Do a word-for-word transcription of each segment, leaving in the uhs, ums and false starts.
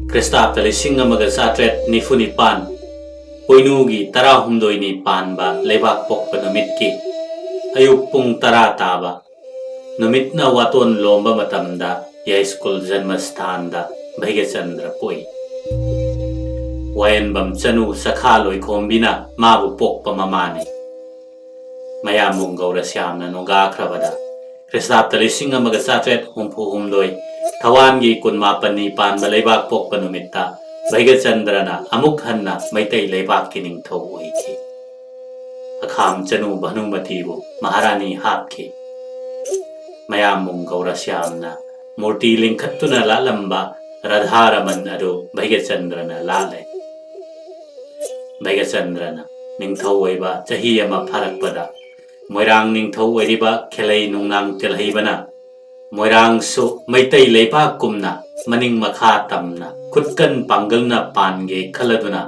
ꯈ꯭ꯔꯤꯁꯇꯥꯕꯇ ꯂꯤꯁꯤꯡ ꯑꯃꯒ ꯆꯥꯇ꯭ꯔꯦꯠ ꯅꯤꯐꯨ ꯅꯤꯄꯥꯟ, ꯄꯣꯏꯅꯨꯒꯤ ꯇꯔꯥꯍꯨꯝꯗꯣꯏꯅꯤ ꯄꯥꯟꯕ ꯂꯩꯕꯥꯛ ꯄꯣꯛꯄ ꯅꯨꯃꯤꯠꯀꯤ ꯑꯌꯨꯛ ꯄꯨꯡ ꯇꯔꯥ ꯇꯥꯕ ꯅꯨꯃꯤꯠꯅ ꯋꯥꯇꯣꯟ ꯂꯣꯝꯕ ꯃꯇꯝꯗ ꯌꯥꯏꯁ꯭ꯀꯨꯜ ꯖꯟꯃꯁꯊꯥꯟꯗ ꯚꯩꯒꯆꯟꯗ꯭ꯔ ꯄꯣꯛꯏ꯫ ꯋꯥꯌꯦꯟꯕꯝ ꯆꯅꯨ ꯁꯈꯥ ꯂꯣꯏꯈꯣꯝꯕꯤꯅ ꯃꯥꯕꯨ ꯄꯣꯛꯄ ꯃꯃꯥꯅꯤ꯫ ꯃꯌꯥꯝꯕꯨꯡ ꯒꯧꯔꯁ꯭ꯌꯥꯝꯅ ꯅꯣꯡꯒꯥꯈ꯭ꯔꯕꯗ ꯈ꯭ꯔꯤꯁꯇꯥꯕꯇ ꯂꯤꯁꯤꯡ ꯑꯃꯒ ꯆꯥꯇ꯭ꯔꯦꯠ ꯍꯨꯝꯐꯨ ꯍꯨꯝꯗꯣꯏ ꯊꯋꯥꯟꯒꯤ ꯀꯨꯟꯃꯥꯄꯟꯅꯤ ꯄꯥꯟꯕ ꯂꯩꯕꯥꯛ ꯄꯣꯛꯄ ꯅꯨꯃꯤꯠꯇ ꯚꯩꯒꯆꯟꯗ꯭ꯔꯅ ꯑꯃꯨꯛ ꯍꯟꯅ ꯃꯩꯇꯩ ꯂꯩꯕꯥꯛꯀꯤ ꯅꯤꯡꯊꯧ ꯑꯣꯏꯈꯤ꯫ ꯑꯈꯥꯝ ꯆꯅꯨ ꯚꯥꯅꯨꯃꯇꯤꯕꯨ ꯃꯍꯥꯔꯥꯅꯤ ꯍꯥꯞꯈꯤ꯫ ꯃꯌꯥꯝꯕꯨꯡ ꯒꯧꯔꯁ꯭ꯌꯥꯝꯅ ꯃꯨꯔꯇꯤ ꯂꯤꯡꯈꯠꯇꯨꯅ ꯂꯥꯠꯂꯝꯕ ꯔꯥꯙꯥꯔꯃꯟ ꯑꯗꯨ ꯚꯩꯒꯆꯟꯗ꯭ꯔꯅ ꯂꯥꯠꯂꯦ꯫ ꯚꯩꯒꯆꯟꯗ꯭ꯔꯅ ꯅꯤꯡꯊꯧ ꯑꯣꯏꯕ ꯆꯍꯤ ꯑꯃ ꯐꯥꯔꯛꯄꯗ ꯃꯣꯏꯔꯥꯡ ꯅꯤꯡꯊꯧ ꯑꯣꯏꯔꯤꯕ ꯈꯦꯂꯩ ꯅꯨꯡꯅꯥꯡ ꯇꯦꯜꯍꯩꯕꯅ ꯃꯣꯏꯔꯥꯡꯁꯨ ꯃꯩꯇꯩ ꯂꯩꯕꯥꯛꯀꯨꯝꯅ ꯃꯅꯤꯡ ꯃꯈꯥ ꯇꯝꯅ ꯈꯨꯠꯀꯟ ꯄꯥꯡꯒꯜꯅ ꯄꯥꯟꯒꯦ ꯈꯜꯂꯗꯨꯅ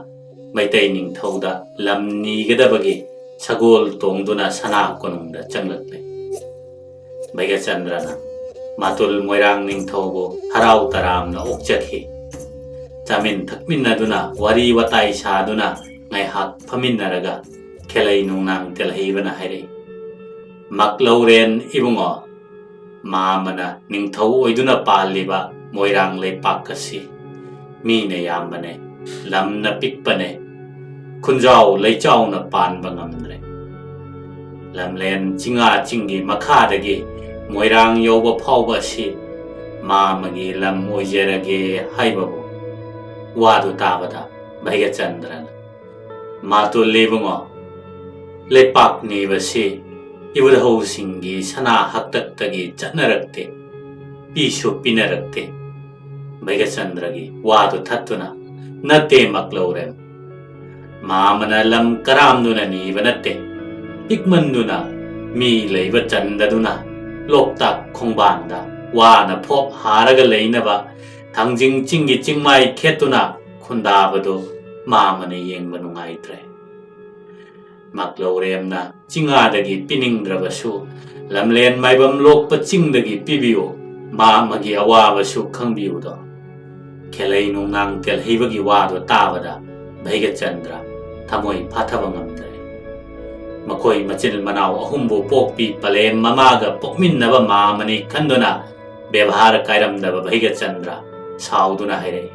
ꯃꯩꯇꯩ ꯅꯤꯡꯊꯧꯗ ꯂꯝ ꯅꯤꯒꯗꯕꯒꯤ ꯁꯒꯣꯜ ꯇꯣꯡꯗꯨꯅ ꯁꯅꯥ ꯀꯣꯅꯨꯡꯗ ꯆꯪꯂꯛꯂꯦ꯫ ꯚꯩꯒꯆꯟꯗ꯭ꯔꯅ ꯃꯥꯇꯨꯜ ꯃꯣꯏꯔꯥꯡ ꯅꯤꯡꯊꯧꯕꯨ ꯍꯔꯥꯎ ꯇꯔꯥꯝꯅ ꯑꯣꯛꯆꯈꯤ꯫ ꯆꯥꯃꯤꯟ ꯊꯛꯃꯤꯟꯅꯗꯨꯅ ꯋꯥꯔꯤ ꯋꯥꯇꯥꯏ ꯁꯥꯗꯨꯅ ꯉꯥꯏꯍꯥꯛ ꯐꯝꯃꯤꯟꯅꯔꯒ ꯈꯦꯂꯩ ꯅꯨꯡꯅꯥꯡ ꯇꯦꯜꯍꯩꯕꯅ ꯍꯥꯏꯔꯛꯏ, "ꯃꯥꯛꯂꯧꯔꯦꯟ ꯏꯕꯨꯡꯉꯣ, ꯃꯥꯃꯅ ꯅꯤꯡꯊꯧ ꯑꯣꯏꯗꯨꯅ ꯄꯥꯜꯂꯤꯕ ꯃꯣꯏꯔꯥꯡ ꯂꯩꯄꯥꯛ ꯑꯁꯤ ꯃꯤꯅ ꯌꯥꯝꯕꯅꯦ, ꯂꯝꯅ ꯄꯤꯛꯄꯅꯦ, ꯈꯨꯟꯖꯥꯎ ꯂꯩꯆꯥꯎꯅ ꯄꯥꯟꯕ ꯉꯝꯗ꯭ꯔꯦ꯫ ꯂꯝꯂꯦꯟ ꯆꯤꯡꯉꯥ ꯆꯤꯡꯒꯤ ꯃꯈꯥꯗꯒꯤ ꯃꯣꯏꯔꯥꯡ ꯌꯧꯕ ꯐꯥꯎꯕ ꯑꯁꯤ ꯃꯥꯃꯒꯤ ꯂꯝ ꯑꯣꯏꯖꯔꯒꯦ" ꯍꯥꯏꯕꯕꯨ ꯋꯥꯗꯨ ꯇꯥꯕꯗ ꯚꯩꯒꯆꯟꯗ꯭ꯔꯅ, "ꯃꯥꯇꯨꯜ ꯏꯕꯨꯡꯉꯣ, ꯂꯩꯄꯥꯛ ꯅꯤꯕꯁꯤ ꯏꯕꯨꯙꯧꯁꯤꯡꯒꯤ ꯁꯅꯥ ꯍꯥꯛꯇꯛꯇꯒꯤ ꯆꯠꯅꯔꯛꯇꯦ, ꯄꯤꯁꯨ ꯄꯤꯅꯔꯛꯇꯦ꯫" ꯚꯩꯒꯆꯟꯗ꯭ꯔꯒꯤ ꯋꯥꯗꯨ ꯊꯠꯇꯨꯅ, "ꯅꯠꯇꯦ ꯃꯥꯛꯂꯧꯔꯦꯟ, ꯃꯥꯃꯅ ꯂꯝ ꯀꯔꯥꯝꯗꯨꯅ ꯅꯤꯕ ꯅꯠꯇꯦ꯫ ꯄꯤꯛꯃꯟꯗꯨꯅ ꯃꯤ ꯂꯩꯕ ꯆꯟꯗꯗꯨꯅ ꯂꯣꯛꯇꯥꯛ ꯈꯣꯡꯕꯥꯟꯗ ꯋꯥꯅ ꯐꯣꯞ ꯍꯥꯔꯒ ꯂꯩꯅꯕ ꯊꯥꯡꯖꯤꯡ ꯆꯤꯡꯒꯤ ꯆꯤꯡꯃꯥꯏ ꯈꯦꯠꯇꯨꯅ ꯈꯨꯟꯗꯥꯕꯗꯨ ꯃꯥꯃꯅ ꯌꯦꯡꯕ ꯅꯨꯡꯉꯥꯏꯇ꯭ꯔꯦ꯫ ꯃꯥꯛꯂꯧꯔꯦꯝꯅ ꯆꯤꯡꯉꯥꯗꯒꯤ ꯄꯤꯅꯤꯡꯗ꯭ꯔꯕꯁꯨ ꯂꯝꯂꯦꯟ ꯃꯥꯏꯕꯝ ꯂꯣꯛꯄ ꯆꯤꯡꯗꯒꯤ ꯄꯤꯕꯤꯌꯨ, ꯃꯥꯃꯒꯤ ꯑꯋꯥꯕꯁꯨ ꯈꯪꯕꯤꯌꯨꯗꯣ꯫ ꯈꯦꯂꯩ ꯅꯨꯡꯅꯥꯡ ꯇꯦꯜꯍꯩꯕꯒꯤ ꯋꯥꯗꯣ ꯇꯥꯕꯗ ꯚꯩꯒꯆꯟꯗ꯭ꯔ ꯊꯃꯣꯏ ꯐꯥꯊꯕ ꯉꯝꯗ꯭ꯔꯦ꯫ ꯃꯈꯣꯏ ꯃꯆꯤꯟ ꯃꯅꯥꯎ ꯑꯍꯨꯝꯕꯨ ꯄꯣꯛꯄꯤ ꯄꯂꯦꯝ ꯃꯃꯥꯒ ꯄꯣꯛꯃꯤꯟꯅꯕ ꯃꯥꯝꯃꯅꯤ ꯈꯟꯗꯨꯅ ꯕꯦꯕꯥꯔ ꯀꯥꯏꯔꯝꯗꯕ ꯚꯩꯒꯆꯟꯗ꯭ꯔ ꯁꯥꯎꯗꯨꯅ ꯍꯥꯏꯔꯛꯏ,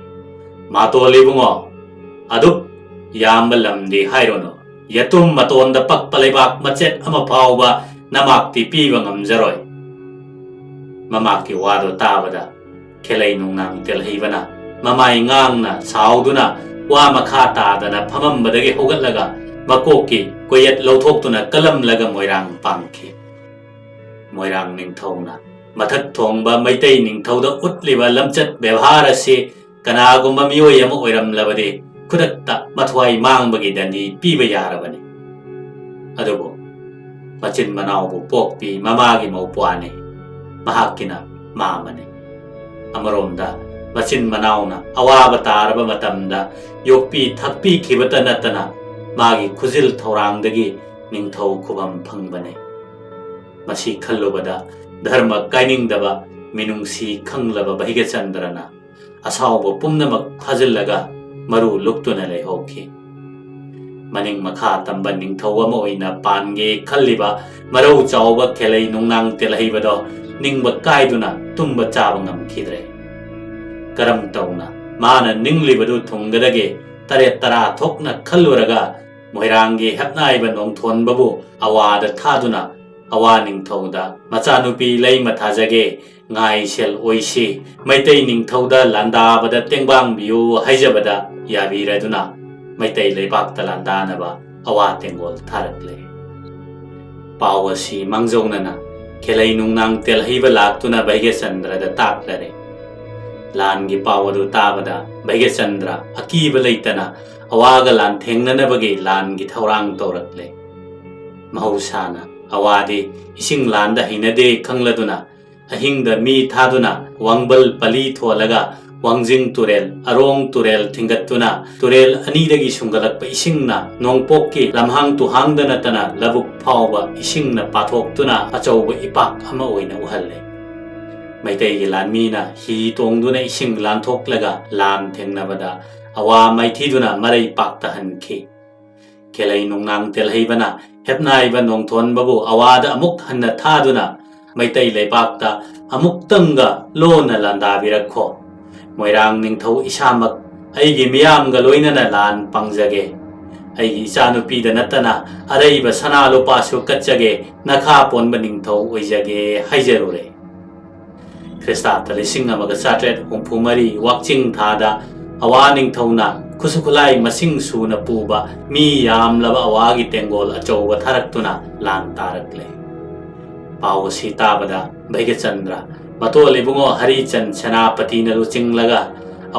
"ꯃꯥꯇꯣꯜ ꯏꯕꯨꯡꯉꯣ, ꯑꯗꯨꯛ ꯌꯥꯝꯕ ꯂꯝꯗꯤ ꯍꯥꯏꯔꯨꯅꯨ, ꯌꯦꯇꯨꯝ ꯃꯇꯣꯟꯗ ꯄꯛꯄ ꯂꯩꯕꯥꯛ ꯃꯆꯦꯠ ꯑꯃ ꯐꯥꯎꯕ ꯅꯃꯥꯛꯇꯤ ꯄꯤꯕ ꯉꯝꯖꯔꯣꯏ꯫" ꯃꯃꯥꯛꯀꯤ ꯋꯥꯗꯣ ꯇꯥꯕꯗ ꯈꯦꯂꯩ ꯅꯨꯡꯅꯥꯡ ꯇꯦꯜꯍꯩꯕꯅ ꯃꯃꯥꯏ ꯉꯥꯡꯅ ꯁꯥꯎꯗꯨꯅ ꯋꯥ ꯃꯈꯥ ꯇꯥꯗꯅ ꯐꯝꯃꯝꯕꯗꯒꯤ ꯍꯧꯒꯠꯂꯒ ꯃꯀꯣꯛꯀꯤ ꯀꯣꯌꯦꯠ ꯂꯧꯊꯣꯛꯇꯨꯅ ꯀꯜꯂꯝꯂꯒ ꯃꯣꯏꯔꯥꯡ ꯄꯥꯡꯈꯤ꯫ ꯃꯣꯏꯔꯥꯡ ꯅꯤꯡꯊꯧꯅ ꯃꯊꯛ ꯊꯣꯡꯕ ꯃꯩꯇꯩ ꯅꯤꯡꯊꯧꯗ ꯎꯠꯂꯤꯕ ꯂꯝꯆꯠ ꯕꯦꯕꯥꯔ ꯑꯁꯤ ꯀꯅꯥꯒꯨꯝꯕ ꯃꯤꯑꯣꯏ ꯑꯃ ꯑꯣꯏꯔꯝꯂꯕꯗꯤ ꯈꯨꯗꯛꯇ ꯃꯊ꯭ꯋꯥꯏ ꯃꯥꯡꯕꯒꯤ ꯗꯟꯗꯤ ꯄꯤꯕ ꯌꯥꯔꯕꯅꯤ꯫ ꯑꯗꯨꯕꯨ ꯃꯆꯤꯟ ꯃꯅꯥꯎꯕꯨ ꯄꯣꯛꯄꯤ ꯃꯃꯥꯒꯤ ꯃꯧꯄ꯭ꯋꯥꯅꯤ, ꯃꯍꯥꯛꯀꯤꯅ ꯃꯥꯝꯃꯅꯤ꯫ ꯑꯃꯔꯣꯝꯗ ꯃꯆꯤꯟ ꯃꯅꯥꯎꯅ ꯑꯋꯥꯕ ꯇꯥꯔꯕ ꯃꯇꯝꯗ ꯌꯣꯛꯄꯤ ꯊꯥꯛꯄꯤꯈꯤꯕꯇ ꯅꯠꯇꯅ ꯃꯥꯒꯤ ꯈꯨꯖꯤꯜ ꯊꯧꯔꯥꯡꯗꯒꯤ ꯅꯤꯡꯊꯧ ꯈꯨꯕꯝ ꯐꯪꯕꯅꯤ꯫ ꯃꯁꯤ ꯈꯜꯂꯨꯕꯗ ꯙꯔꯃ ꯀꯥꯏꯅꯤꯡꯗꯕ ꯃꯤꯅꯨꯡꯁꯤ ꯈꯪꯂꯕ ꯚꯩꯒꯆꯟꯗ꯭ꯔꯅ ꯑꯁꯥꯎꯕ ꯄꯨꯝꯅꯃꯛ ꯐꯥꯖꯤꯜꯂꯒ ꯃꯔꯨ ꯂꯨꯛꯇꯨꯅ ꯂꯩꯍꯧꯈꯤ꯫ ꯃꯅꯤꯡ ꯃꯈꯥ ꯇꯝꯕ ꯅꯤꯡꯊꯧ ꯑꯃ ꯑꯣꯏꯅ ꯄꯥꯟꯒꯦ ꯈꯜꯂꯤꯕ ꯃꯔꯧ ꯆꯥꯎꯕ ꯈꯦꯂꯩ ꯅꯨꯡꯅꯥꯡ ꯇꯦꯜꯍꯩꯕꯗꯣ ꯅꯤꯡꯕ ꯀꯥꯏꯗꯨꯅ ꯇꯨꯝꯕ ꯆꯥꯕ ꯉꯝꯈꯤꯗ꯭ꯔꯦ꯫ ꯀꯔꯝ ꯇꯧꯅ ꯃꯥꯅ ꯅꯤꯡꯂꯤꯕꯗꯨ ꯊꯨꯡꯒꯗꯒꯦ? ꯇꯔꯦꯠ ꯇꯔꯥ ꯊꯣꯛꯅ ꯈꯜꯂꯨꯔꯒ ꯃꯣꯏꯔꯥꯡꯒꯤ ꯍꯦꯞꯅꯥꯏꯕ ꯅꯣꯡꯊꯣꯟꯕꯕꯨ ꯑꯋꯥꯗ ꯊꯥꯗꯨꯅ ꯑꯋꯥ ꯅꯤꯡꯊꯧꯗ ꯃꯆꯥꯅꯨꯄꯤ ꯂꯩꯃ ꯊꯥꯖꯒꯦ, ꯉꯥꯏꯁꯦꯜ ꯑꯣꯏꯁꯤ, ꯃꯩꯇꯩ ꯅꯤꯡꯊꯧꯗ ꯂꯥꯟꯗꯥꯕꯗ ꯇꯦꯡꯕꯥꯡꯕꯤꯌꯨ ꯍꯥꯏꯖꯕꯗ ꯌꯥꯕꯤꯔꯗꯨꯅ ꯃꯩꯇꯩ ꯂꯩꯕꯥꯛꯇ ꯂꯥꯟꯗꯥꯅꯕ ꯑꯋꯥ ꯇꯦꯡꯒꯣꯜ ꯊꯥꯔꯛꯂꯦ꯫ ꯄꯥꯎ ꯑꯁꯤ ꯃꯥꯡꯖꯧꯅꯅ ꯈꯦꯂꯩ ꯅꯨꯡꯅꯥꯡ ꯇꯦꯜꯍꯩꯕ ꯂꯥꯛꯇꯨꯅ ꯚꯩꯒ꯭ꯌꯆꯟꯗ꯭ꯔꯗ ꯇꯥꯛꯂꯔꯦ꯫ ꯂꯥꯟꯒꯤ ꯄꯥꯎ ꯑꯗꯨ ꯇꯥꯕꯗ ꯚꯩꯒ꯭ꯌꯆꯟꯗ꯭ꯔ ꯑꯀꯤꯕ ꯂꯩꯇꯅ ꯑꯋꯥꯒ ꯂꯥꯟꯊꯦꯡꯅꯅꯕꯒꯤ ꯂꯥꯟꯒꯤ ꯊꯧꯔꯥꯡ ꯇꯧꯔꯛꯂꯦ꯫ ꯃꯍꯧꯁꯥꯅ ꯑꯋꯥꯗꯤ ꯏꯁꯤꯡ ꯂꯥꯟꯗ ꯍꯩꯅꯗꯦ ꯈꯪꯂꯗꯨꯅ ꯑꯍꯤꯡꯗ ꯃꯤ ꯊꯥꯗꯨꯅ ꯋꯥꯡꯕꯜ ꯄꯂꯤ ꯊꯣꯜꯂꯒ ꯋꯥꯡꯖꯤꯡ ꯇꯨꯔꯦꯜ, ꯑꯔꯣꯡ ꯇꯨꯔꯦꯜ ꯊꯤꯡꯒꯠꯇꯨꯅ ꯇꯨꯔꯦꯜ ꯑꯅꯤꯗꯒꯤ ꯁꯨꯡꯒꯠꯂꯛꯄ ꯏꯁꯤꯡꯅ ꯅꯣꯡꯄꯣꯛꯀꯤ ꯂꯝꯍꯥꯡ ꯇꯨꯍꯥꯡꯗ ꯅꯠꯇꯅ ꯂꯧꯕꯨꯛ ꯐꯥꯎꯕ ꯏꯁꯤꯡꯅ ꯄꯥꯊꯣꯛꯇꯨꯅ ꯑꯆꯧꯕ ꯏꯄꯥꯛ ꯑꯃ ꯑꯣꯏꯅ ꯎꯍꯜꯂꯦ꯫ ꯃꯩꯇꯩꯒꯤ ꯂꯥꯟꯃꯤꯅ ꯍꯤ ꯇꯣꯡꯗꯨꯅ ꯏꯁꯤꯡ ꯂꯥꯟꯊꯣꯛꯂꯒ ꯂꯥꯟ ꯊꯦꯡꯅꯕꯗ ꯑꯋꯥ ꯃꯥꯏꯊꯤꯗꯨꯅ ꯃꯔꯩ ꯄꯥꯛꯇ ꯍꯟꯈꯤ꯫ ꯈꯦꯂꯩ ꯅꯨꯡꯅꯥꯡ ꯇꯦꯜꯍꯩꯕꯅ ꯍꯦꯞꯅꯥꯏꯕ ꯅꯣꯡꯊꯣꯟꯕꯕꯨ ꯑꯋꯥꯗ ꯑꯃꯨꯛ ꯍꯟꯅ ꯊꯥꯗꯨꯅ ꯃꯩꯇꯩ ꯂꯩꯕꯥꯛꯇ ꯑꯃꯨꯛꯇꯪꯒ ꯂꯣꯟꯅ ꯂꯥꯟꯗꯥꯕꯤꯔꯛꯈꯣ꯫ ꯃꯣꯏꯔꯥꯡ ꯅꯤꯡꯊꯧ ꯏꯁꯥꯃꯛ ꯑꯩꯒꯤ ꯃꯤꯌꯥꯝꯒ ꯂꯣꯏꯅꯅ ꯂꯥꯟ ꯄꯥꯡꯖꯒꯦ꯫ ꯑꯩꯒꯤ ꯏꯆꯥꯅꯨꯄꯤꯗ ꯅꯠꯇꯅ ꯑꯔꯩꯕ ꯁꯅꯥ ꯂꯨꯄꯥꯁꯨ ꯀꯠꯆꯒꯦ, ꯅꯈꯥ ꯄꯣꯟꯕ ꯅꯤꯡꯊꯧ ꯑꯣꯏꯖꯒꯦ ꯍꯥꯏꯖꯔꯨꯔꯦ꯫ ꯈ꯭ꯔꯤꯁꯇꯥꯕꯇ ꯂꯤꯁꯤꯡ ꯑꯃꯒ ꯆꯥꯇ꯭ꯔꯦꯠ ꯍꯨꯝꯐꯨ ꯃꯔꯤ ꯋꯥꯛꯆꯤꯡ ꯊꯥꯗ ꯑꯋꯥ ꯅꯤꯡꯊꯧꯅ ꯈꯨꯠꯁꯨ ꯈꯨꯠꯂꯥꯏ ꯃꯁꯤꯡ ꯁꯨꯅ ꯄꯨꯕ ꯃꯤ ꯌꯥꯝꯂꯕ ꯑꯋꯥꯒꯤ ꯇꯦꯡꯒꯣꯜ ꯑꯆꯧꯕ ꯊꯥꯔꯛꯇꯨꯅ ꯂꯥꯟ ꯇꯥꯔꯛꯂꯦ꯫ ꯄꯥꯎ ꯑꯁꯤ ꯇꯥꯕꯗ ꯚꯩꯒꯆꯟꯗ꯭ꯔ, ꯃꯇꯣꯜ ꯏꯕꯨꯡꯉꯣ ꯍꯔꯤꯆꯟ ꯁꯦꯅꯥꯄꯇꯤꯅ ꯂꯨꯆꯤꯡꯂꯒ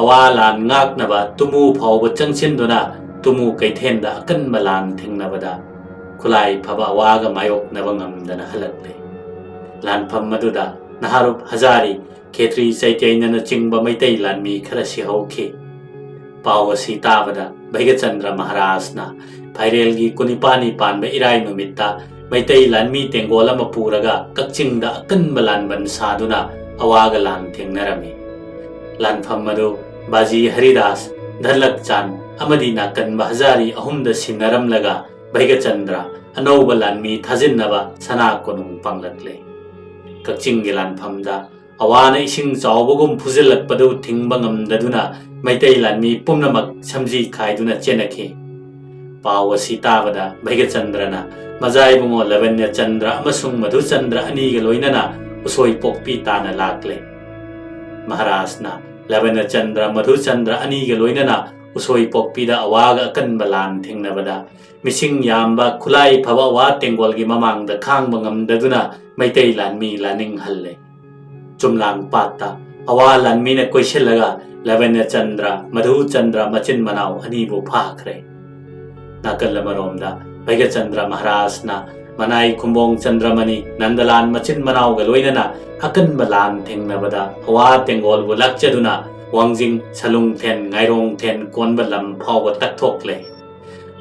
ꯑꯋꯥ ꯂꯥꯟ ꯉꯥꯛꯅꯕ ꯇꯨꯃꯨ ꯐꯥꯎꯕ ꯆꯪꯁꯤꯟꯗꯨꯅ ꯇꯨꯃꯨ ꯀꯩꯊꯦꯟꯗ ꯑꯀꯟꯕ ꯂꯥꯟ ꯊꯦꯡꯅꯕꯗ ꯈꯨꯠꯂꯥꯏ ꯐꯕ ꯑꯋꯥꯒ ꯃꯥꯌꯣꯛꯅꯕ ꯉꯝꯗꯅ ꯍꯜꯂꯛꯂꯦ꯫ ꯂꯥꯟꯐꯝ ꯑꯗꯨꯗ ꯅꯍꯥꯔꯨꯞ ꯍꯖꯥꯔꯤ, ꯈꯦꯇ꯭ꯔꯤ ꯆꯩꯇ꯭ꯌꯅꯅꯆꯤꯡꯕ ꯃꯩꯇꯩ ꯂꯥꯟꯃꯤ ꯈꯔ ꯁꯤꯍꯧꯈꯤ꯫ ꯄꯥꯎ ꯑꯁꯤ ꯇꯥꯕꯗ ꯚꯩꯒꯆꯟꯗ꯭ꯔ ꯃꯍꯥꯔꯥꯖꯅ ꯐꯥꯏꯔꯦꯜꯒꯤ ꯀꯨꯟꯅꯤꯄꯥꯟꯅꯤ ꯄꯥꯟꯕ ꯏꯔꯥꯏ ꯅꯨꯃꯤꯠꯇ ꯃꯩꯇꯩ ꯂꯥꯟꯃꯤ ꯇꯦꯡꯒꯣꯜ ꯑꯃ ꯄꯨꯔꯒ ꯀꯛꯆꯤꯡꯗ ꯑꯀꯟꯕ ꯂꯥꯟꯕꯟ ꯁꯥꯗꯨꯅ ꯑꯋꯥꯒ ꯂꯥꯟ ꯊꯦꯡꯅꯔꯝꯃꯤ꯫ ꯂꯥꯟꯐꯝ ꯑꯗꯨ ꯕꯥꯖꯤ ꯍꯔꯤꯗꯥꯁ, ꯙꯟꯂꯛꯆꯥꯟ ꯑꯃꯗꯤ ꯅꯥꯀꯟꯕ ꯍꯖꯥꯔꯤ ꯑꯍꯨꯝꯗ ꯁꯤꯟꯅꯔꯝꯂꯒ ꯚꯩꯒꯆꯟꯗ꯭ꯔ ꯑꯅꯧꯕ ꯂꯥꯟꯃꯤ ꯊꯥꯖꯤꯟꯅꯕ ꯁꯅꯥ ꯀꯣꯅꯨꯡ ꯄꯥꯡꯂꯛꯂꯦ꯫ ꯀꯛꯆꯤꯡꯒꯤ ꯂꯥꯟꯐꯝꯗ ꯑꯋꯥꯅ ꯏꯁꯤꯡ ꯆꯥꯎꯕꯒꯨꯝ ꯐꯨꯖꯤꯜꯂꯛꯄꯗꯨ ꯊꯤꯡꯕ ꯉꯝꯗꯗꯨꯅ ꯃꯩꯇꯩ ꯂꯥꯟꯃꯤ ꯄꯨꯝꯅꯃꯛ ꯁꯝꯖꯤ ꯈꯥꯏꯗꯨꯅ ꯆꯦꯟꯅꯈꯤ꯫ ꯄꯥꯎ ꯑꯁꯤ ꯇꯥꯕꯗ ꯚꯩꯒꯆꯟꯗ꯭ꯔꯅ ꯃꯖꯥꯏꯕꯨꯡꯉꯣ ꯂꯕꯟꯌꯆꯟꯗ꯭ꯔ ꯑꯃꯁꯨꯡ ꯃꯙꯨꯆꯟꯗ꯭ꯔ ꯑꯅꯤꯒ ꯂꯣꯏꯅꯅ ꯎꯁꯣꯏ ꯄꯣꯛꯄꯤ ꯇꯥꯅ ꯂꯥꯛꯂꯦ꯫ ꯃꯍꯥꯔꯥꯖꯅ ꯂꯕꯟꯌꯆꯟꯗ꯭ꯔ ꯃꯙꯨꯆꯟꯗ꯭ꯔ ꯑꯅꯤꯒ ꯂꯣꯏꯅꯅ ꯎꯁꯣꯏ ꯄꯣꯛꯄꯤꯗ ꯑꯋꯥꯒ ꯑꯀꯟꯕ ꯂꯥꯟ ꯊꯦꯡꯅꯕꯗ ꯃꯤꯁꯤꯡ ꯌꯥꯝꯕ ꯈꯨꯠꯂꯥꯏ ꯐꯕ ꯑꯋꯥ ꯇꯦꯡꯒꯣꯜꯒꯤ ꯃꯃꯥꯡꯗ ꯈꯥꯡꯕ ꯉꯝꯗꯗꯨꯅ ꯃꯩꯇꯩ ꯂꯥꯟꯃꯤ ꯂꯥꯅꯤꯡꯍꯜꯂꯦ꯫ ꯆꯨꯝꯂꯥꯡ ꯄꯥꯠꯇ ꯑꯋꯥ ꯂꯥꯟꯃꯤꯅ ꯀꯣꯏꯁꯤꯜꯂꯒ ꯂꯕꯟꯌꯆꯟꯗ꯭ꯔ, ꯃꯙꯨꯆꯟꯗ꯭ꯔ ꯃꯆꯤꯟ ꯃꯅꯥꯎ ꯑꯅꯤꯕꯨ ꯐꯥꯈ꯭ꯔꯦ꯫ ꯅꯥꯀꯜ ꯑꯃꯔꯣꯝꯗ ꯚꯩꯒꯆꯟꯗ꯭ꯔ ꯃꯍꯥꯔꯥꯖꯅ ꯃꯅꯥꯏ ꯈꯨꯝꯕꯣꯡ ꯆꯟꯗ꯭ꯔꯃꯅꯤ ꯅꯟꯗꯂꯥꯟ ꯃꯆꯤꯟ ꯃꯅꯥꯎꯒ ꯂꯣꯏꯅꯅ ꯑꯀꯟꯕ ꯂꯥꯟ ꯊꯦꯡꯅꯕꯗ ꯑꯋꯥ ꯇꯦꯡꯒꯣꯜꯕꯨ ꯂꯥꯛꯆꯗꯨꯅ ꯋꯥꯡꯖꯤꯡ, ꯁꯂꯨꯡꯊꯦꯟ, ꯉꯥꯏꯔꯣꯡꯊꯦꯟ ꯀꯣꯟꯕ ꯂꯝ ꯐꯥꯎꯕ ꯇꯛꯊꯣꯛꯂꯦ꯫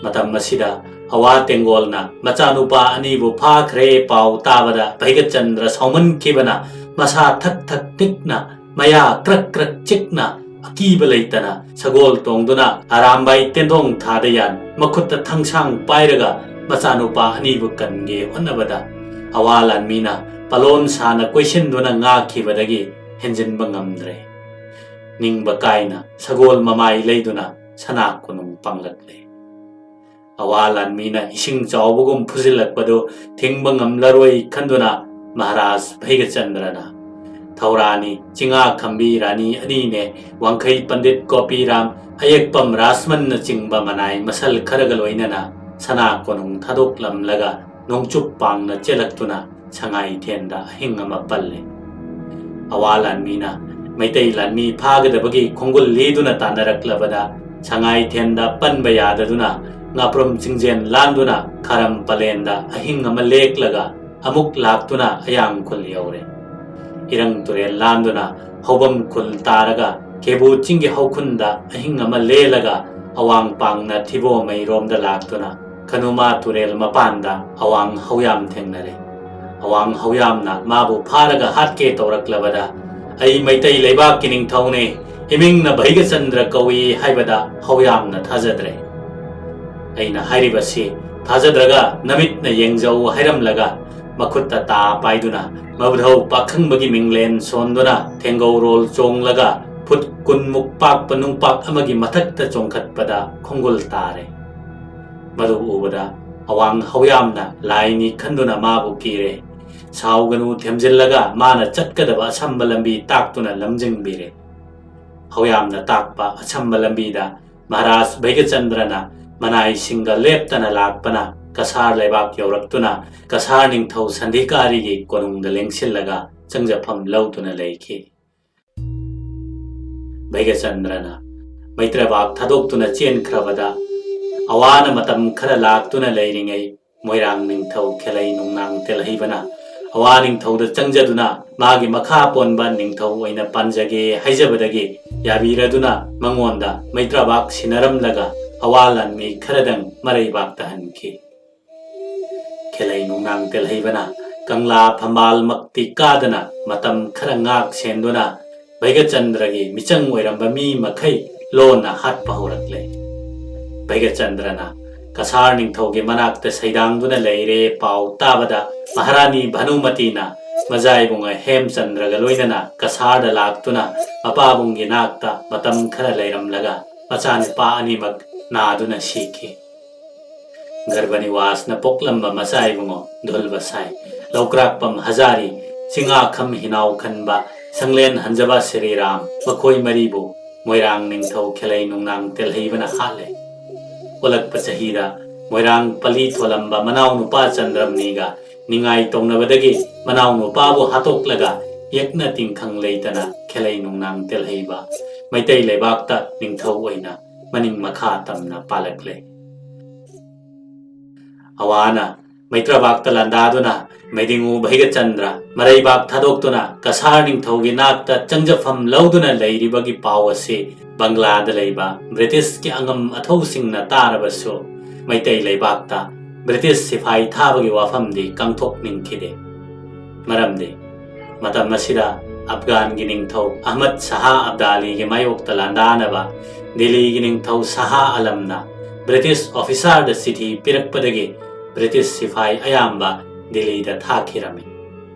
ꯃꯇꯝ ꯑꯁꯤꯗ ꯑꯋꯥ ꯇꯦꯡꯒꯣꯜꯅ ꯃꯆꯥꯅꯨꯄꯥ ꯑꯅꯤꯕꯨ ꯐꯥꯈ꯭ꯔꯦ ꯄꯥꯎ ꯇꯥꯕꯗ ꯚꯩꯒꯆꯟꯗ꯭ꯔ ꯁꯥꯎꯃꯟꯈꯤꯕꯅ ꯃꯁꯥ ꯊꯛ ꯊꯛ ꯅꯤꯛꯅ, ꯃꯌꯥ ꯀ꯭ꯔꯛ ꯀ꯭ꯔꯛ ꯆꯤꯛꯅ, ꯑꯀꯤꯕ ꯂꯩꯇꯅ ꯁꯒꯣꯜ ꯇꯣꯡꯗꯨꯅ ꯑꯔꯥꯝꯕꯥꯏ ꯇꯦꯟꯗꯣꯡ ꯊꯥꯗ ꯌꯥꯟ ꯃꯈꯨꯠꯇ ꯊꯥꯡꯁꯥꯡ ꯄꯥꯏꯔꯒ ꯃꯆꯥꯅꯨꯄꯥ ꯑꯅꯤꯕꯨ ꯀꯟꯒꯦ ꯍꯣꯠꯅꯕꯗ ꯑꯋꯥ ꯂꯥꯟꯃꯤꯅ ꯄꯂꯣꯟ ꯁꯥꯅ ꯀꯣꯏꯁꯤꯟꯗꯨꯅ ꯉꯥꯛꯈꯤꯕꯗꯒꯤ ꯍꯦꯟꯖꯤꯟꯕ ꯉꯝꯗ꯭ꯔꯦ꯫ ꯅꯤꯡꯕ ꯀꯥꯏꯅ ꯁꯒꯣꯜ ꯃꯃꯥꯏ ꯂꯩꯗꯨꯅ ꯁꯅꯥ ꯀꯣꯅꯨꯡ ꯄꯥꯡꯂꯛꯂꯦ꯫ ꯑꯋꯥ ꯂꯥꯟꯃꯤꯅ ꯏꯁꯤꯡ ꯆꯥꯎꯕꯒꯨꯝ ꯐꯨꯖꯤꯜꯂꯛꯄꯗꯨ ꯊꯤꯡꯕ ꯉꯝꯂꯔꯣꯏ ꯈꯟꯗꯨꯅ ꯃꯍꯥꯔꯥꯖ ꯚꯩꯒꯆꯟꯗ꯭ꯔꯅ ꯊꯧꯔꯥꯅꯤ, ꯆꯤꯉꯥ ꯈꯝꯕꯤ ꯔꯥꯅꯤ ꯑꯅꯤꯅꯦ, ꯋꯥꯡꯈꯩ ꯄꯟꯗꯤꯠ ꯒꯣꯄꯤꯔꯥꯝ, ꯑꯌꯦꯛꯄꯝ ꯔꯥꯖꯃꯟꯅꯆꯤꯡꯕ ꯃꯅꯥꯏ ꯃꯁꯜ ꯈꯔꯒ ꯂꯣꯏꯅꯅ ꯁꯅꯥ ꯀꯣꯅꯨꯡ ꯊꯥꯗꯣꯛꯂꯝꯂꯒ ꯅꯣꯡꯆꯨꯞ ꯄꯥꯡꯅ ꯆꯦꯜꯂꯛꯇꯨꯅ ꯁꯉꯥꯏꯊꯦꯟꯗ ꯑꯍꯤꯡ ꯑꯃ ꯄꯜꯂꯦ꯫ ꯑꯋꯥ ꯂꯥꯟꯃꯤꯅ ꯃꯩꯇꯩ ꯂꯥꯟꯃꯤ ꯐꯥꯒꯗꯕꯒꯤ ꯈꯣꯡꯒꯨꯜ ꯂꯤꯗꯨꯅ ꯇꯥꯟꯅꯔꯛꯂꯕꯗ ꯁꯉꯥꯏꯊꯦꯟꯗ ꯄꯟꯕ ꯌꯥꯗꯗꯨꯅ ꯉꯥꯄ꯭ꯔꯨꯝ ꯆꯤꯡꯖꯦꯟ ꯂꯥꯟꯗꯨꯅ ꯈꯥꯔꯝ ꯄꯂꯦꯟꯗ ꯑꯍꯤꯡ ꯑꯃ ꯂꯦꯛꯂꯒ ꯑꯃꯨꯛ ꯂꯥꯛꯇꯨꯅ ꯑꯌꯥꯡ ꯈꯨꯜ ꯌꯧꯔꯦ꯫ ꯏꯔꯪ ꯇꯨꯔꯦꯜ ꯂꯥꯟꯗꯨꯅ ꯍꯧꯕꯝ ꯈꯨꯜ ꯇꯥꯔꯒ ꯀꯦꯕꯨ ꯆꯤꯡꯒꯤ ꯍꯧꯈꯨꯟꯗ ꯑꯍꯤꯡ ꯑꯃ ꯂꯦꯜꯂꯒ ꯑꯋꯥꯡ ꯄꯥꯡꯅ ꯊꯤꯕꯣꯃꯩꯔꯣꯝꯗ ꯂꯥꯛꯇꯨꯅ ꯈꯅꯨꯃꯥ ꯇꯨꯔꯦꯜ ꯃꯄꯥꯟꯗ ꯑꯋꯥꯡ ꯍꯧꯌꯥꯝ ꯊꯦꯡꯅꯔꯦ꯫ ꯑꯋꯥꯡ ꯍꯧꯌꯥꯝꯅ ꯃꯥꯕꯨ ꯐꯥꯔꯒ ꯍꯥꯠꯀꯦ ꯇꯧꯔꯛꯂꯕꯗ, "ꯑꯩ ꯃꯩꯇꯩ ꯂꯩꯕꯥꯛꯀꯤ ꯅꯤꯡꯊꯧꯅꯦ, ꯏꯃꯤꯡꯅ ꯚꯩꯒꯆꯟꯗ꯭ꯔ ꯀꯧꯏ" ꯍꯥꯏꯕꯗ ꯍꯧꯌꯥꯝꯅ ꯊꯥꯖꯗ꯭ꯔꯦ꯫ ꯑꯩꯅ ꯍꯥꯏꯔꯤꯕꯁꯤ ꯊꯥꯖꯗ꯭ꯔꯒ ꯅꯃꯤꯠꯅ ꯌꯦꯡꯖꯧ ꯍꯥꯏꯔꯝꯂꯒ ꯃꯈꯨꯠꯇ ꯇꯥ ꯄꯥꯏꯗꯨꯅ ꯃꯕꯨꯙꯧ ꯄꯥꯈꯪꯕꯒꯤ ꯃꯤꯡꯂꯦꯟ ꯁꯣꯟꯗꯨꯅ ꯊꯦꯡꯒꯧꯔꯣꯜ ꯆꯣꯡꯂꯒ ꯐꯨꯠ ꯀꯨꯟꯃꯨꯛ ꯄꯥꯛꯄ ꯅꯨꯡꯄꯥꯛ ꯑꯃꯒꯤ ꯃꯊꯛꯇ ꯆꯣꯡꯈꯠꯄꯗ ꯈꯣꯡꯒꯨꯜ ꯇꯥꯔꯦ꯫ ꯃꯗꯨ ꯎꯕꯗ ꯑꯋꯥꯡ ꯍꯧꯌꯥꯝꯅ ꯂꯥꯏꯅꯤ ꯈꯟꯗꯨꯅ ꯃꯥꯕꯨ ꯀꯤꯔꯦ꯫ "ꯁꯥꯎꯒꯅꯨ" ꯊꯦꯝꯖꯤꯜꯂꯒ ꯃꯥꯅ ꯆꯠꯀꯗꯕ ꯑꯁꯝꯕ ꯂꯝꯕꯤ ꯇꯥꯛꯇꯨꯅ ꯂꯝꯖꯤꯡꯕꯤꯔꯦ꯫ ꯍꯧꯌꯥꯝꯅ ꯇꯥꯛꯄ ꯑꯁꯝꯕ ꯂꯝꯕꯤꯗ ꯃꯍꯥꯔꯥꯖ ꯚꯩꯒꯆꯟꯗ꯭ꯔꯅ ꯃꯅꯥꯏꯁꯤꯡꯒ ꯂꯦꯞꯇꯅ ꯂꯥꯛꯄꯅ ꯀꯁꯥꯔ ꯂꯩꯕꯥꯛ ꯌꯧꯔꯛꯇꯨꯅ ꯀꯁꯥꯔ ꯅꯤꯡꯊꯧ ꯁꯟꯙꯤꯀꯥꯔꯤꯒꯤ ꯀꯣꯅꯨꯡꯗ ꯂꯦꯡꯁꯤꯜꯂꯒ ꯆꯪꯖꯐꯝ ꯂꯧꯗꯨꯅ ꯂꯩꯈꯤ꯫ ꯚꯩꯒꯆꯟꯗ꯭ꯔꯅ ꯃꯩꯇ꯭ꯔꯕꯥꯛ ꯊꯥꯗꯣꯛꯇꯨꯅ ꯆꯦꯟꯈ꯭ꯔꯕꯗ, ꯑꯋꯥꯅ ꯃꯇꯝ ꯈꯔ ꯂꯥꯛꯇꯨꯅ ꯂꯩꯔꯤꯉꯩ, ꯃꯣꯏꯔꯥꯡ ꯅꯤꯡꯊꯧ ꯈꯦꯂꯩ ꯅꯨꯡꯅꯥꯡ ꯇꯦꯜꯍꯩꯕꯅ ꯑꯋꯥ ꯅꯤꯡꯊꯧꯗ ꯆꯪꯖꯗꯨꯅ ꯃꯥꯒꯤ ꯃꯈꯥ ꯄꯣꯟꯕ ꯅꯤꯡꯊꯧ ꯑꯣꯏꯅ ꯄꯥꯟꯖꯒꯦ ꯍꯥꯏꯖꯕꯗꯒꯤ ꯌꯥꯕꯤꯔꯗꯨꯅ ꯃꯉꯣꯟꯗ ꯃꯩꯇ꯭ꯔꯕꯥꯛ ꯁꯤꯟꯅꯔꯝꯂꯒ ꯑꯋꯥ ꯂꯥꯟꯃꯤ ꯈꯔꯗꯪ ꯃꯔꯩꯕꯥꯛ ꯇꯥꯍꯟꯈꯤ꯫ ꯈꯦꯂꯩ ꯅꯨꯡꯅꯥꯡ ꯇꯦꯜꯍꯩꯕꯅ ꯀꯪꯂꯥ ꯐꯝꯕꯥꯜꯃꯛꯇꯤ ꯀꯥꯗꯅ ꯃꯇꯝ ꯈꯔ ꯉꯥꯛ ꯁꯦꯟꯗꯨꯅ ꯚꯩꯒꯆꯟꯗ꯭ꯔꯒꯤ ꯃꯤꯆꯪ ꯑꯣꯏꯔꯝꯕ ꯃꯤ ꯃꯈꯩ ꯂꯣꯟꯅ ꯍꯥꯠꯄ ꯍꯧꯔꯛꯂꯦ꯫ ꯚꯩꯒꯆꯟꯗ꯭ꯔꯅ ꯀꯁꯥꯔ ꯅꯤꯡꯊꯧꯒꯤ ꯃꯅꯥꯛꯇ ꯁꯩꯗꯥꯡꯗꯨꯅ ꯂꯩꯔꯦ ꯄꯥꯎ ꯇꯥꯕꯗ ꯃꯍꯥꯔꯥꯅꯤ ꯚꯥꯅꯨꯃꯇꯤꯅ ꯃꯖꯥꯏꯕꯨꯡꯉ ꯍꯦꯝꯆꯟꯗ꯭ꯔꯒ ꯂꯣꯏꯅꯅ ꯀꯁꯥꯔꯗ ꯂꯥꯛꯇꯨꯅ ꯃꯄꯥꯕꯨꯡꯒꯤ ꯅꯥꯛꯇ ꯃꯇꯝ ꯈꯔ ꯂꯩꯔꯝꯂꯒ ꯃꯆꯥꯅꯨꯄꯥ ꯑꯅꯤꯃꯛ ꯅꯥꯗꯨꯅ ꯁꯤꯈꯤ꯫ ꯒꯔꯚꯅꯤꯋꯥꯁꯅ ꯄꯣꯛꯂꯝꯕ ꯃꯆꯥ ꯏꯕꯨꯡꯉꯣ ꯙꯨꯜꯕꯁꯥꯏ, ꯂꯧꯀ꯭ꯔꯥꯛꯄꯝ ꯍꯖꯥꯔꯤ, ꯆꯤꯡꯉꯥꯈꯝ ꯍꯤꯅꯥꯎ ꯈꯟꯕ, ꯁꯪꯂꯦꯟ ꯍꯟꯖꯕ ꯁ꯭ꯔꯤꯔꯥꯝ, ꯃꯈꯣꯏ ꯃꯔꯤꯕꯨ ꯃꯣꯏꯔꯥꯡ ꯅꯤꯡꯊꯧ ꯈꯦꯂꯩ ꯅꯨꯡꯅꯥꯡ ꯇꯦꯜꯍꯩꯕꯅ ꯍꯥꯠꯂꯦ꯫ ꯑꯣꯜꯂꯛꯄ ꯆꯍꯤꯗ ꯃꯣꯏꯔꯥꯡ ꯄꯂꯤ ꯊꯣꯂꯝꯕ ꯃꯅꯥꯎꯅꯨꯄꯥ ꯆꯟꯗ꯭ꯔꯝꯅꯤꯒ ꯅꯤꯡꯉꯥꯏ ꯇꯧꯅꯕꯗꯒꯤ ꯃꯅꯥꯎꯅꯨꯄꯥꯕꯨ ꯍꯥꯠꯇꯣꯛꯂꯒ ꯌꯦꯛꯅ ꯇꯤꯡꯈꯪ ꯂꯩꯇꯅ ꯈꯦꯂꯩ ꯅꯨꯡꯅꯥꯡ ꯇꯦꯜꯍꯩꯕ ꯃꯩꯇꯩ ꯂꯩꯕꯥꯛꯇ ꯅꯤꯡꯊꯧ ꯑꯣꯏꯅ ꯃꯅꯤꯡ ꯃꯈꯥ ꯇꯝꯅ ꯄꯥꯜꯂꯛꯂꯦ꯫ ꯑꯋꯥꯅ ꯃꯩꯇ꯭ꯔꯕꯥꯛꯇ ꯂꯥꯟꯗꯥꯗꯨꯅ ꯃꯩꯗꯤꯡꯉꯨ ꯚꯩꯒꯆꯟꯗ꯭ꯔ ꯃꯔꯩꯕꯥꯛ ꯊꯥꯗꯣꯛꯇꯨꯅ ꯀꯁꯥꯔ ꯅꯤꯡꯊꯧꯒꯤ ꯅꯥꯛꯇ ꯆꯪꯖꯐꯝ ꯂꯧꯗꯨꯅ ꯂꯩꯔꯤꯕꯒꯤ ꯄꯥꯎ ꯑꯁꯤ ꯕꯪꯒ꯭ꯂꯥꯗ ꯂꯩꯕ ꯕ꯭ꯔꯤꯇꯤꯁꯀꯤ ꯑꯉꯝ ꯑꯊꯧꯁꯤꯡꯅ ꯇꯥꯔꯕꯁꯨ ꯃꯩꯇꯩ ꯂꯩꯕꯥꯛꯇ ꯕ꯭ꯔꯤꯇꯤꯁ ꯁꯤꯐꯥꯏ ꯊꯥꯕꯒꯤ ꯋꯥꯐꯝꯗꯤ ꯀꯥꯡꯊꯣꯛꯅꯤꯡꯈꯤꯗꯦ꯫ ꯃꯔꯝꯗꯤ ꯃꯇꯝ ꯑꯁꯤꯗ ꯑꯐꯒꯥꯟꯒꯤ ꯅꯤꯡꯊꯧ ꯑꯍꯃꯗ ꯁꯍꯥ ꯑꯕꯗꯥꯂꯤꯒꯤ ꯃꯥꯌꯣꯛꯇ ꯂꯥꯟꯗꯥꯅꯕ ꯗꯤꯜꯂꯤꯒꯤ ꯅꯤꯡꯊꯧ ꯁꯍꯥ ꯑꯂꯝꯅ ꯕ꯭ꯔꯤꯇꯤꯁ ꯑꯣꯐꯤꯁꯥꯔꯗ ꯆꯤꯊꯤ ꯄꯤꯔꯛꯄꯗꯒꯤ ꯕ꯭ꯔꯤꯇꯤꯁ ꯁꯤꯐꯥꯏ ꯑꯌꯥꯝꯕ ꯗꯤꯜꯂꯤꯗ ꯊꯥꯈꯤꯔꯝꯃꯤ꯫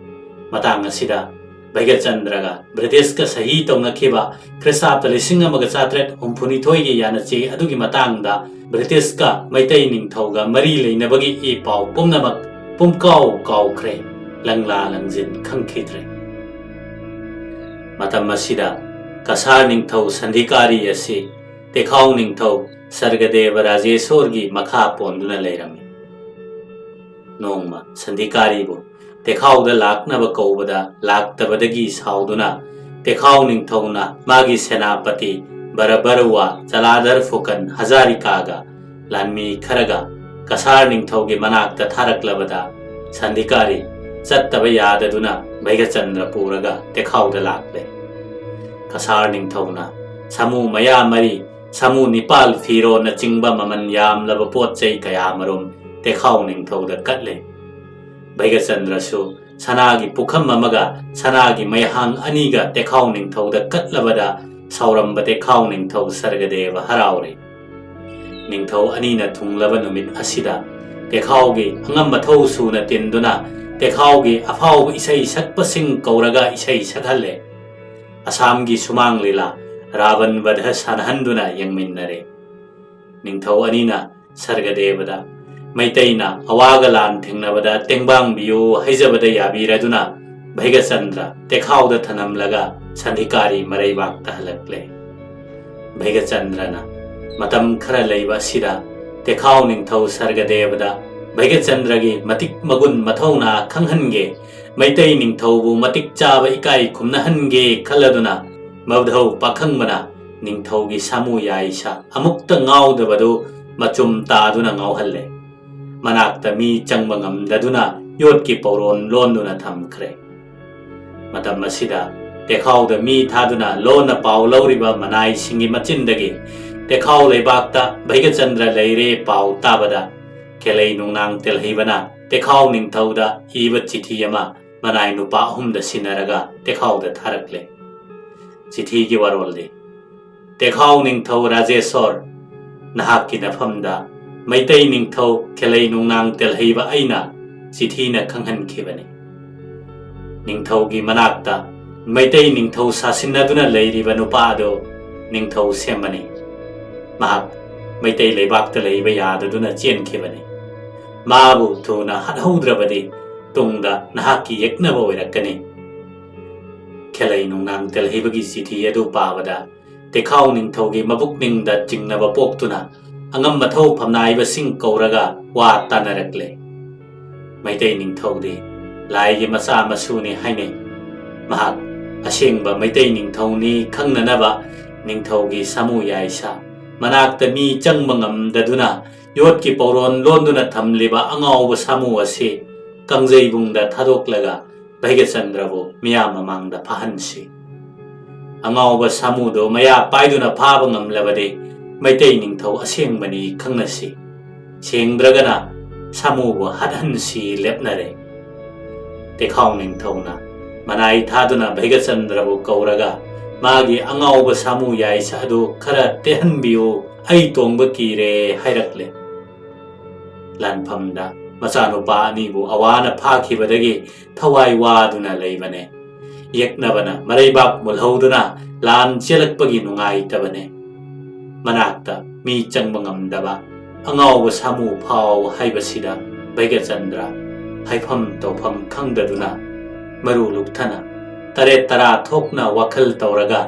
ꯃꯇꯥꯡ ꯑꯁꯤꯗ ꯚꯩꯒꯆꯟꯗ꯭ꯔꯒ ꯕ꯭ꯔꯤꯇꯤꯁꯀ ꯁꯍꯤ ꯇꯧꯅꯈꯤꯕ ꯈ꯭ꯔꯤꯁꯇꯥꯕꯗ ꯂꯤꯁꯤꯡ ꯑꯃꯒ ꯆꯥꯇ꯭ꯔꯦꯠ ꯍꯨꯝꯐꯨꯅꯤꯊꯣꯏꯒꯤ ꯌꯥꯅꯆꯦ ꯑꯗꯨꯒꯤ ꯃꯇꯥꯡꯗ ꯕ꯭ꯔꯤꯇꯤꯁꯀ ꯃꯩꯇꯩ ꯅꯤꯡꯊꯧꯒ ꯃꯔꯤ ꯂꯩꯅꯕꯒꯤ ꯏ ꯄꯥꯎ ꯄꯨꯝꯅꯃꯛ ꯄꯨꯝꯀꯥꯎ ꯀꯥꯎꯈ꯭ꯔꯦ, ꯂꯪꯂꯥ ꯂꯪꯖꯤꯟ ꯈꯪꯈꯤꯗ꯭ꯔꯦ꯫ ꯃꯇꯝ ꯑꯁꯤꯗ ꯀꯁꯥꯔ ꯅꯤꯡꯊꯧ ꯁꯟꯙꯤꯀꯥꯔꯤ ꯑꯁꯤ ꯇꯦꯈꯥꯎ ꯅꯤꯡꯊꯧ ꯁꯔꯒꯗꯦꯕ ꯔꯥꯖꯦꯁꯣꯔꯒꯤ ꯃꯈꯥ ꯄꯣꯟꯗꯨꯅ ꯂꯩꯔꯝꯃꯤ꯫ ꯅꯣꯡꯃ ꯁꯟꯙꯤꯀꯥꯔꯤꯕꯨ ꯇꯦꯈꯥꯎꯗ ꯂꯥꯛꯅꯕ ꯀꯧꯕꯗ ꯂꯥꯛꯇꯕꯗꯒꯤ ꯁꯥꯎꯗꯨꯅ ꯇꯦꯈꯥꯎ ꯅꯤꯡꯊꯧꯅ ꯃꯥꯒꯤ ꯁꯦꯅꯥꯄꯇꯤ ꯕꯔꯕꯔꯋꯥ ꯆꯂꯥꯗꯔ ꯐꯨꯀꯟ ꯍꯖꯥꯔꯤꯀꯥꯒ ꯂꯥꯟꯃꯤ ꯈꯔꯒ ꯀꯁꯥꯔ ꯅꯤꯡꯊꯧꯒꯤ ꯃꯅꯥꯛꯇ ꯊꯥꯔꯛꯂꯕꯗ ꯁꯟꯙꯤꯀꯥꯔꯤ ꯆꯠꯇꯕ ꯌꯥꯗꯗꯨꯅ ꯚꯩꯒꯆꯟꯗ꯭ꯔ ꯄꯨꯔꯒ ꯇꯦꯈꯥꯎꯗ ꯂꯥꯛꯂꯦ꯫ ꯀꯁꯥꯔ ꯅꯤꯡꯊꯧꯅ ꯁꯥꯃꯨ ꯃꯌꯥ ꯃꯔꯤ, ꯁꯥꯃꯨ ꯅꯤꯄꯥꯜ, ꯐꯤꯔꯣꯅꯆꯤꯡꯕ ꯃꯃꯜ ꯌꯥꯝꯂꯕ ꯄꯣꯠ ꯆꯩ ꯀꯌꯥꯃꯔꯨꯝ ꯇꯦꯈꯥꯎ ꯅꯤꯡꯊꯧꯗ ꯀꯠꯂꯦ꯫ ꯚꯩꯒꯆꯟꯗ꯭ꯔꯁꯨ ꯁꯅꯥꯒꯤ ꯄꯨꯈꯝ ꯑꯃꯒ ꯁꯅꯥꯒꯤ ꯃꯩꯍꯥꯡ ꯑꯅꯤꯒ ꯇꯦꯈꯥꯎ ꯅꯤꯡꯊꯧꯗ ꯀꯠꯂꯕꯗ ꯁꯥꯎꯔꯝꯕ ꯇꯦꯈꯥꯎ ꯅꯤꯡꯊꯧ ꯁꯔꯒꯗꯦꯕ ꯍꯔꯥꯎꯔꯦ꯫ ꯅꯤꯡꯊꯧ ꯑꯅꯤꯅ ꯊꯨꯡꯂꯕ ꯅꯨꯃꯤꯠ ꯑꯁꯤꯗ ꯇꯦꯈꯥꯎꯒꯤ ꯑꯉꯝ ꯑꯊꯧ ꯁꯨꯅ ꯇꯤꯟꯗꯨꯅ ꯇꯦꯈꯥꯎꯒꯤ ꯑꯐꯥꯎꯕ ꯏꯁꯩ ꯁꯛꯄꯁꯤꯡ ꯀꯧꯔꯒ ꯏꯁꯩ ꯁꯛꯍꯜꯂꯦ꯫ ꯑꯁꯥꯝꯒꯤ ꯁꯨꯃꯥꯡ ꯂꯤꯂꯥ ꯔꯥꯕꯟ ꯕꯙ ꯁꯥꯟꯅꯍꯟꯗꯨꯅ ꯌꯦꯡꯃꯤꯟꯅꯔꯦ꯫ ꯅꯤꯡꯊꯧ ꯑꯅꯤꯅ ꯁꯔꯒꯗꯦꯕꯗ ꯃꯩꯇꯩꯅ ꯑꯋꯥꯒ ꯂꯥꯟ ꯊꯦꯡꯅꯕꯗ ꯇꯦꯡꯕꯥꯡꯕꯤꯌꯨ ꯍꯥꯏꯖꯕꯗ ꯌꯥꯕꯤꯔꯗꯨꯅ ꯚꯩꯒꯆꯟꯗ꯭ꯔ ꯇꯦꯈꯥꯎꯗ ꯊꯅꯝꯂꯒ ꯁꯟꯙꯤꯀꯥꯔꯤ ꯃꯔꯩꯕꯥꯛꯇ ꯍꯜꯂꯛꯂꯦ꯫ ꯚꯩꯒꯆꯟꯗ꯭ꯔꯅ ꯃꯇꯝ ꯈꯔ ꯂꯩꯕ ꯑꯁꯤꯗ ꯇꯦꯈꯥꯎ ꯅꯤꯡꯊꯧ ꯁꯔꯒꯗꯦꯕꯗ ꯚꯩꯒꯆꯟꯗ꯭ꯔꯒꯤ ꯃꯇꯤꯛ ꯃꯒꯨꯟ ꯃꯊꯧꯅꯥ ꯈꯪꯍꯟꯒꯦ, ꯃꯩꯇꯩ ꯅꯤꯡꯊꯧꯕꯨ ꯃꯇꯤꯛ ꯆꯥꯕ ꯏꯀꯥꯏ ꯈꯨꯝꯅꯍꯟꯒꯦ ꯈꯜꯂꯗꯨꯅ ꯃꯙꯧ ꯄꯥꯈꯪꯕꯅ ꯅꯤꯡꯊꯧꯒꯤ ꯁꯥꯃꯨ ꯌꯥꯏꯁꯥ ꯑꯃꯨꯛꯇ ꯉꯥꯎꯗꯕꯗꯨ ꯃꯆꯨꯝ ꯇꯥꯗꯨꯅ ꯉꯥꯎꯍꯜꯂꯦ꯫ ꯃꯅꯥꯛꯇ ꯃꯤ ꯆꯪꯕ ꯉꯝꯗꯗꯨꯅ ꯌꯣꯠꯀꯤ ꯄꯧꯔꯣꯟ ꯂꯣꯟꯗꯨꯅ ꯊꯝꯈ꯭ꯔꯦ꯫ ꯃꯇꯝ ꯑꯁꯤꯗ ꯇꯦꯈꯥꯎꯗ ꯃꯤ ꯊꯥꯗꯨꯅ ꯂꯣꯟꯅ ꯄꯥꯎ ꯂꯧꯔꯤꯕ ꯃꯅꯥꯏꯁꯤꯡꯒꯤ ꯃꯆꯤꯟꯗꯒꯤ ꯇꯦꯈꯥꯎ ꯂꯩꯕꯥꯛꯇ ꯚꯩꯒꯆꯟꯗ꯭ꯔ ꯂꯩꯔꯦ ꯄꯥꯎ ꯇꯥꯕꯗ ꯈꯦꯂꯩ ꯅꯨꯡꯅꯥꯡ ꯇꯦꯜꯍꯩꯕꯅ ꯇꯦꯈꯥꯎ ꯅꯤꯡꯊꯧꯗ ꯏꯕ ꯆꯤꯊꯤ ꯑꯃ ꯃꯅꯥꯏ ꯅꯨꯄꯥ ꯑꯍꯨꯝꯗ ꯁꯤꯟꯅꯔꯒ ꯇꯦꯈꯥꯎꯗ ꯊꯥꯔꯛꯂꯦ꯫ ꯆꯤꯊꯤꯒꯤ ꯋꯥꯔꯣꯜꯗꯤ, ꯇꯦꯈꯥꯎ ꯅꯤꯡꯊꯧ ꯔꯥꯖꯦꯁꯣꯔ, ꯅꯍꯥꯛꯀꯤ ꯅꯐꯝꯗ ꯃꯩꯇꯩ ꯅꯤꯡꯊꯧ ꯈꯦꯂꯩ ꯅꯨꯡꯅꯥꯡ ꯇꯦꯜꯍꯩꯕ ꯑꯩꯅ ꯆꯤꯊꯤꯅ ꯈꯪꯍꯟꯈꯤꯕꯅꯤ꯫ ꯅꯤꯡꯊꯧꯒꯤ ꯃꯅꯥꯛꯇ ꯃꯩꯇꯩ ꯅꯤꯡꯊꯧ ꯁꯥꯁꯤꯟꯅꯗꯨꯅ ꯂꯩꯔꯤꯕ ꯅꯨꯄꯥ ꯑꯗꯨ ꯅꯤꯡꯊꯧ ꯁꯦꯝꯕꯅꯤ꯫ ꯃꯍꯥꯛ ꯃꯩꯇꯩ ꯂꯩꯕꯥꯛꯇ ꯂꯩꯕ ꯌꯥꯗꯗꯨꯅ ꯆꯦꯟꯈꯤꯕꯅꯤ꯫ ꯃꯥꯕꯨ ꯊꯨꯅ ꯍꯥꯠꯍꯧꯗ꯭ꯔꯕꯗꯤ ꯇꯨꯡꯗ ꯅꯍꯥꯛꯀꯤ ꯌꯦꯛꯅꯕ ꯑꯣꯏꯔꯛꯀꯅꯤ꯫ ꯈꯦꯂꯩ ꯅꯨꯡꯅꯥꯡ ꯇꯦꯜꯍꯩꯕꯒꯤ ꯆꯤꯊꯤ ꯑꯗꯨ ꯄꯥꯕꯗ ꯇꯦꯈꯥꯎ ꯅꯤꯡꯊꯧꯒꯤ ꯃꯕꯨꯛꯅꯤꯡꯗ ꯆꯤꯡꯅꯕ ꯄꯣꯛꯇꯨꯅ ꯑꯉꯝ ꯑꯊꯧ ꯐꯝꯅꯥꯏꯕꯁꯤꯡ ꯀꯧꯔꯒ ꯋꯥ ꯇꯥꯅꯔꯛꯂꯦ꯫ ꯃꯩꯇꯩ ꯅꯤꯡꯊꯧꯗꯤ ꯂꯥꯏꯒꯤ ꯃꯆꯥ ꯃꯁꯨꯅꯤ ꯍꯥꯏꯅꯩ꯫ ꯃꯍꯥꯛ ꯑꯁꯦꯡꯕ ꯃꯩꯇꯩ ꯅꯤꯡꯊꯧꯅꯤ ꯈꯪꯅꯅꯕ ꯅꯤꯡꯊꯧꯒꯤ ꯁꯥꯃꯨ ꯌꯥꯏꯁꯥ ꯃꯅꯥꯛꯇ ꯃꯤ ꯆꯪꯕ ꯉꯝꯗꯗꯨꯅ ꯌꯣꯠꯀꯤ ꯄꯧꯔꯣꯟ ꯂꯣꯟꯗꯨꯅ ꯊꯝꯂꯤꯕ ꯑꯉꯥꯎꯕ ꯁꯥꯃꯨ ꯑꯁꯤ ꯀꯪꯖꯩꯕꯨꯡꯗ ꯊꯥꯗꯣꯛꯂꯒ ꯚꯩꯒꯆꯟꯗ꯭ꯔꯕꯨ ꯃꯤꯌꯥꯝ ꯃꯃꯥꯡꯗ ꯐꯥꯍꯟꯁꯤ꯫ ꯑꯉꯥꯎꯕ ꯁꯥꯃꯨꯗꯨ ꯃꯌꯥ ꯄꯥꯏꯗꯨꯅ ꯐꯥꯕ ꯉꯝꯂꯕꯗꯤ ꯃꯩꯇꯩ ꯅꯤꯡꯊꯧ ꯑꯁꯦꯡꯕꯅꯤ ꯈꯪꯅꯁꯤ꯫ ꯁꯦꯡꯗ꯭ꯔꯒꯅ ꯁꯥꯃꯨꯕꯨ ꯍꯥꯠꯍꯟꯁꯤ ꯂꯦꯞꯅꯔꯦ꯫ ꯇꯦꯈꯥꯎ ꯅꯤꯡꯊꯧꯅ ꯃꯅꯥꯏ ꯊꯥꯗꯨꯅ ꯚꯩꯒꯆꯟꯗ꯭ꯔꯕꯨ ꯀꯧꯔꯒ, "ꯃꯥꯒꯤ ꯑꯉꯥꯎꯕ ꯁꯥꯃꯨ ꯌꯥꯏꯁ ꯑꯗꯨ ꯈꯔ ꯇꯦꯍꯟꯕꯤꯌꯨ, ꯑꯩ ꯇꯣꯡꯕ ꯀꯤꯔꯦ" ꯍꯥꯏꯔꯛꯂꯦ꯫ ꯂꯥꯟꯐꯝꯗ ꯃꯆꯥꯅꯨꯄꯥ ꯑꯅꯤꯕꯨ ꯑꯋꯥꯅ ꯐꯥꯈꯤꯕꯗꯒꯤ ꯊꯋꯥꯏ ꯋꯥꯗꯨꯅ ꯂꯩꯕꯅꯦ꯫ ꯌꯦꯛꯅꯕꯅ ꯃꯔꯩꯕꯥꯛ ꯃꯨꯜꯍꯧꯗꯨꯅ ꯂꯥꯟ ꯆꯦꯜꯂꯛꯄꯒꯤ ꯅꯨꯡꯉꯥꯏꯇꯕꯅꯦ꯫ ꯃꯅꯥꯛꯇ ꯃꯤ ꯆꯪꯕ ꯉꯝꯗꯕ ꯑꯉꯥꯎꯕ ꯁꯥꯃꯨ ꯐꯥꯎ ꯍꯥꯏꯕꯁꯤꯗ ꯚꯩꯒꯆꯟꯗ꯭ꯔ ꯍꯥꯏꯐꯝ ꯇꯧꯐꯝ ꯈꯪꯗꯗꯨꯅ, ꯃꯔꯨ ꯂꯨꯛꯊꯅ ꯇꯔꯦꯠ ꯇꯔꯥ ꯊꯣꯛꯅ ꯋꯥꯈꯜ ꯇꯧꯔꯒ,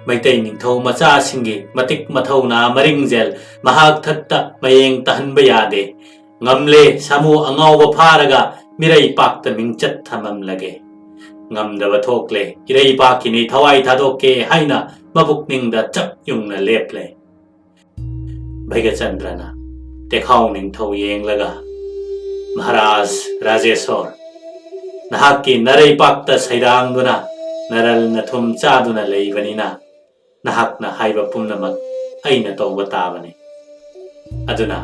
ꯃꯩꯇꯩ ꯅꯤꯡꯊꯧ ꯃꯆꯥꯁꯤꯡꯒꯤ ꯃꯇꯤꯛ ꯃꯊꯧꯅꯥ ꯃꯔꯤꯡꯖꯦꯜ ꯃꯍꯥꯛ ꯊꯛꯇ ꯃꯌꯦꯡ ꯇꯥꯍꯟꯕ ꯌꯥꯗꯦ꯫ ꯉꯝꯂꯦ, ꯁꯥꯃꯨ ꯑꯉꯥꯎꯕ ꯐꯥꯔꯒ ꯃꯤꯔꯩꯄꯥꯛꯇ ꯃꯤꯡꯆꯠ ꯊꯝꯃꯝꯂꯒꯦ꯫ ꯉꯝꯗꯕ ꯊꯣꯛꯂꯦ, ꯏꯔꯩꯄꯥꯛꯀꯤꯅꯤ, ꯊꯋꯥꯏ ꯊꯥꯗꯣꯛꯀꯦ ꯍꯥꯏꯅ ꯃꯕꯨꯛꯅꯤꯡꯗ ꯆꯞ ꯌꯨꯡꯅ ꯂꯦꯞꯂꯦ꯫ ꯚꯩꯒꯆꯟꯗ꯭ꯔꯅ ꯇꯦꯈꯥꯎ ꯅꯤꯡꯊꯧ ꯌꯦꯡꯂꯒ, "ꯃꯍꯥꯔꯥꯖ ꯔꯥꯖꯦꯁꯣꯔ, ꯅꯍꯥꯛꯀꯤ ꯅꯔꯩꯄꯥꯛꯇ ꯁꯩꯗꯥꯡꯗꯨꯅ ꯅꯔꯜ ꯅꯊꯨꯝ ꯆꯥꯗꯨꯅ ꯂꯩꯕꯅꯤꯅ, ꯅꯍꯥꯛꯅ ꯍꯥꯏꯕ ꯄꯨꯝꯅꯃꯛ ꯑꯩꯅ ꯇꯧꯕ ꯇꯥꯕꯅꯤ꯫ ꯑꯗꯨꯅ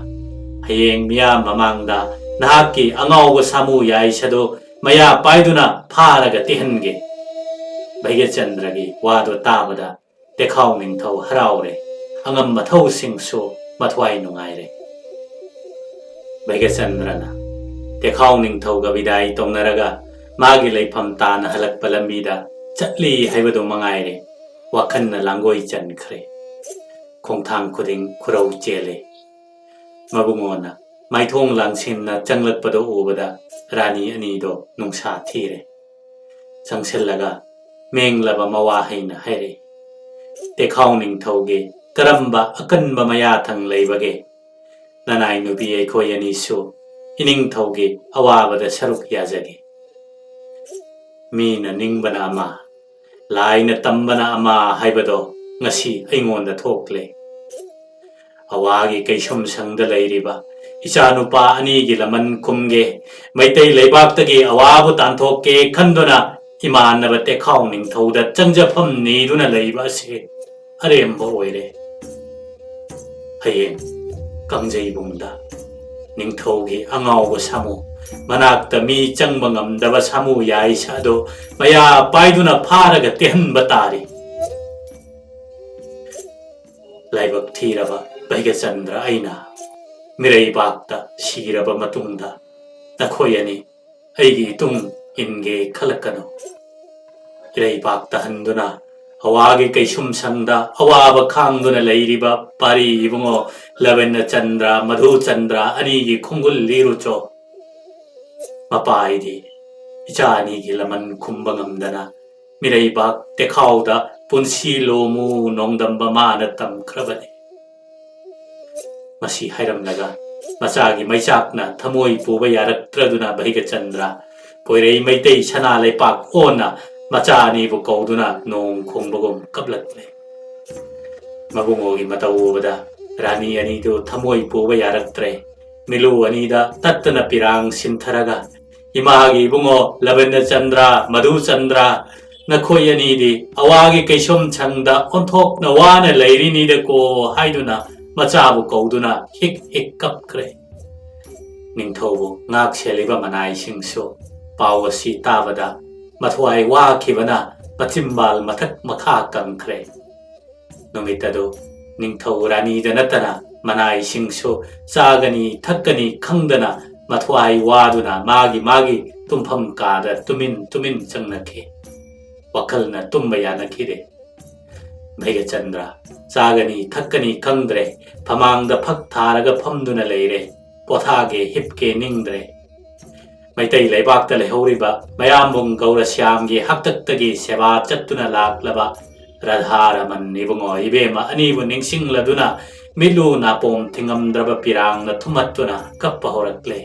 ꯍꯌꯦꯡ ꯃꯤꯌꯥꯝ ꯃꯃꯥꯡꯗ ꯅꯍꯥꯛꯀꯤ ꯑꯉꯥꯎꯕ ꯁꯥꯃꯨ ꯌꯥꯏꯁ ꯑꯗꯨ ꯃꯌꯥ ꯄꯥꯏꯗꯨꯅ ꯐꯥꯔꯒ ꯇꯤꯍꯟꯒꯦ꯫" ꯚꯩꯒꯆꯟꯗ꯭ꯔꯒꯤ ꯋꯥꯗꯨ ꯇꯥꯕꯗ ꯇꯦꯈꯥꯎ ꯅꯤꯡꯊꯧ ꯍꯔꯥꯎꯔꯦ, ꯑꯉꯝ ꯃꯊꯧꯁꯤꯡꯁꯨ ꯃꯊ꯭ꯋꯥꯏ ꯅꯨꯡꯉꯥꯏꯔꯦ꯫ ꯚꯩꯒꯆꯟꯗ꯭ꯔꯅ ꯇꯦꯈꯥꯎ ꯅꯤꯡꯊꯧꯒ ꯕꯤꯗꯥꯏ ꯇꯧꯅꯔꯒ ꯃꯥꯒꯤ ꯂꯩꯐꯝ ꯇꯥꯅ ꯍꯜꯂꯛꯄ ꯂꯝꯕꯤꯗ ꯆꯠꯂꯤ ꯍꯥꯏꯕꯗꯨ ꯃꯉꯥꯏꯔꯦ, ꯋꯥꯈꯜꯅ ꯂꯥꯡꯒꯣꯏ ꯆꯟꯈ꯭ꯔꯦ꯫ ꯈꯣꯡꯊꯥꯡ ꯈꯨꯗꯤꯡ ꯈꯨꯔꯧ ꯆꯦꯜꯂꯦ꯫ ꯃꯕꯨꯡꯉꯣꯅ ꯃꯥꯏꯊꯣꯡ ꯂꯥꯡꯁꯤꯟꯅ ꯆꯪꯂꯛꯄꯗꯨ ꯎꯕꯗ ꯔꯥꯅꯤ ꯑꯅꯤꯗꯣ ꯅꯨꯡꯁꯥ ꯊꯤꯔꯦ꯫ ꯆꯪꯁꯤꯜꯂꯒ ꯃꯦꯡꯂꯕ ꯃꯋꯥ ꯍꯩꯅ ꯍꯥꯏꯔꯛꯏ, "ꯇꯦꯈꯥꯎ ꯅꯤꯡꯊꯧꯒꯤ ꯀꯔꯝꯕ ꯑꯀꯟꯕ ꯃꯌꯥꯊꯪ ꯂꯩꯕꯒꯦ? ꯅꯅꯥꯏ ꯅꯨꯄꯤ ꯑꯩꯈꯣꯏ ꯑꯅꯤꯁꯨ ꯏꯅꯤꯡꯊꯧꯒꯤ ꯑꯋꯥꯕꯗ ꯁꯔꯨꯛ ꯌꯥꯖꯒꯦ꯫ ꯃꯤꯅ ꯅꯤꯡꯕꯅ ꯑꯃ, ꯂꯥꯏꯅ ꯇꯝꯕꯅ ꯑꯃ ꯍꯥꯏꯕꯗꯣ ꯉꯁꯤ ꯑꯩꯉꯣꯟꯗ ꯊꯣꯛꯂꯦ꯫ ꯑꯋꯥꯒꯤ ꯀꯩꯁꯨꯝꯁꯪꯗ ꯂꯩꯔꯤꯕ ꯏꯆꯥꯅꯨꯄꯥ ꯑꯅꯤꯒꯤ ꯂꯃꯟ ꯈꯨꯝꯒꯦ, ꯃꯩꯇꯩ ꯂꯩꯕꯥꯛꯇꯒꯤ ꯑꯋꯥꯕꯨ ꯇꯥꯟꯊꯣꯛꯀꯦ ꯈꯟꯗꯨꯅ ꯏꯃꯥꯟꯅꯕ ꯇꯦꯈꯥꯎ ꯅꯤꯡꯊꯧꯗ ꯆꯪꯖꯐꯝ ꯅꯤꯗꯨꯅ ꯂꯩꯕ ꯑꯁꯤ ꯑꯔꯦꯝꯕ ꯑꯣꯏꯔꯦ꯫ ꯍꯌꯦꯡ ꯀꯥꯡꯖꯩꯕꯨꯡꯗ ꯅꯤꯡꯊꯧꯒꯤ ꯑꯉꯥꯎꯕ ꯁꯥꯃꯨ ꯃꯅꯥꯛꯇ ꯃꯤ ꯆꯪꯕ ꯉꯝꯗꯕ ꯁꯥꯃꯨ ꯌꯥꯏꯁ ꯑꯗꯨ ꯃꯌꯥ ꯄꯥꯏꯗꯨꯅ ꯐꯥꯔꯒ ꯇꯦꯍꯟꯕ ꯇꯥꯔꯤ꯫ ꯂꯥꯏꯕꯛ ꯊꯤꯔꯕ ꯚꯩꯒꯆꯟꯗ꯭ꯔ ꯑꯩꯅ ꯃꯤꯔꯩꯕꯥꯛꯇ ꯁꯤꯔꯕ ꯃꯇꯨꯡꯗ ꯅꯈꯣꯏ ꯑꯅꯤ ꯑꯩꯒꯤ ꯏꯇꯨꯡ ꯏꯟꯒꯦ ꯈꯜꯂꯛꯀꯅꯨ꯫ ꯏꯔꯩꯕꯥꯛꯇ ꯍꯟꯗꯨꯅ ꯍꯋꯥꯒꯤ ꯀꯩꯁꯨꯝ ꯁꯪꯗ ꯑꯋꯥꯕ ꯈꯥꯡꯗꯨꯅ ꯂꯩꯔꯤꯕ ꯄꯥꯔꯤ ꯏꯕꯨꯡꯉꯣ ꯂꯕꯦꯟꯗ꯭ꯔ ꯆꯟꯗ꯭ꯔ, ꯃꯙꯨ ꯆꯟꯗ꯭ꯔ ꯑꯅꯤꯒꯤ ꯈꯣꯡꯒꯨꯜ ꯂꯤꯔꯨꯆꯣ꯫ ꯃꯄꯥ ꯑꯩꯗꯤ ꯏꯆꯥ ꯑꯅꯤꯒꯤ ꯂꯃꯟ ꯈꯨꯝꯕ ꯉꯝꯗꯅ ꯃꯤꯔꯩꯕꯥꯛ ꯇꯦꯈꯥꯎꯗ ꯄꯨꯟꯁꯤ ꯂꯣꯃꯨ ꯅꯣꯡꯗꯝꯕ ꯃꯥꯅ ꯇꯝꯈ꯭ꯔꯕꯅꯤ꯫ ꯃꯁꯤ ꯍꯥꯏꯔꯝꯂꯒ ꯃꯆꯥꯒꯤ ꯃꯩꯆꯥꯛꯅ ꯊꯃꯣꯏ ꯄꯨꯕ ꯌꯥꯔꯛꯇ꯭ꯔꯗꯨꯅ ꯚꯩꯒꯆꯟꯗ꯭ꯔ ꯄꯣꯏꯔꯩ ꯃꯩꯇꯩ ꯁꯅꯥ ꯂꯩꯄꯥꯛ ꯑꯣꯟꯅ ꯃꯆꯥ ꯑꯅꯤꯕꯨ ꯀꯧꯗꯨꯅ ꯅꯣꯡ ꯈꯣꯡꯕꯒꯨꯝ ꯀꯞꯂꯛꯂꯦ꯫ ꯃꯕꯨꯡꯉꯣꯒꯤ ꯃꯇꯧ ꯎꯕꯗ ꯔꯥꯅꯤ ꯑꯅꯤꯗꯨ ꯊꯃꯣꯏ ꯄꯨꯕ ꯌꯥꯔꯛꯇ꯭ꯔꯦ꯫ ꯃꯤꯂꯨ ꯑꯅꯤꯗ ꯇꯠꯇꯅ ꯄꯤꯔꯥꯡ ꯁꯤꯟꯊꯔꯒ, "ꯏꯃꯥꯒꯤ ꯏꯕꯨꯡꯉꯣ ꯂꯕꯦꯟꯗ꯭ꯔ ꯆꯟꯗ꯭ꯔ, ꯃꯙꯨ ꯆꯟꯗ꯭ꯔ, ꯅꯈꯣꯏ ꯑꯅꯤꯗꯤ ꯑꯋꯥꯒꯤ ꯀꯩꯁꯨꯝ ꯁꯪꯗ ꯑꯣꯟꯊꯣꯛꯅ ꯋꯥꯅ ꯂꯩꯔꯤꯅꯤꯗꯀꯣ" ꯍꯥꯏꯗꯨꯅ ꯃꯆꯥꯕꯨ ꯀꯧꯗꯨꯅ ꯍꯤꯛ ꯍꯤꯛ ꯀꯞꯈ꯭ꯔꯦ꯫ ꯅꯤꯡꯊꯧꯕꯨ ꯉꯥꯛ ꯁꯦꯜꯂꯤꯕ ꯃꯅꯥꯏꯁꯤꯡꯁꯨ ꯄꯥꯎ ꯑꯁꯤ ꯇꯥꯕꯗ ꯃꯊ꯭ꯋꯥꯏ ꯋꯥꯈꯤꯕꯅ ꯃꯆꯤꯝꯕꯥꯜ ꯃꯊꯛ ꯃꯈꯥ ꯀꯪꯈ꯭ꯔꯦ꯫ ꯅꯨꯃꯤꯠ ꯑꯗꯨ ꯅꯤꯡꯊꯧ ꯔꯥꯅꯤꯗ ꯅꯠꯇꯅ ꯃꯅꯥꯏꯁꯤꯡꯁꯨ ꯆꯥꯒꯅꯤ ꯊꯛꯀꯅꯤ ꯈꯪꯗꯅ ꯃꯊ꯭ꯋꯥꯏ ꯋꯥꯗꯨꯅ ꯃꯥꯒꯤ ꯃꯥꯒꯤ ꯇꯨꯝꯐꯝ ꯀꯥꯗ ꯇꯨꯃꯤꯟ ꯇꯨꯃꯤꯟ ꯆꯪꯅꯈꯤ꯫ ꯋꯥꯈꯜꯅ ꯇꯨꯝꯕ ꯌꯥꯅꯈꯤꯗꯦ꯫ ꯚꯩꯒꯆꯟꯗ꯭ꯔ ꯆꯥꯒꯅꯤ ꯊꯛꯀꯅꯤ ꯈꯪꯗ꯭ꯔꯦ꯫ ꯐꯃꯥꯡꯗ ꯐꯛ ꯊꯥꯔꯒ ꯐꯝꯗꯨꯅ ꯂꯩꯔꯦ꯫ ꯄꯣꯊꯥꯒꯦ ꯍꯤꯞꯀꯦ ꯅꯤꯡꯗ꯭ꯔꯦ꯫ ꯃꯩꯇꯩ ꯂꯩꯕꯥꯛꯇ ꯂꯩꯍꯧꯔꯤꯕ ꯃꯌꯥꯝꯕꯨꯡ ꯒꯧꯔꯁ꯭ꯌꯥꯝꯒꯤ ꯍꯥꯛꯇꯛꯇꯒꯤ ꯁꯦꯕꯥ ꯆꯠꯇꯨꯅ ꯂꯥꯛꯂꯕ ꯔꯥꯙꯥ ꯔꯃꯟ ꯏꯕꯨꯡꯉꯣ ꯏꯕꯦꯝꯃ ꯑꯅꯤꯕꯨ ꯅꯤꯡꯁꯤꯡꯂꯗꯨꯅ ꯃꯤꯠꯂꯨ ꯅꯥꯄꯣꯝ ꯊꯤꯡꯉꯝꯗ꯭ꯔꯕ ꯄꯤꯔꯥꯡꯅ ꯊꯨꯝꯍꯠꯇꯨꯅ ꯀꯞꯄ ꯍꯧꯔꯛꯂꯦ꯫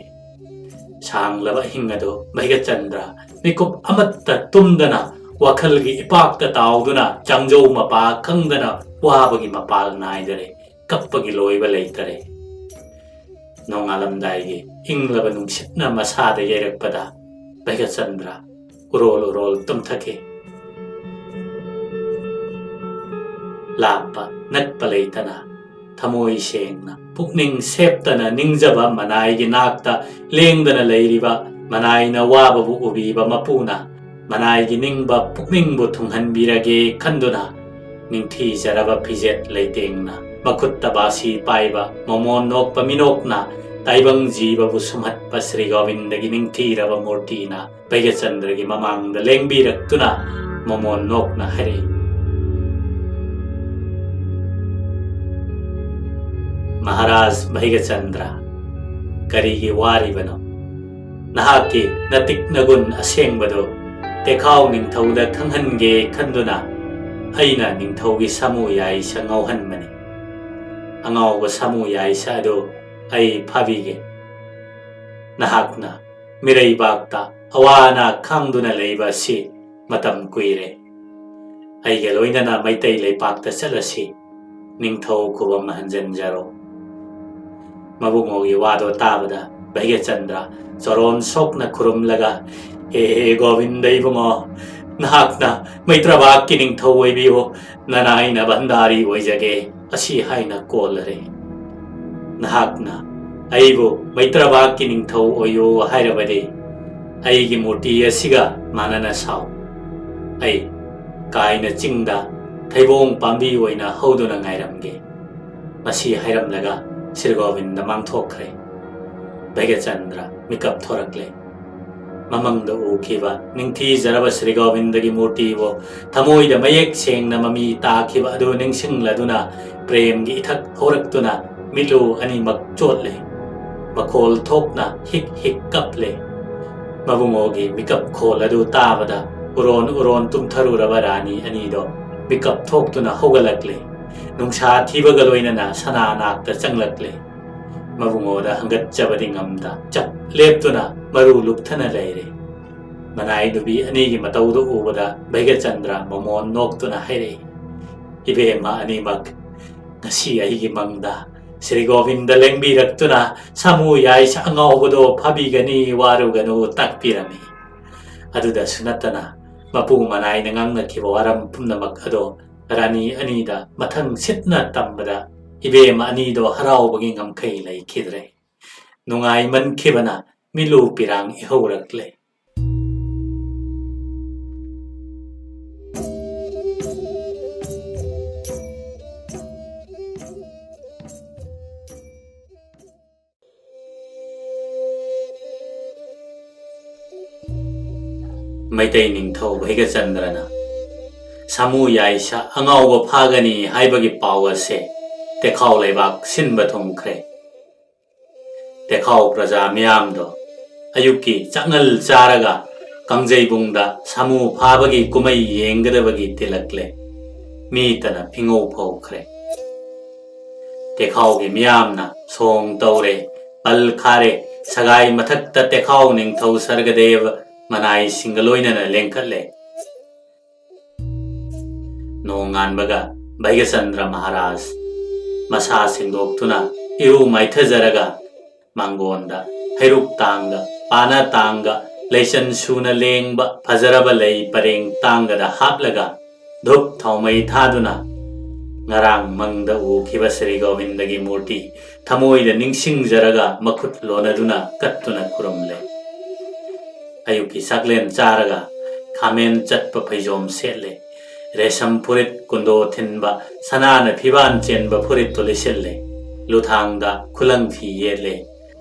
ꯁꯥꯡꯂꯕ ꯑꯍꯤꯡ ꯑꯗꯨ ꯚꯩꯒꯆꯟꯗ꯭ꯔ ꯃꯤꯀꯨꯞ ꯑꯃꯠꯇ ꯇꯨꯝꯗꯅ ꯋꯥꯈꯜꯒꯤ ꯏꯄꯥꯛꯇ ꯇꯥꯎꯗꯨꯅ ꯆꯥꯡꯖꯧ ꯃꯄꯥ ꯈꯪꯗꯅ ꯋꯥꯕꯒꯤ ꯃꯄꯥꯜ ꯅꯥꯏꯗꯔꯦ, ꯀꯞꯄꯒꯤ ꯂꯣꯏꯕ ꯂꯩꯇꯔꯦ꯫ ꯅꯣꯡꯉꯥꯜꯂꯝꯗꯥꯏꯒꯤ ꯏꯪꯂꯕ ꯅꯨꯡꯁꯤꯠꯅ ꯃꯁꯥꯗ ꯌꯩꯔꯛꯄꯗ ꯚꯩꯒꯆꯟꯗ꯭ꯔ ꯎꯔꯣꯜ ꯎꯔꯣꯜ ꯇꯨꯝꯊꯈꯤ꯫ ꯂꯥꯞꯄ ꯅꯛꯄ ꯂꯩꯇꯅ ꯊꯃꯣꯏ ꯁꯦꯡꯅ ꯄꯨꯛꯅꯤꯡ ꯁꯦꯞꯇꯅ ꯅꯤꯡꯖꯕ ꯃꯅꯥꯏꯒꯤ ꯅꯥꯛꯇ ꯂꯦꯡꯗꯅ ꯂꯩꯔꯤꯕ ꯃꯅꯥꯏꯅ ꯋꯥꯕꯕꯨ ꯎꯕꯤꯕ ꯃꯄꯨꯅ ꯃꯅꯥꯏꯒꯤ ꯅꯤꯡꯕ ꯄꯨꯛꯅꯤꯡꯕꯨ ꯊꯨꯡꯍꯟꯕꯤꯔꯒꯦ ꯈꯟꯗꯨꯅ ꯅꯤꯡꯊꯤꯖꯔꯕ ꯐꯤꯖꯦꯠ ꯂꯩꯇꯦꯡꯅ ꯃꯈꯨꯠꯇ ꯕꯥꯁꯤ ꯄꯥꯏꯕ ꯃꯃꯣꯟ ꯅꯣꯛꯄ ꯃꯤꯅꯣꯛꯅ ꯇꯥꯏꯕꯪ ꯖꯤꯕꯕꯨ ꯁꯨꯝꯍꯠꯄ ꯁ꯭ꯔꯤ ꯒꯣꯕꯤꯟꯗꯒꯤ ꯅꯤꯡꯊꯤꯔꯕ ꯃꯨꯔꯇꯤꯅ ꯚꯩꯒꯆꯟꯗ꯭ꯔꯒꯤ ꯃꯃꯥꯡꯗ ꯂꯦꯡꯕꯤꯔꯛꯇꯨꯅ ꯃꯃꯣꯟ ꯅꯣꯛꯅ ꯍꯥꯏꯔꯛꯏ, "ꯃꯍꯥꯔꯥꯖ ꯚꯩꯒꯆꯟꯗ꯭ꯔ, ꯀꯔꯤꯒꯤ ꯋꯥꯔꯤꯕꯅꯣ? ꯅꯍꯥꯛꯀꯤ ꯅꯇꯤꯛ ꯅꯒꯨꯟ ꯑꯁꯦꯡꯕꯗꯨ ꯇꯦꯈꯥꯎ ꯅꯤꯡꯊꯧꯗ ꯈꯪꯍꯟꯒꯦ ꯈꯟꯗꯨꯅ ꯑꯩꯅ ꯅꯤꯡꯊꯧꯒꯤ ꯁꯥꯃꯨ ꯌꯥꯏꯁ ꯉꯥꯎꯍꯟꯕꯅꯤ꯫ ꯑꯉꯥꯎꯕ ꯁꯥꯃꯨ ꯌꯥꯏꯁ ꯑꯗꯨ ꯑꯩ ꯐꯥꯕꯤꯒꯦ꯫ ꯅꯍꯥꯛꯅ ꯃꯤꯔꯩꯕꯥꯛꯇ ꯑꯋꯥ ꯑꯅꯥ ꯈꯥꯡꯗꯨꯅ ꯂꯩꯕ ꯑꯁꯤ ꯃꯇꯝ ꯀꯨꯏꯔꯦ꯫ ꯑꯩꯒ ꯂꯣꯏꯅꯅ ꯃꯩꯇꯩ ꯂꯩꯄꯥꯛꯇ ꯆꯠꯂꯁꯤ꯫ ꯅꯤꯡꯊꯧ ꯈꯨꯕꯝ ꯍꯟꯖꯟꯖꯔꯣ꯫" ꯃꯕꯨꯡꯉꯣꯒꯤ ꯋꯥꯗꯣ ꯇꯥꯕꯗ ꯚꯩꯒꯆꯟꯗ꯭ꯔ ꯆꯣꯔꯣꯟ ꯁꯣꯛꯅ ꯈꯨꯔꯨꯝꯂꯒ, "ꯍꯦ ꯍꯦ ꯒꯣꯕꯤꯟꯗ ꯏꯕꯨꯡꯉꯣ, ꯅꯍꯥꯛꯅ ꯃꯩꯇ꯭ꯔꯕꯥꯛꯀꯤ ꯅꯤꯡꯊꯧ ꯑꯣꯏꯕꯤꯌꯨ, ꯅꯅꯥꯏꯅ ꯚꯟꯗꯥꯔꯤ ꯑꯣꯏꯖꯒꯦ" ꯑꯁꯤ ꯍꯥꯏꯅ ꯀꯣꯜꯂꯔꯦ꯫ "ꯅꯍꯥꯛꯅ ꯑꯩꯕꯨ ꯃꯩꯇ꯭ꯔꯕꯥꯛꯀꯤ ꯅꯤꯡꯊꯧ ꯑꯣꯏꯌꯨ ꯍꯥꯏꯔꯕꯗꯤ ꯑꯩꯒꯤ ꯃꯨꯔꯇꯤ ꯑꯁꯤꯒ ꯃꯥꯟꯅꯅ ꯁꯥꯎ꯫ ꯑꯩ ꯀꯥꯏꯅ ꯆꯤꯡꯗ ꯊꯩꯕꯣꯡ ꯄꯥꯝꯕꯤ ꯑꯣꯏꯅ ꯍꯧꯗꯨꯅ ꯉꯥꯏꯔꯝꯒꯦ꯫" ꯃꯁꯤ ꯍꯥꯏꯔꯝꯂꯒ ꯁ꯭ꯔꯤ ꯒꯣꯕꯤꯟꯗ ꯃꯥꯡꯊꯣꯛꯈ꯭ꯔꯦ꯫ ꯚꯩꯒꯆꯟꯗ꯭ꯔ ꯃꯤꯀꯞ ꯊꯣꯔꯛꯂꯦ꯫ ꯃꯃꯪꯗ ꯎꯈꯤꯕ ꯅꯤꯡꯊꯤꯖꯔꯕ ꯁ꯭ꯔꯤ ꯒꯣꯕꯤꯟꯗꯒꯤ ꯃꯨꯔꯇꯤꯕꯨ ꯊꯃꯣꯏꯗ ꯃꯌꯦꯛ ꯁꯦꯡꯅ ꯃꯃꯤ ꯇꯥꯈꯤꯕ ꯑꯗꯨ ꯅꯤꯡꯁꯤꯡꯂꯗꯨꯅ ꯄ꯭ꯔꯦꯝꯒꯤ ꯏꯊꯛ ꯍꯧꯔꯛꯇꯨꯅ ꯃꯤꯠꯂꯨ ꯑꯅꯤꯃꯛ ꯆꯣꯠꯂꯦ꯫ ꯃꯈꯣꯜ ꯊꯣꯛꯅ ꯍꯤꯛ ꯍꯤꯛ ꯀꯞꯂꯦ꯫ ꯃꯕꯨꯡꯉꯣꯒꯤ ꯃꯤꯀꯞ ꯈꯣꯜ ꯑꯗꯨ ꯇꯥꯕꯗ ꯎꯔꯣꯟ ꯎꯔꯣꯟ ꯇꯨꯝꯊꯔꯨꯔꯕ ꯔꯥꯅꯤ ꯑꯅꯤꯗꯣ ꯃꯤꯀꯞ ꯊꯣꯛꯇꯨꯅ ꯍꯧꯒꯠꯂꯛꯂꯦ꯫ ꯅꯨꯡꯁꯥ ꯊꯤꯕꯒ ꯂꯣꯏꯅꯅ ꯁꯅꯥ ꯅꯥꯛꯇ ꯆꯪꯂꯛꯂꯦ꯫ ꯃꯕꯨꯡꯉꯣꯗ ꯍꯪꯒꯠꯆꯕꯗꯤ ꯉꯝꯗ ꯆꯞ ꯂꯦꯞꯇꯨꯅ ꯃꯔꯨ ꯂꯨꯞꯊꯅ ꯂꯩꯔꯦ꯫ ꯃꯅꯥꯏ ꯅꯨꯄꯤ ꯑꯅꯤꯒꯤ ꯃꯇꯧꯗꯨ ꯎꯕꯗ ꯚꯩꯒꯆꯟꯗ꯭ꯔ ꯃꯃꯣꯟ ꯅꯣꯛꯇꯨꯅ ꯍꯥꯏꯔꯛꯏ, "ꯏꯕꯦꯝꯃ ꯑꯅꯤꯃꯛ, ꯉꯁꯤ ꯑꯩꯒꯤ ꯃꯪꯗ ꯁ꯭ꯔꯤ ꯒꯣꯕꯤꯟꯗ ꯂꯦꯡꯕꯤꯔꯛꯇꯨꯅ ꯁꯥꯃꯨ ꯌꯥꯏꯁ ꯑꯉꯥꯎꯕꯗꯣ ꯐꯥꯕꯤꯒꯅꯤ, ꯋꯥꯔꯨꯒꯅꯨ, ꯇꯥꯛꯄꯤꯔꯝꯃꯤ꯫ ꯑꯗꯨꯗꯁꯨ ꯅꯠꯇꯅ ꯃꯄꯨ ꯃꯅꯥꯏꯅ ꯉꯥꯡꯅꯈꯤꯕ ꯋꯥꯔꯝ ꯄꯨꯝꯅꯃꯛ ꯑꯗꯣ ꯔꯥꯅꯤ ꯑꯅꯤꯗ ꯃꯊꯪ ꯁꯤꯠꯅ ꯇꯝꯕꯗ ꯏꯕꯦꯝꯃ ꯑꯅꯤꯗꯣ ꯍꯔꯥꯎꯕꯒꯤ ꯉꯝꯈꯩ ꯂꯩꯈꯤꯗ꯭ꯔꯦ꯫ ꯅꯨꯡꯉꯥꯏꯃꯟꯈꯤꯕꯅ ꯃꯤꯠꯂꯨ ꯄꯤꯔꯥꯡ ꯏꯍꯧꯔꯛꯂꯦ꯫ ꯃꯩꯇꯩ ꯅꯤꯡꯊꯧ ꯚꯩꯒꯆꯟꯗ꯭ꯔꯅ ꯁꯥꯃꯨ ꯌꯥꯏꯁ ꯑꯉꯥꯎꯕ ꯐꯥꯒꯅꯤ ꯍꯥꯏꯕꯒꯤ ꯄꯥꯎ ꯑꯁꯦ ꯇꯦꯈꯥꯎ ꯂꯩꯕꯥꯛ ꯁꯤꯟꯕ ꯊꯨꯡꯈ꯭ꯔꯦ꯫ ꯇꯦꯈꯥꯎ ꯄ꯭ꯔꯖꯥ ꯃꯤꯌꯥꯝꯗꯣ ꯑꯌꯨꯛꯀꯤ ꯆꯥꯛꯉꯜ ꯆꯥꯔꯒ ꯀꯥꯡꯖꯩꯕꯨꯡꯗ ꯁꯥꯃꯨ ꯐꯥꯕꯒꯤ ꯀꯨꯝꯍꯩ ꯌꯦꯡꯒꯗꯕꯒꯤ ꯇꯤꯂꯛꯂꯦ꯫ ꯃꯤꯇꯅ ꯐꯤꯉꯧ ꯐꯧꯈ꯭ꯔꯦ꯫ ꯇꯦꯈꯥꯎꯒꯤ ꯃꯤꯌꯥꯝꯅ ꯁꯣꯡ ꯇꯧꯔꯦ, ꯄꯜ ꯈꯥꯔꯦ, ꯁꯒꯥꯏ ꯃꯊꯛꯇ ꯇꯦꯈꯥꯎ ꯅꯤꯡꯊꯧ ꯁꯔꯒꯗꯦꯕ ꯃꯅꯥꯏꯁꯤꯡꯒ ꯂꯣꯏꯅꯅ ꯂꯦꯡꯈꯠꯂꯦ꯫ ꯅꯣꯡꯉꯥꯟꯕꯒ ꯚꯩꯒꯆꯟꯗ꯭ꯔ ꯃꯍꯥꯔꯥꯖ ꯃꯁꯥ ꯁꯦꯡꯗꯣꯛꯇꯨꯅ ꯏꯔꯨ ꯃꯥꯏꯊꯖꯔꯒ ꯃꯥꯡꯒꯣꯟꯗ ꯍꯩꯔꯨꯛ ꯇꯥꯡꯒ, ꯄꯥꯅ ꯇꯥꯡꯒ, ꯂꯩꯆꯟ ꯁꯨꯅ ꯂꯦꯡꯕ ꯐꯖꯔꯕ ꯂꯩ ꯄꯔꯦꯡ ꯇꯥꯡꯒꯗ ꯍꯥꯞꯂꯒ ꯙꯨꯞ ꯊꯥꯎꯃꯩ ꯊꯥꯗꯨꯅ ꯉꯔꯥꯡ ꯃꯪꯗ ꯎꯈꯤꯕ ꯁ꯭ꯔꯤ ꯒꯣꯕꯤꯟꯗꯒꯤ ꯃꯨꯔꯇꯤ ꯊꯃꯣꯏꯗ ꯅꯤꯡꯁꯤꯡꯖꯔꯒ ꯃꯈꯨꯠ ꯂꯣꯟꯅꯗꯨꯅ ꯀꯠꯇꯨꯅ ꯈꯨꯔꯨꯝꯂꯦ꯫ ꯑꯌꯨꯛꯀꯤ ꯆꯥꯛꯂꯦꯟ ꯆꯥꯔꯒ ꯈꯥꯃꯦꯟ ꯆꯠꯄ ꯐꯩꯖꯣꯝ ꯁꯦꯠꯂꯦ꯫ ꯔꯦꯁꯝ ꯐꯨꯔꯤꯠ ꯀꯨꯟꯗꯣ ꯊꯤꯟꯕ ꯁꯅꯥꯅ ꯐꯤꯕꯥꯟ ꯆꯦꯟꯕ ꯐꯨꯔꯤꯠꯇꯨ ꯂꯤꯠꯁꯤꯜꯂꯦ꯫ ꯂꯨꯊꯥꯡꯗ ꯈꯨꯂꯪ ꯐꯤ ꯌꯦꯠꯂꯦ꯫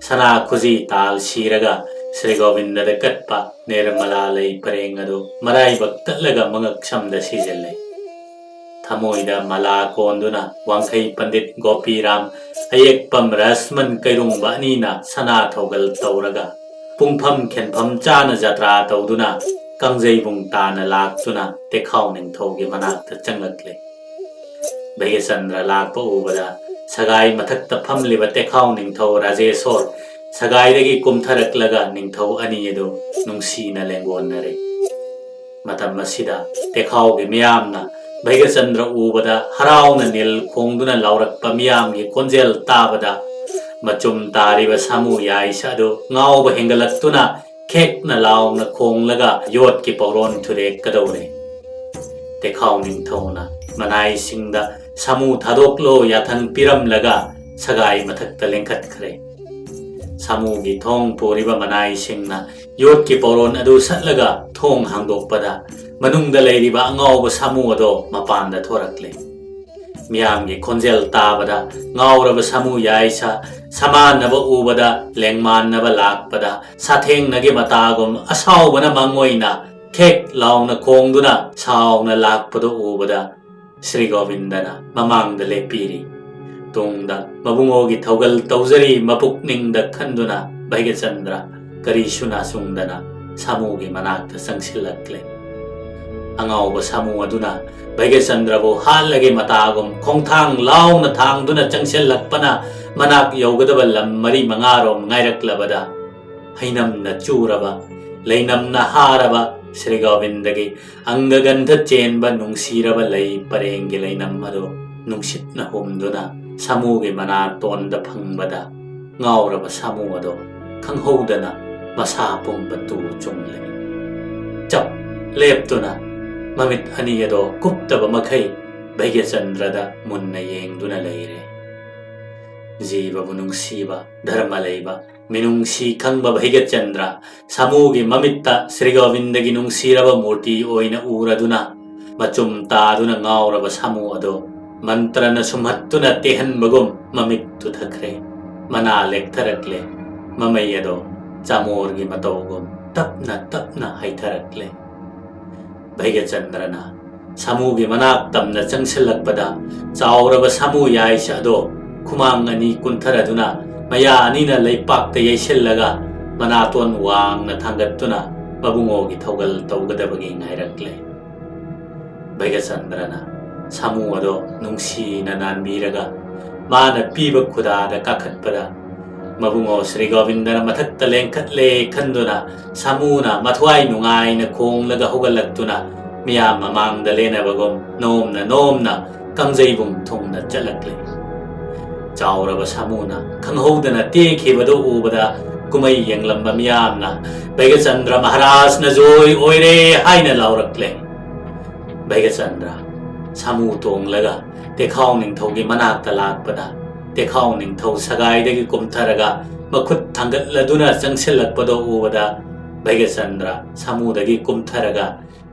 ꯁꯅꯥ ꯈꯨꯖꯤ ꯇꯥꯜ ꯁꯤꯔꯒ ꯁ꯭ꯔꯤ ꯒꯣꯕꯤꯟꯗꯗ ꯀꯠꯄ ꯅꯤꯔꯃꯂꯥ ꯂꯩ ꯄꯔꯦꯡ ꯑꯗꯨ ꯃꯔꯥꯏꯕꯛ ꯇꯠꯂꯒ ꯃꯉꯛ ꯁꯝꯗ ꯁꯤꯖꯤꯜꯂꯦ꯫ ꯊꯃꯣꯏꯗ ꯃꯂꯥ ꯀꯣꯟꯗꯨꯅ ꯋꯥꯡꯈꯩ ꯄꯟꯗꯤꯠ ꯒꯣꯄꯤꯔꯥꯝ, ꯑꯌꯦꯛꯄꯝ ꯔꯁꯃꯟ ꯀꯩꯔꯨꯡꯕ ꯑꯅꯤꯅ ꯁꯅꯥ ꯊꯧꯒꯜ ꯇꯧꯔꯒ ꯄꯨꯡꯐꯝ ꯈꯦꯟꯐꯝ ꯆꯥꯅ ꯖꯇ꯭ꯔꯥ ꯇꯧꯗꯨꯅ ꯀꯥꯡꯖꯩꯕꯨꯡ ꯇꯥꯅ ꯂꯥꯛꯇꯨꯅ ꯇꯦꯈꯥꯎ ꯅꯤꯡꯊꯧꯒꯤ ꯃꯅꯥꯛꯇ ꯆꯪꯂꯛꯂꯦ꯫ ꯚꯩꯒꯆꯟꯗ꯭ꯔ ꯂꯥꯛꯄ ꯎꯕꯗ ꯁꯒꯥꯏ ꯃꯊꯛꯇ ꯐꯝꯂꯤꯕ ꯇꯦꯈꯥꯎ ꯅꯤꯡꯊꯧ ꯔꯥꯖꯦꯁꯣꯔ ꯁꯒꯥꯏꯗꯒꯤ ꯀꯨꯝꯊꯔꯛꯂꯒ ꯅꯤꯡꯊꯧ ꯑꯅꯤ ꯑꯗꯨ ꯅꯨꯡꯁꯤꯅ ꯂꯦꯡꯒꯣꯟꯅꯔꯦ꯫ ꯃꯇꯝ ꯑꯁꯤꯗ ꯇꯦꯈꯥꯎꯒꯤ ꯃꯤꯌꯥꯝꯅ ꯚꯩꯒꯆꯟꯗ꯭ꯔ ꯎꯕꯗ ꯍꯔꯥꯎꯅ ꯅꯤꯜ ꯈꯣꯡꯗꯨꯅ ꯂꯥꯎꯔꯛꯄ ꯃꯤꯌꯥꯝꯒꯤ ꯈꯣꯟꯖꯦꯜ ꯇꯥꯕꯗ ꯃꯆꯨꯝ ꯇꯥꯔꯤꯕ ꯁꯥꯃꯨ ꯌꯥꯏꯁ ꯑꯗꯨ ꯉꯥꯎꯕ ꯍꯦꯟꯒꯠꯂꯛꯇꯨꯅ ꯈꯦꯛꯅ ꯂꯥꯎꯅ ꯈꯣꯡꯂꯒ ꯌꯣꯠꯀꯤ ꯄꯧꯔꯣꯟ ꯊꯨꯗꯦꯛꯀꯗꯧꯔꯦ꯫ ꯇꯦꯈꯥꯎ ꯅꯤꯡꯊꯧꯅ ꯃꯅꯥꯏꯁꯤꯡꯗ ꯁꯥꯃꯨ ꯊꯥꯗꯣꯛꯂꯣ ꯌꯥꯊꯪ ꯄꯤꯔꯝꯂꯒ ꯁꯒꯥꯏ ꯃꯊꯛꯇ ꯂꯦꯡꯈꯠꯈ꯭ꯔꯦ꯫ ꯁꯥꯃꯨꯒꯤ ꯊꯣꯡ ꯄꯨꯔꯤꯕ ꯃꯅꯥꯏꯁꯤꯡꯅ ꯌꯣꯠꯀꯤ ꯄꯧꯔꯣꯟ ꯑꯗꯨ ꯁꯠꯂꯒ ꯊꯣꯡ ꯍꯥꯡꯗꯣꯛꯄꯗ ꯃꯅꯨꯡꯗ ꯂꯩꯔꯤꯕ ꯑꯉꯥꯎꯕ ꯁꯥꯃꯨ ꯑꯗꯣ ꯃꯄꯥꯟꯗ ꯊꯣꯔꯛꯂꯦ꯫ ꯃꯤꯌꯥꯝꯒꯤ ꯈꯣꯟꯖꯦꯜ ꯇꯥꯕꯗ ꯉꯥꯎꯔꯕ ꯁꯥꯃꯨ ꯌꯥꯏꯁ ꯁꯃꯥꯟꯅꯕ ꯎꯕꯗ ꯂꯦꯡꯃꯥꯟꯅꯕ ꯂꯥꯛꯄꯗ ꯁꯥꯊꯦꯡꯅꯒꯤ ꯃꯇꯥꯒꯨꯝ ꯑꯁꯥꯎꯕꯅ ꯃꯪꯑꯣꯏꯅ ꯈꯦꯛ ꯂꯥꯎꯅ ꯈꯣꯡꯗꯨꯅ ꯁꯥꯎꯅ ꯂꯥꯛꯄꯗꯨ ꯎꯕꯗ ꯁ꯭ꯔꯤ ꯒꯣꯕꯤꯟꯗꯅ ꯃꯃꯥꯡꯗ ꯂꯦꯞꯄꯤꯔꯤ꯫ ꯇꯨꯡꯗ ꯃꯕꯨꯡꯉꯣꯒꯤ ꯊꯧꯒꯜ ꯇꯧꯖꯔꯤ ꯃꯄꯨꯛꯅꯤꯡꯗ ꯈꯟꯗꯨꯅ ꯚꯩꯒꯆꯟꯗ꯭ꯔ ꯀꯔꯤꯁꯨ ꯅꯥꯆꯨꯡꯗꯅ ꯁꯥꯃꯨꯒꯤ ꯃꯅꯥꯛꯇ ꯆꯪꯁꯤꯜꯂꯛꯂꯦ꯫ ꯑꯉꯥꯎꯕ ꯁꯥꯃꯨ ꯑꯗꯨꯅ ꯚꯩꯒꯆꯟꯗ꯭ꯔꯕꯨ ꯍꯥꯠꯂꯒꯦ ꯃꯇꯥꯒꯨꯝ ꯈꯣꯡꯊꯥꯡ ꯂꯥꯎꯅ ꯊꯥꯡꯗꯨꯅ ꯆꯪꯁꯤꯜꯂꯛꯄꯅ ꯃꯅꯥꯛ ꯌꯧꯒꯗꯕ ꯂꯝ ꯃꯔꯤ ꯃꯉꯥꯔꯣꯝ ꯉꯥꯏꯔꯛꯂꯕꯗ ꯍꯩꯅꯝꯅ ꯆꯨꯔꯕ, ꯂꯩꯅꯝꯅ ꯍꯥꯔꯕ ꯁ꯭ꯔꯤ ꯒꯣꯕꯤꯟꯗꯒꯤ ꯑꯪꯒꯒꯟꯙ ꯆꯦꯟꯕ ꯅꯨꯡꯁꯤꯔꯕ ꯂꯩ ꯄꯔꯦꯡꯒꯤ ꯂꯩꯅꯝ ꯑꯗꯨ ꯅꯨꯡꯁꯤꯠꯅ ꯍꯨꯝꯗꯨꯅ ꯁꯥꯃꯨꯒꯤ ꯃꯅꯥꯇꯣꯟꯗ ꯐꯪꯕꯗ ꯉꯥꯎꯔꯕ ꯁꯥꯃꯨ ꯑꯗꯣ ꯈꯪꯍꯧꯗꯅ ꯃꯁꯥ ꯄꯨꯝꯕ ꯇꯨ ꯆꯨꯡꯂꯦ꯫ ꯆꯞ ꯂꯦꯞꯇꯨꯅ ꯃꯃꯤꯠ ꯑꯅꯤ ꯑꯗꯣ ꯀꯨꯞꯇꯕ ꯃꯈꯩ ꯚꯩꯒ꯭ꯌꯆꯟꯗ꯭ꯔꯗ ꯃꯨꯟꯅ ꯌꯦꯡꯗꯨꯅ ꯂꯩꯔꯦ꯫ ꯖꯤꯕꯕꯨ ꯅꯨꯡꯁꯤꯕ, ꯙꯔꯃ ꯂꯩꯕ, ꯃꯤꯅꯨꯡꯁꯤ ꯈꯪꯕ ꯚꯩꯒ꯭ꯌꯆꯟꯗ꯭ꯔ ꯁꯥꯃꯨꯒꯤ ꯃꯃꯤꯠꯇ ꯁ꯭ꯔꯤ ꯒꯣꯕꯤꯟꯗꯒꯤ ꯅꯨꯡꯁꯤꯔꯕ ꯃꯨꯔꯇꯤ ꯑꯣꯏꯅ ꯎꯔꯗꯨꯅ ꯃꯆꯨꯝ ꯇꯥꯗꯨꯅ ꯉꯥꯎꯔꯕ ꯁꯥꯃꯨ ꯑꯗꯣ ꯃꯟꯇ꯭ꯔꯅ ꯁꯨꯝꯍꯠꯇꯨꯅ ꯇꯦꯍꯟꯕꯒꯨꯝ ꯃꯃꯤꯠ ꯇꯨꯊꯈ꯭ꯔꯦ꯫ ꯃꯅꯥ ꯂꯦꯛꯊꯔꯛꯂꯦ꯫ ꯃꯃꯩ ꯑꯗꯣ ꯆꯥꯃꯣꯔꯒꯤ ꯃꯇꯧꯒꯨꯝ ꯇꯞꯅ ꯇꯞꯅ ꯍꯩꯊꯔꯛꯂꯦ꯫ ꯚꯩꯒ꯭ꯌꯆꯟꯗ꯭ꯔꯅ ꯁꯥꯃꯨꯒꯤ ꯃꯅꯥꯛ ꯇꯝꯅ ꯆꯪꯁꯤꯜꯂꯛꯄꯗ ꯆꯥꯎꯔꯕ ꯁꯥꯃꯨ ꯌꯥꯏꯁ ꯑꯗꯣ ꯈꯨꯃꯥꯡ ꯑꯅꯤ ꯀꯨꯟꯊꯔꯗꯨꯅ ꯃꯌꯥ ꯑꯅꯤꯅ ꯂꯩꯄꯥꯛꯇ ꯌꯩꯁꯤꯜꯂꯒ ꯃꯅꯥꯇꯣꯟ ꯋꯥꯡꯅ ꯊꯥꯡꯒꯠꯇꯨꯅ ꯃꯕꯨꯡꯉꯣꯒꯤ ꯊꯧꯒꯜ ꯇꯧꯒꯗꯕꯒꯤ ꯉꯥꯏꯔꯛꯂꯦ꯫ ꯚꯩꯒ꯭ꯌꯆꯟꯗ꯭ꯔꯅ ꯁꯥꯃꯨ ꯑꯗꯣ ꯅꯨꯡꯁꯤꯅ ꯅꯥꯟꯕꯤꯔꯒ ꯃꯥꯅ ꯄꯤꯕ ꯈꯨꯗꯥꯗ ꯀꯥꯈꯠꯄꯗ ꯃꯕꯨꯡꯉꯣ ꯁ꯭ꯔꯤ ꯒꯣꯕꯤꯟꯗꯅ ꯃꯊꯛꯇ ꯂꯦꯡꯈꯠꯂꯦ ꯈꯟꯗꯨꯅ ꯁꯥꯃꯨꯅ ꯃꯊ꯭ꯋꯥꯏ ꯅꯨꯡꯉꯥꯏꯅ ꯈꯣꯡꯂꯒ ꯍꯧꯒꯠꯂꯛꯇꯨꯅ ꯃꯤꯌꯥꯝ ꯃꯃꯥꯡꯗ ꯂꯦꯟꯅꯕꯒꯨꯝ ꯅꯣꯝꯅ ꯅꯣꯝꯅ ꯀꯥꯡꯖꯩꯕꯨꯡ ꯊꯨꯡꯅ ꯆꯠꯂꯛꯂꯦ꯫ ꯆꯥꯎꯔꯕ ꯁꯥꯃꯨꯅ ꯈꯪꯍꯧꯗꯅ ꯇꯦꯛꯈꯤꯕꯗꯨ ꯎꯕꯗ ꯀꯨꯝꯍꯩ ꯌꯦꯡꯂꯝꯕ ꯃꯤꯌꯥꯝꯅ "ꯚꯩꯒ꯭ꯌꯆꯟꯗ꯭ꯔ ꯃꯍꯥꯔꯥꯖꯅ ꯖꯣꯏ ꯑꯣꯏꯔꯦ" ꯍꯥꯏꯅ ꯂꯥꯎꯔꯛꯂꯦ꯫ ꯚꯩꯒ꯭ꯌꯆꯟꯗ꯭ꯔ ꯁꯥꯃꯨ ꯇꯣꯡꯂꯒ ꯇꯦꯈꯥꯎ ꯅꯤꯡꯊꯧꯒꯤ ꯃꯅꯥꯛꯇ ꯂꯥꯛꯄꯗ, ꯇꯦꯈꯥꯎ ꯅꯤꯡꯊꯧ ꯁꯒꯥꯏꯗꯒꯤ ꯀꯨꯝꯊꯔꯒ ꯃꯈꯨꯠ ꯊꯥꯡꯒꯠꯂꯗꯨꯅ ꯆꯪꯁꯤꯜꯂꯛꯄꯗꯣ ꯎꯕꯗ, ꯚꯩꯒꯆꯟꯗ꯭ꯔ ꯁꯥꯃꯨꯗꯒꯤ ꯀꯨꯝꯊꯔꯒ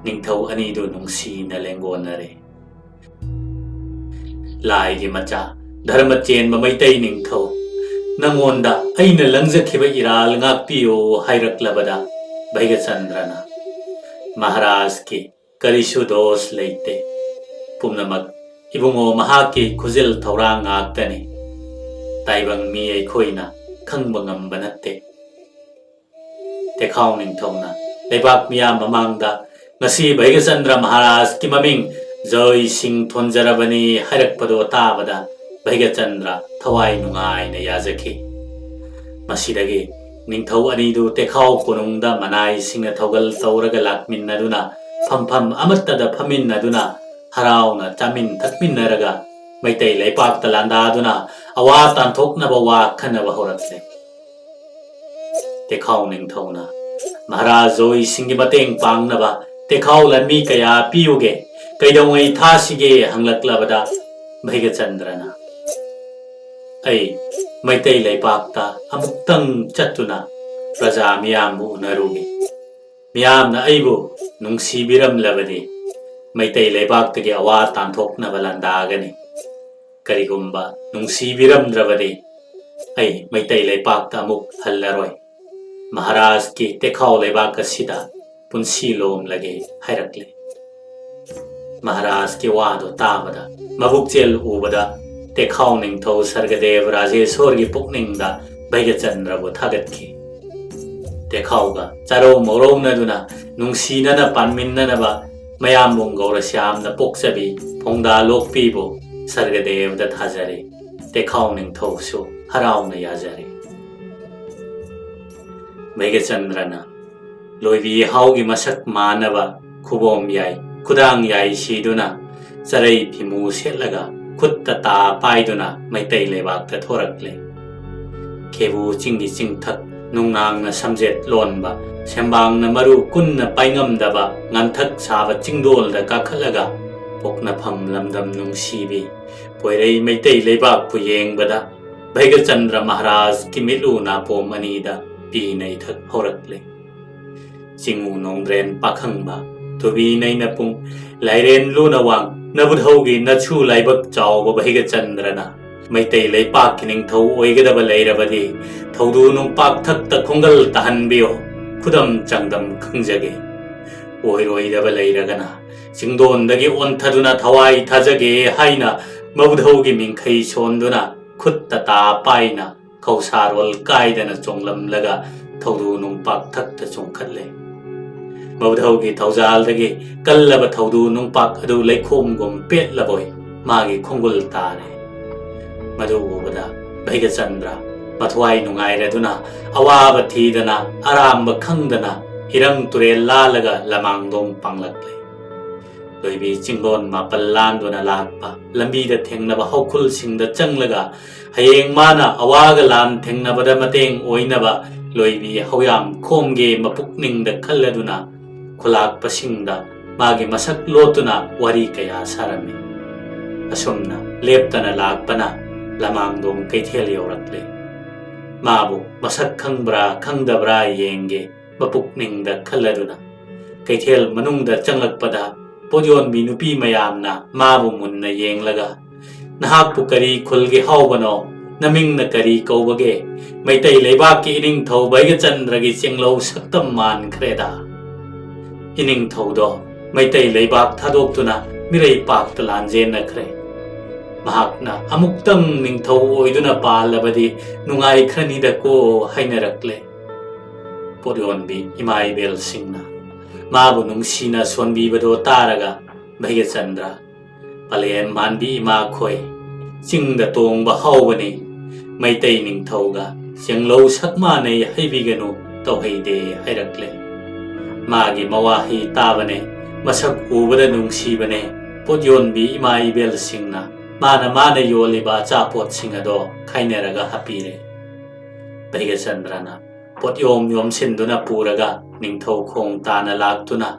ꯅꯤꯡꯊꯧ ꯑꯅꯤꯗꯨ ꯅꯨꯡꯁꯤꯅ ꯂꯦꯡꯒꯣꯟꯅꯔꯦ꯫ "ꯂꯥꯏꯒꯤ ꯃꯆꯥ, ꯙꯔꯃ ꯆꯦꯟꯕ ꯃꯩꯇꯩ ꯅꯤꯡꯊꯧ, ꯅꯪꯉꯣꯟꯗ ꯑꯩꯅ ꯂꯪꯖꯈꯤꯕ ꯏꯔꯥꯜ ꯉꯥꯛꯄꯤꯌꯨ" ꯍꯥꯏꯔꯛꯂꯕꯗ, ꯚꯩꯒꯆꯟꯗ꯭ꯔꯅ, "ꯃꯍꯥꯔꯥꯖꯀꯤ ꯀꯔꯤꯁꯨ ꯗꯣꯁ ꯂꯩꯇꯦ꯫ ꯄꯨꯝꯅꯃꯛ ꯏꯕꯨꯡꯉꯣ ꯃꯍꯥꯛꯀꯤ ꯈꯨꯖꯤꯜ ꯊꯧꯔꯥꯡ ꯉꯥꯛꯇꯅꯤ꯫ ꯇꯥꯏꯕꯪ ꯃꯤ ꯑꯩꯈꯣꯏꯅ ꯈꯪꯕ ꯉꯝꯕ ꯅꯠꯇꯦ"꯫ ꯇꯦꯈꯥꯎ ꯅꯤꯡꯊꯧꯅ ꯂꯩꯕꯥꯛ ꯃꯤꯌꯥꯝ ꯃꯃꯥꯡꯗ ꯉꯁꯤ ꯚꯩꯒꯆꯟꯗ꯭ꯔ ꯃꯍꯥꯔꯥꯖꯀꯤ ꯃꯃꯤꯡ ꯖꯣꯏ ꯁꯤꯡ ꯊꯣꯟꯖꯔꯕꯅꯤ ꯍꯥꯏꯔꯛꯄꯗꯣ ꯇꯥꯕꯗ, ꯚꯩꯒꯆꯟꯗ꯭ꯔ ꯊꯋꯥꯏ ꯅꯨꯡꯉꯥꯏꯅ ꯌꯥꯖꯈꯤ꯫ ꯃꯁꯤꯗꯒꯤ ꯅꯤꯡꯊꯧ ꯑꯅꯤꯗꯨ ꯇꯦꯈꯥꯎ ꯀꯣꯅꯨꯡꯗ ꯃꯅꯥꯏꯁꯤꯡꯅ ꯊꯧꯒꯜ ꯇꯧꯔꯒ ꯂꯥꯛꯃꯤꯟꯅꯗꯨꯅ, ꯐꯝꯐꯝ ꯑꯃꯠꯇꯗ ꯐꯝꯃꯤꯟꯅꯗꯨꯅ, ꯍꯔꯥꯎꯅ ꯆꯥꯃꯤꯟ ꯊꯛꯃꯤꯟꯅꯔꯒ, ꯃꯩꯇꯩ ꯂꯩꯄꯥꯛꯇ ꯂꯥꯟꯗꯥꯗꯨꯅ ꯑꯋꯥ ꯇꯥꯟꯊꯣꯛꯅꯕ ꯋꯥ ꯈꯟꯅꯕ ꯍꯧꯔꯛꯂꯦ꯫ ꯇꯦꯈꯥꯎ ꯅꯤꯡꯊꯧꯅ, "ꯃꯍꯥꯔꯥꯖ ꯖꯣꯏꯁꯤꯡꯒꯤ ꯃꯇꯦꯡ ꯄꯥꯡꯅꯕ ꯇꯦꯈꯥꯎ ꯂꯥꯟꯃꯤ ꯀꯌꯥ ꯄꯤꯌꯨꯒꯦ? ꯀꯩꯗꯧꯉꯩ ꯊꯥꯁꯤꯒꯦ?" ꯍꯪꯂꯛꯂꯕꯗ, ꯚꯩꯒꯆꯟꯗ꯭ꯔꯅ, "ꯑꯩ ꯃꯩꯇꯩ ꯂꯩꯄꯥꯛꯇ ꯑꯃꯨꯛꯇꯪ ꯆꯠꯇꯨꯅ ꯄ꯭ꯔꯖꯥ ꯃꯤꯌꯥꯝꯕꯨ ꯎꯅꯔꯨꯒꯦ꯫ ꯃꯤꯌꯥꯝꯅ ꯑꯩꯕꯨ ꯅꯨꯡꯁꯤꯕꯤꯔꯝꯂꯕꯗꯤ ꯃꯩꯇꯩ ꯂꯩꯕꯥꯛꯇꯒꯤ ꯑꯋꯥ ꯇꯥꯟꯊꯣꯛꯅꯕ ꯂꯥꯟꯗꯥꯒꯅꯤ꯫ ꯀꯔꯤꯒꯨꯝꯕ ꯅꯨꯡꯁꯤꯕꯤꯔꯝꯗ꯭ꯔꯕꯗꯤ ꯑꯩ ꯃꯩꯇꯩ ꯂꯩꯄꯥꯛꯇ ꯑꯃꯨꯛ ꯍꯜꯂꯔꯣꯏ꯫ ꯃꯍꯥꯔꯥꯖꯀꯤ ꯇꯦꯈꯥꯎ ꯂꯩꯕꯥꯛ ꯑꯁꯤꯗ ꯄꯨꯟꯁꯤ ꯂꯣꯝꯂꯒꯦ" ꯍꯥꯏꯔꯛꯂꯦ꯫ ꯃꯍꯥꯔꯥꯖꯀꯤ ꯋꯥꯗꯨ ꯇꯥꯕꯗ, ꯃꯕꯨꯛꯆꯦꯜ ꯎꯕꯗ, ꯇꯦꯈꯥꯎ ꯅꯤꯡꯊꯧ ꯁꯔꯒꯗꯦꯕ ꯔꯥꯖꯦꯁꯣꯔꯒꯤ ꯄꯨꯛꯅꯤꯡꯗ ꯚꯩꯒꯆꯟꯗ꯭ꯔꯕꯨ ꯊꯥꯒꯠꯈꯤ꯫ ꯇꯦꯈꯥꯎꯒ ꯆꯥꯔꯧ ꯃꯧꯔꯧꯅꯗꯨꯅ ꯅꯨꯡꯁꯤꯅꯅ ꯄꯥꯟꯃꯤꯟꯅꯅꯕ ꯃꯌꯥꯝꯕꯨꯡ ꯒꯧꯔꯁ꯭ꯌꯥꯝꯅ ꯄꯣꯛꯆꯕꯤ ꯐꯣꯡꯗꯥ ꯂꯣꯛꯄꯤꯕꯨ ꯁꯔꯒꯗꯦꯕꯗ ꯊꯥꯖꯔꯦ꯫ ꯇꯦꯈꯥꯎ ꯅꯤꯡꯊꯧꯁꯨ ꯍꯔꯥꯎꯅ ꯌꯥꯖꯔꯦ꯫ ꯚꯩꯒꯆꯟꯗ꯭ꯔꯅ ꯂꯣꯏꯕꯤ ꯍꯥꯎꯒꯤ ꯃꯁꯛ ꯃꯥꯟꯅꯕ ꯈꯨꯕꯣꯝ ꯌꯥꯏ, ꯈꯨꯗꯥꯡ ꯌꯥꯏ ꯁꯤꯗꯨꯅ, ꯆꯔꯩ ꯐꯤꯃꯨ ꯁꯦꯠꯂꯒ, ꯈꯨꯠꯇ ꯇꯥ ꯄꯥꯏꯗꯨꯅ ꯃꯩꯇꯩ ꯂꯩꯕꯥꯛꯇ ꯊꯣꯔꯛꯂꯦ꯫ ꯈꯦꯕꯨ ꯆꯤꯡꯒꯤ ꯆꯤꯡꯊꯛ, ꯅꯨꯡꯅꯥꯡꯅ ꯁꯝꯖꯦꯠ ꯂꯣꯟꯕ, ꯁꯦꯝꯕꯥꯡꯅ ꯃꯔꯨ ꯀꯨꯟꯅ ꯄꯥꯏꯉꯝꯗꯕ ꯉꯟꯊꯛ ꯁꯥꯕ ꯆꯤꯡꯗꯣꯜꯗ ꯀꯥꯈꯠꯂꯒ, ꯄꯣꯛꯅꯐꯝ ꯂꯝꯗꯝ ꯅꯨꯡꯁꯤꯕꯤ ꯄꯣꯏꯔꯩ ꯃꯩꯇꯩ ꯂꯩꯕꯥꯛꯄꯨ ꯌꯦꯡꯕꯗ ꯚꯩꯒꯆꯟꯗ꯭ꯔ ꯃꯍꯥꯔꯥꯖꯀꯤ ꯃꯤꯠꯂꯨ ꯅꯥꯄꯣꯝ ꯑꯅꯤꯗ ꯄꯤ ꯅꯩꯊꯛ ꯍꯧꯔꯛꯂꯦ꯫ ꯆꯤꯡꯉꯨ ꯅꯣꯡꯗ꯭ꯔꯦꯟ ꯄꯥꯈꯪꯕ, ꯊꯨꯕꯤ ꯅꯩꯅꯄꯨꯡ, ꯂꯥꯏꯔꯦꯟ ꯂꯨꯅ ꯋꯥꯡ, ꯅꯕꯨꯙꯧꯒꯤ ꯅꯆꯨ ꯂꯥꯏꯕꯛ ꯆꯥꯎꯕ ꯚꯩꯒꯆꯟꯗ꯭ꯔꯅ ꯃꯩꯇꯩ ꯂꯩꯄꯥꯛꯀꯤ ꯅꯤꯡꯊꯧ ꯑꯣꯏꯒꯗꯕ ꯂꯩꯔꯕꯗꯤ ꯊꯧꯗꯨ ꯅꯨꯡꯄꯥꯛ ꯊꯛꯇ ꯈꯣꯡꯒꯜ ꯇꯥꯍꯟꯕꯤꯌꯣ, ꯈꯨꯗꯝ ꯆꯥꯡꯗꯝ ꯈꯪꯖꯒꯦ꯫ ꯑꯣꯏꯔꯣꯏꯗꯕ ꯂꯩꯔꯒꯅ ꯆꯤꯡꯗꯣꯟꯗꯒꯤ ꯑꯣꯟꯊꯗꯨꯅ ꯊꯋꯥꯏ ꯊꯥꯖꯒꯦ ꯍꯥꯏꯅ ꯃꯕꯨꯙꯧꯒꯤ ꯃꯤꯡꯈꯩ ꯁꯣꯟꯗꯨꯅ ꯈꯨꯠꯇ ꯇꯥ ꯄꯥꯏꯅ ꯈꯧꯁꯥꯔꯣꯜ ꯀꯥꯏꯗꯅ ꯆꯣꯡꯂꯝꯂꯒ ꯊꯧꯗꯨ ꯅꯨꯡꯄꯥꯛ ꯊꯛꯇ ꯆꯣꯡꯈꯠꯂꯦ꯫ ꯃꯕꯨꯙꯧꯒꯤ ꯊꯧꯖꯥꯜꯗꯒꯤ ꯀꯜꯂꯕ ꯊꯧꯗꯨ ꯅꯨꯡꯄꯥꯛ ꯑꯗꯨ ꯂꯩꯈꯣꯝꯒꯨꯝ ꯄꯦꯠꯂꯕꯣꯏ ꯃꯥꯒꯤ ꯈꯣꯡꯒꯨꯜ ꯇꯥꯔꯦ꯫ ꯃꯗꯨ ꯎꯕꯗ ꯚꯩꯒꯆꯟꯗ꯭ꯔ ꯃꯊ꯭ꯋꯥꯏ ꯅꯨꯡꯉꯥꯏꯔꯗꯨꯅ ꯑꯋꯥꯕ ꯊꯤꯗꯅ ꯑꯔꯥꯝꯕ ꯈꯪꯗꯅ ꯏꯔꯪ ꯇꯨꯔꯦꯜ ꯂꯥꯜꯂꯒ ꯂꯃꯥꯡꯗꯣꯡ ꯄꯥꯡꯂꯛꯂꯦ꯫ ꯂꯣꯏꯕꯤ ꯆꯤꯡꯂꯣꯟ ꯃꯥꯄꯜ ꯂꯥꯟꯗꯨꯅ ꯂꯥꯛꯄ ꯂꯝꯕꯤꯗ ꯊꯦꯡꯅꯕ ꯍꯧꯈꯨꯜꯁꯤꯡꯗ ꯆꯪꯂꯒ ꯍꯌꯦꯡ ꯃꯥꯅ ꯑꯋꯥꯒ ꯂꯥꯟ ꯊꯦꯡꯅꯕꯗ ꯃꯇꯦꯡ ꯑꯣꯏꯅꯕ ꯂꯣꯏꯕꯤ ꯍꯧꯌꯥꯝ ꯈꯣꯝꯒꯦ ꯃꯄꯨꯛꯅꯤꯡꯗ ꯈꯜꯂꯗꯨꯅ ꯈꯨꯂꯥꯛꯄꯁꯤꯡꯗ ꯃꯥꯒꯤ ꯃꯁꯛ ꯂꯣꯠꯇꯨꯅ ꯋꯥꯔꯤ ꯀꯌꯥ ꯁꯥꯔꯝꯃꯤ꯫ ꯑꯁꯨꯝꯅ ꯂꯦꯞꯇꯅ ꯂꯥꯛꯄꯅ ꯂꯃꯥꯡꯗꯣꯡ ꯀꯩꯊꯦꯜ ꯌꯧꯔꯛꯂꯦ꯫ ꯃꯥꯕꯨ ꯃꯁꯛ ꯈꯪꯕ꯭ꯔꯥ ꯈꯪꯗꯕ꯭ꯔꯥ ꯌꯦꯡꯒꯦ ꯃꯄꯨꯛꯅꯤꯡꯗ ꯈꯜꯂꯗꯨꯅ ꯀꯩꯊꯦꯜ ꯃꯅꯨꯡꯗ ꯆꯪꯂꯛꯄꯗ ꯄꯣꯠ ꯌꯣꯟꯕꯤ ꯅꯨꯄꯤ ꯃꯌꯥꯝꯅ ꯃꯥꯕꯨ ꯃꯨꯟꯅ ꯌꯦꯡꯂꯒ, "ꯅꯍꯥꯛꯄꯨ ꯀꯔꯤ ꯈꯨꯜꯒꯤ ꯍꯥꯎꯕꯅꯣ? ꯅꯃꯤꯡꯅ ꯀꯔꯤ ꯀꯧꯕꯒꯦ? ꯃꯩꯇꯩ ꯂꯩꯕꯥꯛꯀꯤ ꯏꯅꯤꯡꯊꯧ ꯚꯩꯒꯆꯟꯗ꯭ꯔꯒꯤ ꯆꯦꯡꯂꯧ ꯁꯛꯇꯝ ꯃꯥꯟꯈ꯭ꯔꯦꯗ꯫ ꯏꯅꯤꯡꯊꯧꯗꯣ ꯃꯩꯇꯩ ꯂꯩꯕꯥꯛ ꯊꯥꯗꯣꯛꯇꯨꯅ ꯃꯤꯔꯩ ꯄꯥꯛꯇ ꯂꯥꯟꯖꯦꯟꯅꯈ꯭ꯔꯦ꯫ ꯃꯍꯥꯛꯅ ꯑꯃꯨꯛꯇꯪ ꯅꯤꯡꯊꯧ ꯑꯣꯏꯗꯨꯅ ꯄꯥꯜꯂꯕꯗꯤ ꯅꯨꯡꯉꯥꯏꯈ꯭ꯔꯅꯤꯗꯀꯣ" ꯍꯥꯏꯅꯔꯛꯂꯦ꯫ ꯄꯣꯠ ꯌꯣꯟꯕꯤ ꯏꯃꯥ ꯏꯕꯦꯜꯁꯤꯡꯅ ꯃꯥꯕꯨ ꯅꯨꯡꯁꯤꯅ ꯁꯣꯟꯕꯤꯕꯗꯣ ꯇꯥꯔꯒ ꯚꯩꯒꯆꯟꯗ꯭ꯔ, "ꯄꯂꯦꯝ ꯃꯥꯟꯕꯤ ꯏꯃꯥꯈꯣꯏ, ꯆꯤꯡꯗ ꯇꯣꯡꯕ ꯍꯥꯎꯕꯅꯤ, ꯃꯩꯇꯩ ꯅꯤꯡꯊꯧꯒ ꯆꯦꯡꯂꯧ ꯁꯛ ꯃꯥꯟꯅꯩ ꯍꯥꯏꯕꯤꯒꯅꯨ, ꯇꯧꯍꯩꯗꯦ" ꯍꯥꯏꯔꯛꯂꯦ꯫ ꯃꯥꯒꯤ ꯃꯋꯥꯍꯩ ꯇꯥꯕꯅꯦ, ꯃꯁꯛ ꯎꯕꯗ ꯅꯨꯡꯁꯤꯕꯅꯦ, ꯄꯣꯠ ꯌꯣꯟꯕꯤ ꯏꯃꯥ ꯏꯕꯦꯜꯁꯤꯡꯅ ꯃꯥꯅ ꯃꯥꯅ ꯌꯣꯜꯂꯤꯕ ꯑꯆꯥꯄꯣꯠꯁꯤꯡ ꯑꯗꯣ ꯈꯥꯏꯅꯔꯒ ꯍꯥꯞꯄꯤꯔꯦ꯫ ꯚꯩꯒꯆꯟꯗ꯭ꯔꯅ ꯄꯣꯠ ꯌꯣꯝ ꯌꯣꯝꯁꯤꯟꯗꯨꯅ ꯄꯨꯔꯒ ꯅꯤꯡꯊꯧ ꯈꯣꯡ ꯇꯥꯅ ꯂꯥꯛꯇꯨꯅ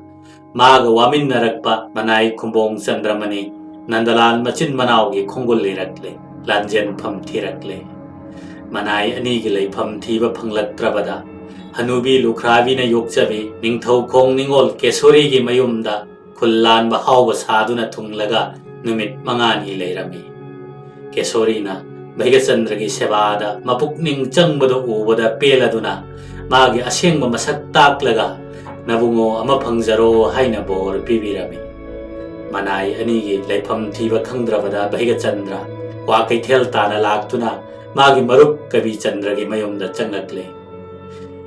ꯃꯥꯒ ꯋꯥꯃꯤꯟꯅꯔꯛꯄ ꯃꯅꯥꯏ ꯈꯨꯝꯕꯣꯡ ꯆꯟꯗ꯭ꯔꯃꯅꯤ ꯅꯟꯗꯂꯥꯜ ꯃꯆꯤꯟ ꯃꯅꯥꯎꯒꯤ ꯈꯣꯡꯒꯨꯜ ꯂꯤꯔꯛꯂꯦ, ꯂꯥꯟꯖꯦꯟꯐꯝ ꯊꯤꯔꯛꯂꯦ꯫ ꯃꯅꯥꯏ ꯑꯅꯤꯒꯤ ꯂꯩꯐꯝ ꯊꯤꯕ ꯐꯪꯂꯛꯇ꯭ꯔꯕꯗ, ꯍꯅꯨꯕꯤ ꯂꯨꯈ꯭ꯔꯥꯕꯤꯅ ꯌꯣꯛꯆꯕꯤ ꯅꯤꯡꯊꯧꯈꯣꯡ ꯅꯤꯉꯣꯜ ꯀꯦꯁꯣꯔꯤꯒꯤ ꯃꯌꯨꯝꯗ ꯈꯨꯜ ꯂꯥꯟꯕ ꯍꯥꯎꯕ ꯁꯥꯗꯨꯅ ꯊꯨꯡꯂꯒ ꯅꯨꯃꯤꯠ ꯃꯉꯥꯅꯤ ꯂꯩꯔꯝꯃꯤ꯫ ꯀꯦꯁꯣꯔꯤꯅ ꯚꯩꯒꯆꯟꯗ꯭ꯔꯒꯤ ꯁꯦꯕꯥꯗ ꯃꯄꯨꯛꯅꯤꯡ ꯆꯪꯕꯗꯨ ꯎꯕꯗ ꯄꯦꯜꯂꯗꯨꯅ ꯃꯥꯒꯤ ꯑꯁꯦꯡꯕ ꯃꯁꯛ ꯇꯥꯛꯂꯒ "ꯅꯕꯨꯡꯉꯣ ꯑꯃ ꯐꯪꯖꯔꯣ" ꯍꯥꯏꯅ ꯕꯣꯔ ꯄꯤꯕꯤꯔꯝꯃꯤ꯫ ꯃꯅꯥꯏ ꯑꯅꯤꯒꯤ ꯂꯩꯐꯝ ꯊꯤꯕ ꯈꯪꯗ꯭ꯔꯕꯗ ꯚꯩꯒꯆꯟꯗ꯭ꯔ ꯀ꯭ꯋꯥꯀꯩꯊꯦꯜ ꯇꯥꯅ ꯂꯥꯛꯇꯨꯅ ꯃꯥꯒꯤ ꯃꯔꯨꯞ ꯀꯕꯤꯆꯟꯗ꯭ꯔꯒꯤ ꯃꯌꯨꯝꯗ ꯆꯪꯂꯛꯂꯦ꯫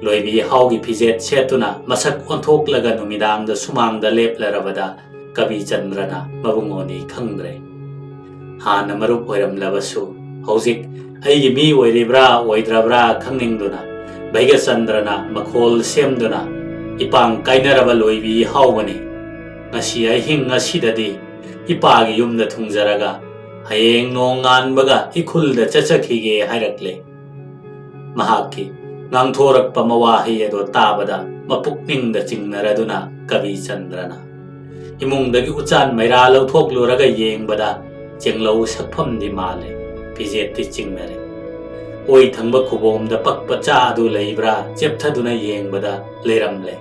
ꯂꯣꯏꯕꯤ ꯍꯥꯎꯒꯤ ꯐꯤꯖꯦꯠ ꯁꯦꯠꯇꯨꯅ ꯃꯁꯛ ꯑꯣꯟꯊꯣꯛꯂꯒ ꯅꯨꯃꯤꯗꯥꯡꯗ ꯁꯨꯃꯥꯡꯗ ꯂꯦꯞꯂꯔꯕꯗ ꯀꯕꯤꯆꯟꯗ꯭ꯔꯅ ꯃꯕꯨꯡꯉꯣꯅꯤ ꯈꯪꯗ꯭ꯔꯦ꯫ ꯍꯥꯟꯅ ꯃꯔꯨꯞ ꯑꯣꯏꯔꯝꯂꯕꯁꯨ ꯍꯧꯖꯤꯛ ꯑꯩꯒꯤ ꯃꯤ ꯑꯣꯏꯔꯤꯕ꯭ꯔꯥ ꯑꯣꯏꯗ꯭ꯔꯕ꯭ꯔꯥ ꯈꯪꯅꯤꯡꯗꯨꯅ ꯚꯩꯒꯆꯟꯗ꯭ꯔꯅ ꯃꯈꯣꯜ ꯁꯦꯝꯗꯨꯅ "ꯏꯄꯥꯡ ꯀꯥꯏꯅꯔꯕ ꯂꯣꯏꯕꯤ ꯍꯥꯎꯕꯅꯤ꯫ ꯉꯁꯤ ꯑꯍꯤꯡ ꯑꯁꯤꯗꯗꯤ ꯏꯄꯥꯒꯤ ꯌꯨꯝꯗ ꯊꯨꯡꯖꯔꯒ ꯍꯌꯦꯡ ꯅꯣꯡ ꯉꯥꯟꯕꯒ ꯏꯈꯨꯜꯗ ꯆꯠꯆꯈꯤꯒꯦ" ꯍꯥꯏꯔꯛꯂꯦ꯫ ꯃꯍꯥꯛꯀꯤ ꯉꯥꯡꯊꯣꯔꯛꯄ ꯃꯋꯥꯍꯩ ꯑꯗꯣ ꯇꯥꯕꯗ ꯃꯄꯨꯛꯅꯤꯡꯗ ꯆꯤꯡꯅꯔꯗꯨꯅ ꯀꯕꯤꯆꯟꯗ꯭ꯔꯅ ꯏꯃꯨꯡꯗꯒꯤ ꯎꯆꯥꯟ ꯃꯩꯔꯥ ꯂꯧꯊꯣꯛꯂꯨꯔꯒ ꯌꯦꯡꯕꯗ ꯆꯦꯡꯂꯧ ꯁꯛꯐꯝꯗꯤ ꯃꯥꯜꯂꯦ, ꯐꯤꯖꯦꯠꯇꯤ ꯆꯤꯡꯅꯔꯦ꯫ ꯑꯣꯏ ꯊꯪꯕ ꯈꯨꯕꯣꯝꯗ ꯄꯛꯄ ꯆꯥ ꯑꯗꯨ ꯂꯩꯕ꯭ꯔꯥ ꯆꯦꯞꯊꯗꯨꯅ ꯌꯦꯡꯕꯗ ꯂꯩꯔꯝꯂꯦ꯫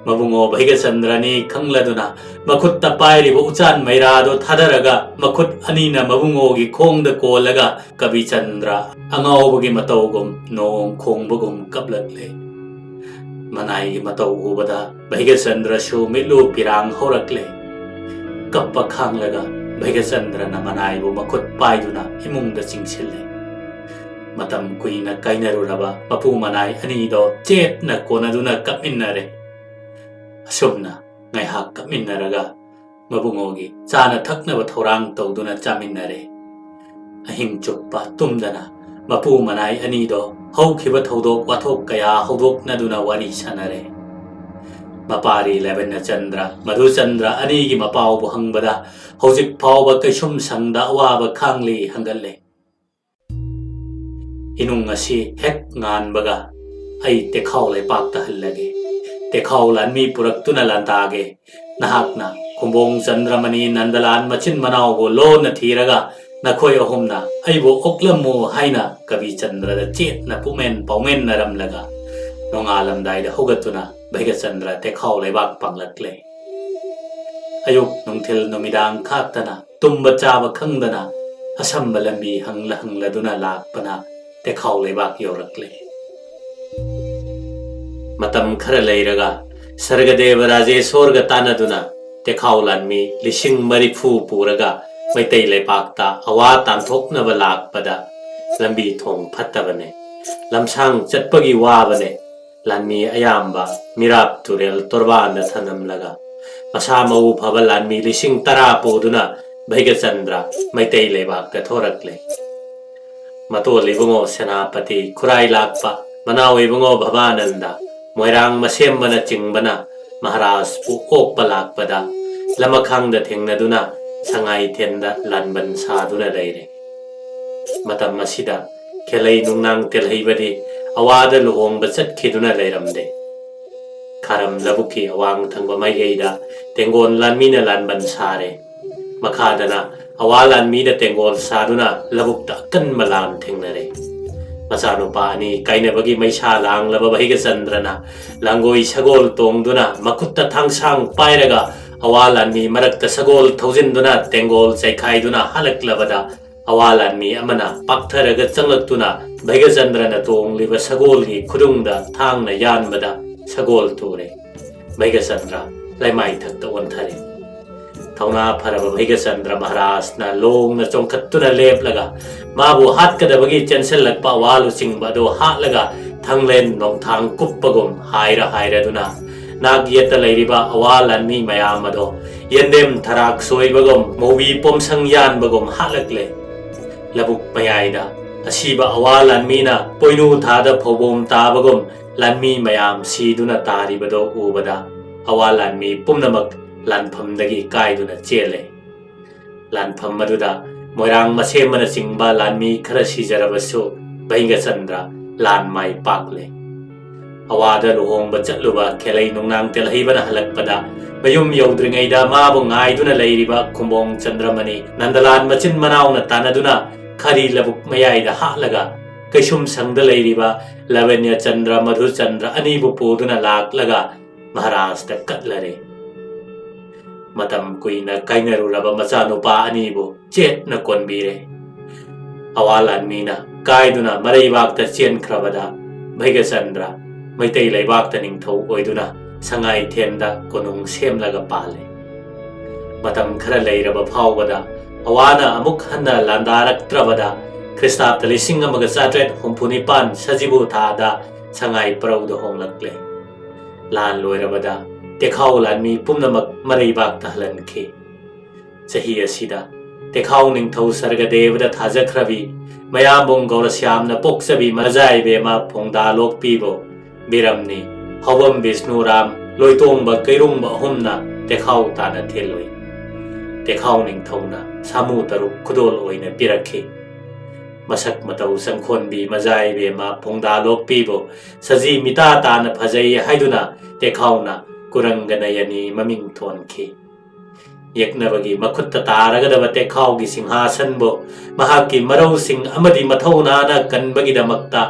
ꯃꯕꯨꯡꯉꯣ ꯚꯩꯒꯆꯟꯗ꯭ꯔꯅꯤ ꯈꯪꯂꯗꯨꯅ ꯃꯈꯨꯠꯇ ꯄꯥꯏꯔꯤꯕ ꯎꯆꯥꯟ ꯃꯩꯔꯥꯗꯨ ꯊꯥꯗꯔꯒ ꯃꯈꯨꯠ ꯑꯅꯤꯅ ꯃꯕꯨꯡꯉꯣꯒꯤ ꯈꯣꯡꯗ ꯀꯣꯜꯂꯒ ꯀꯕꯤꯆꯟꯗ꯭ꯔ ꯑꯉꯥꯎꯕꯒꯤ ꯃꯇꯧꯒꯨꯝ ꯅꯣꯡ ꯈꯣꯡꯕꯒꯨꯝ ꯀꯞꯂꯛꯂꯦ꯫ ꯃꯅꯥꯏꯒꯤ ꯃꯇꯧ ꯎꯕꯗ ꯚꯩꯒꯆꯟꯗ꯭ꯔꯁꯨ ꯃꯤꯠꯂꯨ ꯄꯤꯔꯥꯡ ꯍꯧꯔꯛꯂꯦ꯫ ꯀꯞꯄ ꯈꯥꯡꯂꯒ ꯚꯩꯒꯆꯟꯗ꯭ꯔꯅ ꯃꯅꯥꯏꯕꯨ ꯃꯈꯨꯠ ꯄꯥꯏꯗꯨꯅ ꯏꯃꯨꯡꯗ ꯆꯤꯡꯁꯤꯜꯂꯦ꯫ ꯃꯇꯝ ꯀꯨꯏꯅ ꯀꯥꯏꯅꯔꯨꯔꯕ ꯃꯄꯨ ꯃꯅꯥꯏ ꯑꯅꯤꯗꯣ ꯆꯦꯠꯅ ꯀꯣꯟꯅꯗꯨꯅ ꯀꯞꯃꯤꯟꯅꯔꯦ꯫ ꯑꯁꯨꯝꯅ ꯉꯥꯏꯍꯥꯛ ꯀꯞꯃꯤꯟꯅꯔꯒ ꯃꯕꯨꯡꯉꯣꯒꯤ ꯆꯥꯅ ꯊꯛꯅꯕ ꯊꯧꯔꯥꯡ ꯇꯧꯗꯨꯅ ꯆꯥꯃꯤꯟꯅꯔꯦ꯫ ꯑꯍꯤꯡ ꯆꯨꯞꯄ ꯇꯨꯝꯗꯅ ꯃꯄꯨ ꯃꯅꯥꯏ ꯑꯅꯤꯗꯣ ꯍꯧꯈꯤꯕ ꯊꯧꯗꯣꯛ ꯋꯥꯊꯣꯛ ꯀꯌꯥ ꯍꯧꯗꯣꯛꯅꯗꯨꯅ ꯋꯥꯔꯤ ꯁꯥꯟꯅꯔꯦ꯫ ꯃꯄꯥꯔꯤ ꯂꯦꯕꯦꯟꯅꯆꯟꯗ꯭ꯔ, ꯃꯙꯨꯆꯟꯗ꯭ꯔ ꯑꯅꯤꯒꯤ ꯃꯄꯥꯎꯕꯨ ꯍꯪꯕꯗ ꯍꯧꯖꯤꯛ ꯐꯥꯎꯕ ꯀꯩꯁꯨꯝ ꯁꯪꯗ ꯑꯋꯥꯕ ꯈꯥꯡꯂꯤ ꯍꯪꯒꯠꯂꯦ꯫ ꯏꯅꯨꯡ ꯑꯁꯤ ꯍꯦꯛ ꯉꯥꯟꯕꯒ ꯑꯩ ꯇꯦꯈꯥꯎ ꯂꯩꯄꯥꯛꯇ ꯍꯜꯂꯒꯦ꯫ ꯇꯦꯈꯥꯎ ꯂꯥꯟꯃꯤ ꯄꯨꯔꯛꯇꯨꯅ ꯂꯥꯟꯗꯥꯒꯦ꯫ ꯅꯍꯥꯛꯅ ꯈꯨꯝꯕꯣꯡ ꯆꯟꯗ꯭ꯔꯃꯅꯤ ꯅꯟꯗꯂꯥꯟ ꯃꯆꯤꯟ ꯃꯅꯥꯎꯕꯨ ꯂꯣꯟꯅ ꯊꯤꯔꯒ ꯅꯈꯣꯏ ꯑꯍꯨꯝꯅ ꯑꯩꯕꯨ ꯑꯣꯛꯂꯝꯃꯨ ꯍꯥꯏꯅ ꯀꯕꯤ ꯆꯟꯗ꯭ꯔꯗ ꯆꯦꯠꯅ ꯄꯨꯛꯃꯦꯟ ꯄꯥꯎꯃꯦꯟꯅꯔꯝꯂꯒ ꯅꯣꯡꯉꯥꯜꯂꯝꯗꯥꯏꯗ ꯍꯧꯒꯠꯇꯨꯅ ꯚꯩꯒꯆꯟꯗ꯭ꯔ ꯇꯦꯈꯥꯎ ꯂꯩꯕꯥꯛ ꯄꯥꯡꯂꯛꯂꯦ꯫ ꯑꯌꯨꯛ ꯅꯨꯡꯊꯤꯜ ꯅꯨꯃꯤꯗꯥꯡ ꯈꯥꯛꯇꯅ ꯇꯨꯝꯕ ꯆꯥꯕ ꯈꯪꯗꯅ ꯑꯁꯝꯕ ꯂꯝꯕꯤ ꯍꯪꯂ ꯍꯪꯂꯗꯨꯅ ꯂꯥꯛꯄꯅ ꯇꯦꯈꯥꯎ ꯂꯩꯕꯥꯛ ꯌꯧꯔꯛꯂꯦ꯫ ꯃꯇꯝ ꯈꯔ ꯂꯩꯔꯒ ꯁꯔꯒꯗꯦꯕ ꯔꯥꯖꯦꯁꯣꯔꯒ ꯇꯥꯟꯅꯗꯨꯅ ꯇꯦꯈꯥꯎ ꯂꯥꯟꯃꯤ ꯂꯤꯁꯤꯡ ꯃꯔꯤꯐꯨ ꯄꯨꯔꯒ ꯃꯩꯇꯩ ꯂꯩꯄꯥꯛꯇ ꯑꯋꯥ ꯇꯥꯟꯊꯣꯛꯅꯕ ꯂꯥꯛꯄꯗ ꯂꯝꯕꯤ ꯊꯣꯡ ꯐꯠꯇꯕꯅꯦ꯫ ꯂꯝꯁꯥꯡ ꯆꯠꯄꯒꯤ ꯋꯥꯕꯅꯦ꯫ ꯂꯥꯟꯃꯤ ꯑꯌꯥꯝꯕ ꯃꯤꯔꯥꯞ ꯇꯨꯔꯦꯜ ꯇꯣꯔꯕꯥꯟꯗ ꯊꯅꯝꯂꯒ ꯃꯁꯥ ꯃꯎ ꯐꯕ ꯂꯥꯟꯃꯤ ꯂꯤꯁꯤꯡ ꯇꯔꯥ ꯄꯨꯗꯨꯅ ꯚꯩꯒꯆꯟꯗ꯭ꯔ ꯃꯩꯇꯩ ꯂꯩꯕꯥꯛꯇ ꯊꯣꯔꯛꯂꯦ꯫ ꯃꯇꯣꯜ ꯏꯕꯨꯡꯉꯣ ꯁꯦꯅꯥꯄꯇꯤ, ꯈꯨꯔꯥꯏ ꯂꯥꯛꯄ ꯃꯅꯥꯎ ꯏꯕꯨꯡꯉꯣ ꯚꯕꯥꯅꯟꯗ, ꯃꯣꯏꯔꯥꯡ ꯃꯁꯦꯝꯕꯅꯆꯤꯡꯕꯅ ꯃꯍꯥꯔꯥꯖꯄꯨ ꯑꯣꯛꯄ ꯂꯥꯛꯄꯗ ꯂꯃꯈꯥꯡꯗ ꯊꯦꯡꯅꯗꯨꯅ ꯁꯉꯥꯏꯊꯦꯟꯗ ꯂꯥꯟꯕꯟ ꯁꯥꯗꯨꯅ ꯂꯩꯔꯦ꯫ ꯃꯇꯝ ꯑꯁꯤꯗ ꯈꯦꯂꯩ ꯅꯨꯡꯅꯥꯡ ꯇꯦꯜꯍꯩꯕꯗꯤ ꯑꯋꯥꯗ ꯂꯨꯍꯣꯡꯕ ꯆꯠꯈꯤꯗꯨꯅ ꯂꯩꯔꯝꯗꯦ꯫ ꯈꯥꯔꯝ ꯂꯧꯕꯨꯛꯀꯤ ꯑꯋꯥꯡ ꯊꯪꯕ ꯃꯥꯏꯀꯩꯗ ꯇꯦꯡꯒꯣꯜ ꯂꯥꯟꯃꯤꯅ ꯂꯥꯟꯕꯟ ꯁꯥꯔꯦ꯫ ꯃꯈꯥꯗꯅ ꯑꯋꯥ ꯂꯥꯟꯃꯤꯅ ꯇꯦꯡꯒꯣꯜ ꯁꯥꯗꯨꯅ ꯂꯧꯕꯨꯛꯇ ꯑꯀꯟꯕ ꯂꯥꯟ ꯊꯦꯡꯅꯔꯦ꯫ ꯃꯆꯥꯅꯨꯄꯥ ꯑꯅꯤ ꯀꯥꯏꯅꯕꯒꯤ ꯃꯩꯁꯥ ꯂꯥꯡꯂꯕ ꯚꯩꯒꯆꯟꯗ꯭ꯔꯅ ꯂꯥꯡꯒꯣꯏ ꯁꯒꯣꯜ ꯇꯣꯡꯗꯨꯅ ꯃꯈꯨꯠꯇ ꯊꯥꯡꯁꯥꯡ ꯄꯥꯏꯔꯒ ꯑꯋꯥ ꯂꯥꯟꯃꯤ ꯃꯔꯛꯇ ꯁꯒꯣꯜ ꯊꯧꯖꯤꯟꯗꯨꯅ ꯇꯦꯡꯒꯣꯜ ꯆꯩꯈꯥꯏꯗꯨꯅ ꯍꯜꯂꯛꯂꯕꯗ ꯑꯋꯥ ꯂꯥꯟꯃꯤ ꯑꯃꯅ ꯄꯥꯛꯊꯔꯒ ꯆꯪꯂꯛꯇꯨꯅ ꯚꯩꯒꯆꯟꯗ꯭ꯔꯅ ꯇꯣꯡꯂꯤꯕ ꯁꯒꯣꯜꯒꯤ ꯈꯨꯗꯨꯡꯗ ꯊꯥꯡꯅ ꯌꯥꯟꯕꯗ ꯁꯒꯣꯜ ꯇꯨꯔꯦ꯫ ꯚꯩꯒꯆꯟꯗ꯭ꯔ ꯂꯩꯃꯥꯏꯊꯛꯇ ꯑꯣꯟꯊꯔꯦ꯫ ꯊꯧꯅꯥ ꯐꯔꯕ ꯚꯩꯒꯆꯟꯗ꯭ꯔ ꯃꯍꯥꯔꯥꯖꯅ ꯂꯣꯡꯅ ꯆꯣꯡꯈꯠꯇꯨꯅ ꯂꯦꯞꯂꯒ ꯃꯥꯕꯨ ꯍꯥꯠꯀꯗꯕꯒꯤ ꯆꯦꯟꯁꯤꯜꯂꯛꯄ ꯑꯋꯥ ꯂꯨꯆꯤꯡꯕ ꯑꯗꯨ ꯍꯥꯠꯂꯒ ꯊꯥꯡꯂꯦꯟ ꯅꯣꯡꯊꯥꯡ ꯀꯨꯞꯄꯒꯨꯝ ꯍꯥꯏꯔ ꯍꯥꯏꯔꯗꯨꯅ ꯅꯥꯛ ꯌꯦꯠꯇ ꯂꯩꯔꯤꯕ ꯑꯋꯥ ꯂꯥꯟꯃꯤ ꯃꯌꯥꯝ ꯑꯗꯣ ꯌꯦꯟꯗꯦꯝ ꯊꯔꯥꯛ ꯁꯣꯏꯕꯒꯨꯝ ꯃꯧꯕꯤ ꯄꯣꯝꯁꯪ ꯌꯥꯟꯕꯒꯨꯝ ꯍꯥꯠꯂꯛꯂꯦ꯫ ꯂꯧꯕꯨꯛ ꯃꯌꯥꯏꯗ ꯑꯁꯤꯕ ꯑꯋꯥ ꯂꯥꯟꯃꯤꯅ ꯄꯣꯏꯅꯨ ꯊꯥꯗ ꯐꯧꯕꯣꯝ ꯇꯥꯕꯒꯨꯝ ꯂꯥꯟꯃꯤ ꯃꯌꯥꯝ ꯁꯤꯗꯨꯅ ꯇꯥꯔꯤꯕꯗꯣ ꯎꯕꯗ ꯑꯋꯥ ꯂꯥꯟꯃꯤ ꯄꯨꯝꯅꯃꯛ ꯂꯥꯟꯐꯝꯗꯒꯤ ꯀꯥꯏꯗꯨꯅ ꯆꯦꯜꯂꯦ꯫ ꯂꯥꯟꯐꯝ ꯑꯗꯨꯗ ꯃꯣꯏꯔꯥꯡ ꯃꯁꯦꯝꯕꯅꯆꯤꯡꯕ ꯂꯥꯟꯃꯤ ꯈꯔ ꯁꯤꯖꯔꯕꯁꯨ ꯚꯩꯒꯆꯟꯗ꯭ꯔ ꯂꯥꯟ ꯃꯥꯏ ꯄꯥꯛꯂꯦ꯫ ꯑꯋꯥꯗ ꯂꯨꯍꯣꯡꯕ ꯆꯠꯂꯨꯕ ꯈꯦꯂꯩ ꯅꯨꯡꯅꯥꯡ ꯇꯦꯜꯍꯩꯕꯅ ꯍꯜꯂꯛꯄꯗ, ꯃꯌꯨꯝ ꯌꯧꯗ꯭ꯔꯤꯉꯩꯗ ꯃꯥꯕꯨ ꯉꯥꯏꯗꯨꯅ ꯂꯩꯔꯤꯕ ꯈꯨꯝꯕꯣꯡ ꯆꯟꯗ꯭ꯔꯃꯅꯤ ꯅꯟꯗꯂꯥꯟ ꯃꯆꯤꯟ ꯃꯅꯥꯎꯅ ꯇꯥꯟꯅꯗꯨꯅ ꯈꯔꯤ ꯂꯧꯕꯨꯛ ꯃꯌꯥꯏꯗ ꯍꯥꯠꯂꯒ, ꯀꯩꯁꯨꯝ ꯁꯪꯗ ꯂꯩꯔꯤꯕ ꯂꯕꯟꯌ ꯆꯟꯗ꯭ꯔ, ꯃꯙꯨ ꯆꯟꯗ꯭ꯔ ꯑꯅꯤꯕꯨ ꯄꯨꯗꯨꯅ ꯂꯥꯛꯂꯒ ꯃꯍꯥꯔꯥꯖꯇ ꯀꯠꯂꯔꯦ꯫ ꯃꯇꯝ ꯀꯨꯏꯅ ꯀꯥꯏꯅꯔꯨꯔꯕ ꯃꯆꯥꯅꯨꯄꯥ ꯑꯅꯤꯕꯨ ꯆꯦꯠꯅ ꯀꯣꯟꯕꯤꯔꯦ꯫ ꯑꯋꯥ ꯂꯥꯟꯃꯤꯅ ꯀꯥꯏꯗꯨꯅ ꯃꯔꯩꯕꯥꯛꯇ ꯆꯦꯟꯈ꯭ꯔꯕꯗ, ꯚꯩꯒꯆꯟꯗ꯭ꯔ ꯃꯩꯇꯩ ꯂꯩꯕꯥꯛꯇ ꯅꯤꯡꯊꯧ ꯑꯣꯏꯗꯨꯅ ꯁꯉꯥꯏꯊꯦꯟꯗ ꯀꯣꯅꯨꯡ ꯁꯦꯝꯂꯒ ꯄꯥꯜꯂꯦ꯫ ꯃꯇꯝ ꯈꯔ ꯂꯩꯔꯕ ꯐꯥꯎꯕꯗ, ꯑꯋꯥꯅ ꯑꯃꯨꯛ ꯍꯟꯅ ꯂꯥꯟꯗꯥꯔꯛꯇ꯭ꯔꯕꯗ, ꯈ꯭ꯔꯤꯁꯇꯥꯕꯇ ꯂꯤꯁꯤꯡ ꯑꯃꯒ ꯆꯥꯇ꯭ꯔꯦꯠ ꯍꯨꯝꯐꯨ ꯅꯤꯄꯥꯟ ꯁꯖꯤꯕꯨ ꯊꯥꯗ ꯁꯉꯥꯏ ꯄ꯭ꯔꯧꯗ ꯍꯣꯡꯂꯛꯂꯦ꯫ ꯂꯥꯟ ꯂꯣꯏꯔꯕꯗ ꯇꯦꯈꯥꯎ ꯂꯥꯟꯃꯤ ꯄꯨꯝꯅꯃꯛ ꯃꯔꯩꯕꯥꯛꯇ ꯍꯜꯍꯟꯈꯤ꯫ ꯆꯍꯤ ꯑꯁꯤꯗ ꯇꯦꯈꯥꯎ ꯅꯤꯡꯊꯧ ꯁꯔꯒꯗꯦꯕꯗ ꯊꯥꯖꯈ꯭ꯔꯕꯤ ꯃꯌꯥꯝꯕꯨꯡ ꯒꯧꯔꯁ꯭ꯌꯥꯝꯅ ꯄꯣꯛꯆꯕꯤ ꯃꯖꯥ ꯏꯕꯦꯝꯃ ꯐꯣꯡꯗꯥ ꯂꯣꯛꯄꯤꯕꯨ ꯕꯤꯔꯝꯅꯤ, ꯍꯧꯕꯝ ꯕꯤꯁꯅꯨꯔꯥꯝ, ꯂꯣꯏꯇꯣꯡꯕ ꯀꯩꯔꯨꯡꯕ ꯑꯍꯨꯝꯅ ꯇꯦꯈꯥꯎ ꯇꯥꯅ ꯊꯤꯜꯂꯨꯏ꯫ ꯇꯦꯈꯥꯎ ꯅꯤꯡꯊꯧꯅ ꯁꯥꯃꯨ ꯇꯔꯨꯛ ꯈꯨꯗꯣꯜ ꯑꯣꯏꯅ ꯄꯤꯔꯛꯈꯤ꯫ ꯃꯁꯛ ꯃꯇꯧ ꯆꯪꯈꯣꯟꯕꯤ ꯃꯖꯥ ꯏꯕꯦꯝꯃ ꯐꯣꯡꯗꯥ ꯂꯣꯛꯄꯤꯕꯨ ꯁꯖꯤ ꯃꯤꯇꯥ ꯇꯥꯅ ꯐꯖꯩ ꯍꯥꯏꯗꯨꯅ ꯇꯦꯈꯥꯎꯅ ꯀꯨꯔꯪꯒ ꯅꯌꯅꯤ ꯃꯃꯤꯡ ꯊꯣꯟꯈꯤ꯫ ꯌꯦꯛꯅꯕꯒꯤ ꯃꯈꯨꯠꯇ ꯇꯥꯔꯒꯗꯕ ꯇꯦꯈꯥꯎꯒꯤ ꯁꯤꯡꯍꯥꯁꯟꯕꯨ ꯃꯍꯥꯛꯀꯤ ꯃꯔꯧꯁꯤꯡ ꯑꯃꯗꯤ ꯃꯊꯧꯅꯥꯅ ꯀꯟꯕꯒꯤꯗꯃꯛꯇ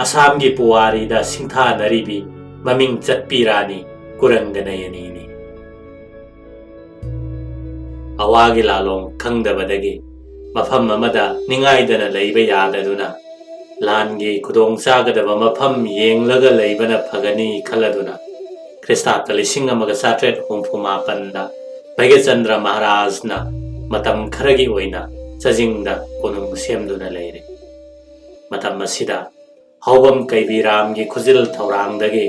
ꯑꯁꯥꯝꯒꯤ ꯄꯨꯋꯥꯔꯤꯗ ꯁꯤꯡꯊꯥꯅꯔꯤꯕꯤ ꯃꯃꯤꯡ ꯆꯠꯄꯤ ꯔꯥꯅꯤ ꯀꯨꯔꯪꯒ ꯅꯌꯅꯤꯅꯤ꯫ ꯑꯋꯥꯒꯤ ꯂꯥꯂꯣꯡ ꯈꯪꯗꯕꯗꯒꯤ ꯃꯐꯝ ꯑꯃꯗ ꯅꯤꯡꯉꯥꯏꯗꯅ ꯂꯩꯕ ꯌꯥꯗꯗꯨꯅ, ꯂꯥꯟꯒꯤ ꯈꯨꯗꯣꯡ ꯆꯥꯒꯗꯕ ꯃꯐꯝ ꯌꯦꯡꯂꯒ ꯂꯩꯕꯅ ꯐꯒꯅꯤ ꯈꯜꯂꯗꯨꯅ, ꯈ꯭ꯔꯤꯁꯇꯥꯕꯇ ꯂꯤꯁꯤꯡ ꯑꯃꯒ ꯆꯥꯇ꯭ꯔꯦꯠ ꯍꯨꯝꯐꯨ ꯃꯥꯄꯟꯗ ꯚꯩꯒꯆꯟꯗ꯭ꯔ ꯃꯍꯥꯔꯥꯖꯅ ꯃꯇꯝ ꯈꯔꯒꯤ ꯑꯣꯏꯅ ꯆꯖꯤꯡꯗ ꯀꯣꯅꯨꯡ ꯁꯦꯝꯗꯨꯅ ꯂꯩꯔꯦ꯫ ꯃꯇꯝ ꯑꯁꯤꯗ ꯍꯧꯕꯝ ꯀꯩꯕꯤꯔꯥꯝꯒꯤ ꯈꯨꯖꯤꯜ ꯊꯧꯔꯥꯡꯗꯒꯤ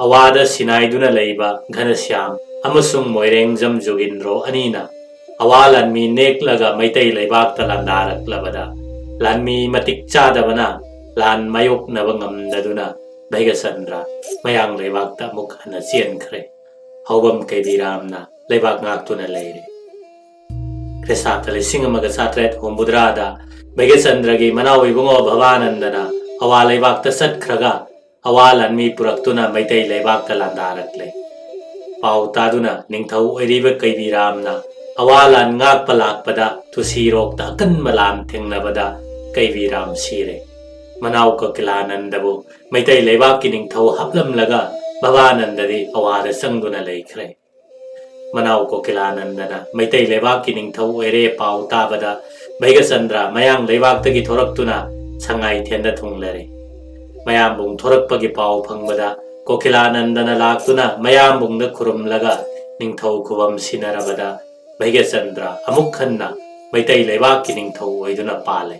ꯑꯋꯥꯗ ꯁꯤꯟꯅꯥꯏꯗꯨꯅ ꯂꯩꯕ ꯘꯅꯁ꯭ꯌꯥꯝ ꯑꯃꯁꯨꯡ ꯃꯣꯏꯔꯦꯡꯖꯝ ꯖꯣꯒꯤꯟꯗ꯭ꯔꯣ ꯑꯅꯤꯅ ꯑꯋꯥ ꯂꯥꯟꯃꯤ ꯅꯦꯛꯂꯒ ꯃꯩꯇꯩ ꯂꯩꯕꯥꯛꯇ ꯂꯥꯟꯗꯥꯔꯛꯂꯕꯗ, ꯂꯥꯟꯃꯤ ꯃꯇꯤꯛ ꯆꯥꯗꯕꯅ ꯂꯥꯟ ꯃꯥꯌꯣꯛꯅꯕ ꯉꯝꯗꯗꯨꯅ ꯚꯩꯒꯆꯟꯗ꯭ꯔ ꯃꯌꯥꯡ ꯂꯩꯕꯥꯛꯇ ꯑꯃꯨꯛ ꯍꯟꯅ ꯆꯦꯟꯈ꯭ꯔꯦ꯫ ꯍꯧꯕꯝ ꯀꯩꯕꯤꯔꯥꯝꯅ ꯂꯩꯕꯥꯛ ꯉꯥꯛꯇꯨꯅ ꯂꯩꯔꯦ꯫ ꯈ꯭ꯔꯤꯁꯇꯥꯕꯇ ꯂꯤꯁꯤꯡ ꯑꯃꯒ ꯆꯥꯇ꯭ꯔꯦꯠ ꯍꯨꯝꯐꯨꯇꯔꯥꯗ ꯚꯩꯒꯆꯟꯗ꯭ꯔꯒꯤ ꯃꯅꯥꯎ ꯏꯕꯨꯡꯉꯣ ꯚꯕꯥꯅꯟꯗꯅ ꯑꯋꯥ ꯂꯩꯕꯥꯛꯇ ꯆꯠꯈ꯭ꯔꯒ, ꯑꯋꯥ ꯂꯥꯟꯃꯤ ꯄꯨꯔꯛꯇꯨꯅ ꯃꯩꯇꯩ ꯂꯩꯕꯥꯛꯇ ꯂꯥꯟꯗꯥꯔꯛꯂꯦ꯫ ꯄꯥꯎ ꯇꯥꯗꯨꯅ ꯅꯤꯡꯊꯧ ꯑꯣꯏꯔꯤꯕ ꯀꯩꯕꯤꯔꯥꯝꯅ ꯑꯋꯥ ꯂꯥꯟ ꯉꯥꯛꯄ ꯂꯥꯛꯄꯗ ꯇꯨꯁꯤꯔꯣꯛꯇ ꯑꯀꯟꯕ ꯂꯥꯟ ꯊꯦꯡꯅꯕꯗ ꯀꯩꯕꯤꯔꯥꯝ ꯁꯤꯔꯦ꯫ ꯃꯅꯥꯎ ꯀꯣꯀꯤꯂꯥꯅꯟꯗꯕꯨ ꯃꯩꯇꯩ ꯂꯩꯕꯥꯛꯀꯤ ꯅꯤꯡꯊꯧ ꯍꯥꯞꯂꯝꯂꯒ ꯚꯕꯥꯅꯟꯗꯗꯤ ꯑꯋꯥꯗ ꯆꯪꯗꯨꯅ ꯂꯩꯈ꯭ꯔꯦ꯫ ꯃꯅꯥꯎ ꯀꯣꯀꯤꯂꯥꯅꯟꯗꯅ ꯃꯩꯇꯩ ꯂꯩꯕꯥꯛꯀꯤ ꯅꯤꯡꯊꯧ ꯑꯣꯏꯔꯦ ꯄꯥꯎ ꯇꯥꯕꯗ ꯚꯩꯒꯆꯟꯗ꯭ꯔ ꯃꯌꯥꯡ ꯂꯩꯕꯥꯛꯇꯒꯤ ꯊꯣꯔꯛꯇꯨꯅ ꯁꯉꯥꯏꯊꯦꯟꯗ ꯊꯨꯡꯂꯔꯦ꯫ ꯃꯌꯥꯝꯕꯨꯡ ꯊꯣꯔꯛꯄꯒꯤ ꯄꯥꯎ ꯐꯪꯕꯗ ꯀꯣꯀꯤꯂꯥꯅꯟꯗꯅ ꯂꯥꯛꯇꯨꯅ ꯃꯌꯥꯝꯕꯨꯡꯗ ꯈꯨꯔꯨꯝꯂꯒ ꯅꯤꯡꯊꯧ ꯈꯨꯕꯝ ꯁꯤꯟꯅꯔꯕꯗ ꯚꯩꯒꯆꯟꯗ꯭ꯔ ꯑꯃꯨꯛ ꯍꯟꯅ ꯃꯩꯇꯩ ꯂꯩꯕꯥꯛꯀꯤ ꯅꯤꯡꯊꯧ ꯑꯣꯏꯗꯨꯅ ꯄꯥꯜꯂꯦ꯫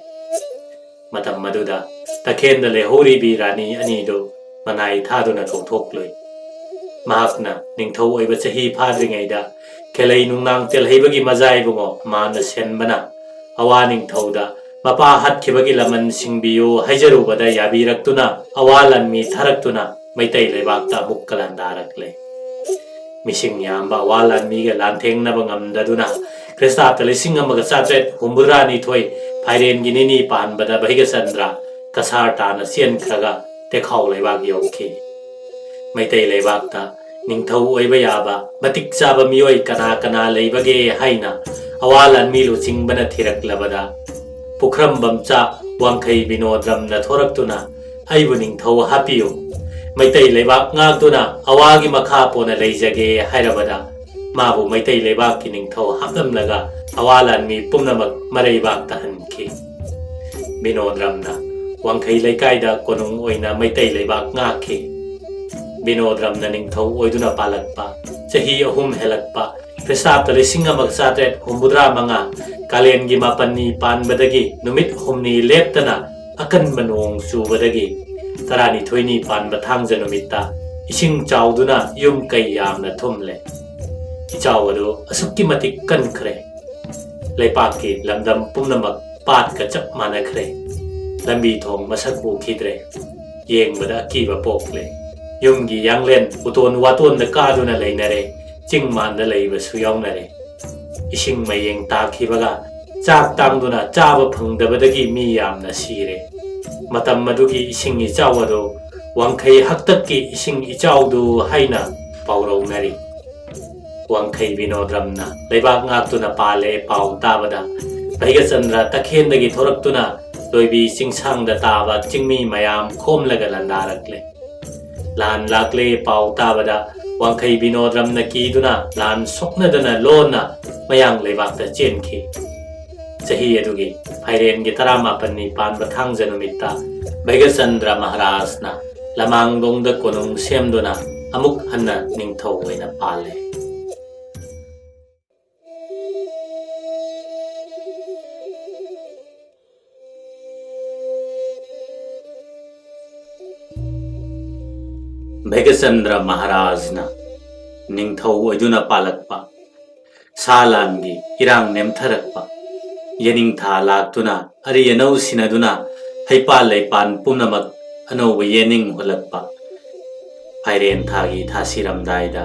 ꯃꯇꯝ ꯑꯗꯨꯗ ꯇꯈꯦꯟꯗ ꯂꯩꯍꯧꯔꯤꯕꯤ ꯔꯥꯅꯤ ꯑꯅꯤꯗꯨ ꯃꯅꯥꯏ ꯊꯥꯗꯨꯅ ꯀꯧꯊꯣꯛꯂꯨꯏ꯫ ꯃꯍꯥꯛꯅ ꯅꯤꯡꯊꯧ ꯑꯣꯏꯕ ꯆꯍꯤ ꯐꯥꯗ꯭ꯔꯤꯉꯩꯗ ꯈꯦꯂꯩ ꯅꯨꯡꯅꯥꯡ ꯇꯦꯜꯍꯩꯕꯒꯤ ꯃꯖꯥꯏꯕꯨꯡꯉꯣ ꯃꯥꯅ ꯁꯦꯟꯕꯅ ꯑꯋꯥ ꯅꯤꯡꯊꯧꯗ ꯃꯄꯥ ꯍꯥꯠꯈꯤꯕꯒꯤ ꯂꯃꯟ ꯁꯤꯡꯕꯤꯌꯨ ꯍꯥꯏꯖꯔꯨꯕꯗ ꯌꯥꯕꯤꯔꯛꯇꯨꯅ ꯑꯋꯥ ꯂꯥꯟꯃꯤ ꯊꯥꯔꯛꯇꯨꯅ ꯃꯩꯇꯩ ꯂꯩꯕꯥꯛꯇ ꯑꯃꯨꯛꯀ ꯂꯥꯟꯗꯥꯔꯛꯂꯦ꯫ ꯃꯤꯁꯤꯡ ꯌꯥꯝꯕ ꯑꯋꯥ ꯂꯥꯟꯃꯤꯒ ꯂꯥꯟꯊꯦꯡꯅꯕ ꯉꯝꯗꯗꯨꯅ ꯈ꯭ꯔꯤꯁꯇꯥꯕꯇ ꯂꯤꯁꯤꯡ ꯑꯃꯒ ꯆꯥꯇ꯭ꯔꯦꯠ ꯍꯨꯝꯐꯨꯇꯔꯥ ꯅꯤꯊꯣꯏ ꯐꯥꯏꯔꯦꯟꯒꯤ ꯅꯤꯅꯤ ꯄꯥꯟꯕꯗ ꯚꯩꯒꯆꯟꯗ꯭ꯔ ꯀꯁꯥꯔ ꯇꯥꯅ ꯆꯦꯟꯈ꯭ꯔꯒ ꯇꯦꯈꯥꯎ ꯂꯩꯕꯥꯛ ꯌꯧꯈꯤ꯫ ꯃꯩꯇꯩ ꯂꯩꯕꯥꯛꯇ ꯅꯤꯡꯊꯧ ꯑꯣꯏꯕ ꯌꯥꯕ ꯃꯇꯤꯛ ꯆꯥꯕ ꯃꯤꯑꯣꯏ ꯀꯅꯥ ꯀꯅꯥ ꯂꯩꯕꯒꯦ ꯍꯥꯏꯅ ꯑꯋꯥ ꯂꯥꯟꯃꯤ ꯂꯨꯆꯤꯡꯕꯅ ꯊꯤꯔꯛꯂꯕꯗ ꯄꯨꯈ꯭ꯔꯝꯕꯝꯆꯥ ꯋꯥꯡꯈꯩ ꯕꯤꯅꯣꯗ꯭ꯔꯝꯅ ꯊꯣꯔꯛꯇꯨꯅ ꯑꯩꯕꯨ ꯅꯤꯡꯊꯧ ꯍꯥꯞꯄꯤꯌꯨ, ꯃꯩꯇꯩ ꯂꯩꯕꯥꯛ ꯉꯥꯛꯇꯨꯅ ꯑꯋꯥꯒꯤ ꯃꯈꯥ ꯄꯣꯟꯅ ꯂꯩꯖꯒꯦ ꯍꯥꯏꯔꯕꯗ ꯃꯥꯕꯨ ꯃꯩꯇꯩ ꯂꯩꯕꯥꯛꯀꯤ ꯅꯤꯡꯊꯧ ꯍꯥꯞꯂꯝꯂꯒ ꯑꯋꯥ ꯂꯥꯟꯃꯤ ꯄꯨꯝꯅꯃꯛ ꯃꯔꯩꯕꯥꯛꯇ ꯍꯟꯈꯤ꯫ ꯕꯤꯅꯣꯗ꯭ꯔꯝꯅ ꯋꯥꯡꯈꯩ ꯂꯩꯀꯥꯏꯗ ꯀꯣꯅꯨꯡ ꯑꯣꯏꯅ ꯃꯩꯇꯩ ꯂꯩꯕꯥꯛ ꯉꯥꯛꯈꯤ꯫ ꯕꯤꯅꯣꯗ꯭ꯔꯝꯅ ꯅꯤꯡꯊꯧ ꯑꯣꯏꯗꯨꯅ ꯄꯥꯜꯂꯛꯄ ꯆꯍꯤ ꯑꯍꯨꯝ ꯍꯦꯜꯂꯛꯄ ꯈ꯭ꯔꯤꯁꯇꯥꯕꯇ ꯂꯤꯁꯤꯡ ꯑꯃꯒ ꯆꯥꯇ꯭ꯔꯦꯠ ꯍꯨꯝꯐꯨꯇꯔꯥ ꯃꯉꯥ ꯀꯥꯂꯦꯟꯒꯤ ꯃꯥꯄꯟꯅꯤ ꯄꯥꯟꯕꯗꯒꯤ ꯅꯨꯃꯤꯠ ꯍꯨꯝꯅꯤ ꯂꯦꯞꯇꯅ ꯑꯀꯟꯕ ꯅꯣꯡ ꯆꯨꯕꯗꯒꯤ ꯇꯔꯥꯅꯤꯊꯣꯏꯅꯤ ꯄꯥꯟꯕ ꯊꯥꯡꯖ ꯅꯨꯃꯤꯠꯇ ꯏꯁꯤꯡ ꯆꯥꯎꯗꯨꯅ ꯌꯨꯝ ꯀꯩ ꯌꯥꯝꯅ ꯊꯨꯝꯂꯦ꯫ ꯏꯆꯥꯎ ꯑꯗꯨ ꯑꯁꯨꯛꯀꯤ ꯃꯇꯤꯛ ꯀꯟꯈ꯭ꯔꯦ꯫ ꯂꯩꯄꯥꯛꯀꯤ ꯂꯝꯗꯝ ꯄꯨꯝꯅꯃꯛ ꯄꯥꯠꯀ ꯆꯞ ꯃꯥꯟꯅꯈ꯭ꯔꯦ꯫ ꯂꯝꯕꯤ ꯊꯣꯡ ꯃꯁꯛ ꯎꯈꯤꯗ꯭ꯔꯦ꯫ ꯌꯦꯡꯕꯗ ꯑꯀꯤꯕ ꯄꯣꯛꯂꯦ꯫ ꯌꯨꯝꯒꯤ ꯌꯥꯡꯂꯦꯟ ꯎꯇꯣꯟ ꯋꯥꯇꯣꯟꯗ ꯀꯥꯗꯨꯅ ꯂꯩꯅꯔꯦ꯫ ꯆꯤꯡ ꯃꯥꯟꯗ ꯂꯩꯕꯁꯨ ꯌꯥꯎꯅꯔꯦ꯫ ꯏꯁꯤꯡ ꯃꯌꯦꯡ ꯇꯥꯈꯤꯕꯒ ꯆꯥꯛ ꯇꯥꯡꯗꯨꯅ ꯆꯥꯕ ꯐꯪꯗꯕꯗꯒꯤ ꯃꯤ ꯌꯥꯝꯅ ꯁꯤꯔꯦ꯫ ꯃꯇꯝ ꯑꯗꯨꯒꯤ ꯏꯁꯤꯡ ꯏꯆꯥꯎ ꯑꯗꯨ ꯋꯥꯡꯈꯩ ꯍꯥꯛꯇꯛꯀꯤ ꯏꯁꯤꯡ ꯏꯆꯥꯎꯗꯨ ꯍꯥꯏꯅ ꯄꯥꯎꯔꯧꯅꯔꯤ꯫ ꯋꯥꯡꯈꯩ ꯕꯤꯅꯣꯗ꯭ꯔꯝꯅ ꯂꯩꯕꯥꯛ ꯉꯥꯛꯇꯨꯅ ꯄꯥꯜꯂꯦ ꯄꯥꯎ ꯇꯥꯕꯗ ꯚꯩꯒꯆꯟꯗ꯭ꯔ ꯇꯈꯦꯟꯗꯒꯤ ꯊꯣꯔꯛꯇꯨꯅ ꯂꯣꯏꯕꯤ ꯆꯤꯡꯁꯥꯡꯗ ꯇꯥꯕ ꯆꯤꯡꯃꯤ ꯃꯌꯥꯝ ꯈꯣꯝꯂꯒ ꯂꯥꯟꯗꯥꯔꯛꯂꯦ꯫ ꯂꯥꯟ ꯂꯥꯛꯂꯦ ꯄꯥꯎ ꯇꯥꯕꯗ ꯋꯥꯡꯈꯩ ꯕꯤꯅꯣꯗ꯭ꯔꯝꯅ ꯀꯤꯗꯨꯅ ꯂꯥꯟ ꯁꯣꯛꯅꯗꯅ ꯂꯣꯟꯅ ꯃꯌꯥꯡ ꯂꯩꯕꯥꯛꯇ ꯆꯦꯟꯈꯤ꯫ ꯆꯍꯤ ꯑꯗꯨꯒꯤ ꯐꯥꯏꯔꯦꯟꯒꯤ ꯇꯔꯥꯃꯥꯄꯟꯅꯤ ꯄꯥꯟꯕ ꯊꯥꯡꯖ ꯅꯨꯃꯤꯠꯇ ꯚꯩꯒꯆꯟꯗ꯭ꯔ ꯃꯍꯥꯔꯥꯖꯅ ꯂꯃꯥꯡꯗꯣꯡꯗ ꯀꯣꯅꯨꯡ ꯁꯦꯝꯗꯨꯅ ꯑꯃꯨꯛ ꯍꯟꯅ ꯅꯤꯡꯊꯧ ꯑꯣꯏꯅ ꯄꯥꯜꯂꯦ꯫ ꯚꯩꯒꯆꯟꯗ꯭ꯔ ꯃꯍꯥꯔꯥꯖꯅ ꯅꯤꯡꯊꯧ ꯑꯣꯏꯗꯨꯅ ꯄꯥꯜꯂꯛꯄ, ꯁꯥ ꯂꯥꯟꯒꯤ ꯏꯔꯥꯡ ꯅꯦꯝꯊꯔꯛꯄ, ꯌꯦꯅꯤꯡꯊꯥ ꯂꯥꯛꯇꯨꯅ ꯑꯔꯤ ꯑꯅꯧ ꯁꯤꯟꯅꯗꯨꯅ ꯍꯩꯄꯥꯜ ꯂꯩꯄꯥꯟ ꯄꯨꯝꯅꯃꯛ ꯑꯅꯧꯕ ꯌꯦꯅꯤꯡ ꯍꯨꯜꯂꯛꯄ, ꯐꯥꯏꯔꯦꯟ ꯊꯥꯒꯤ ꯊꯥꯁꯤꯔꯝꯗꯥꯏꯗ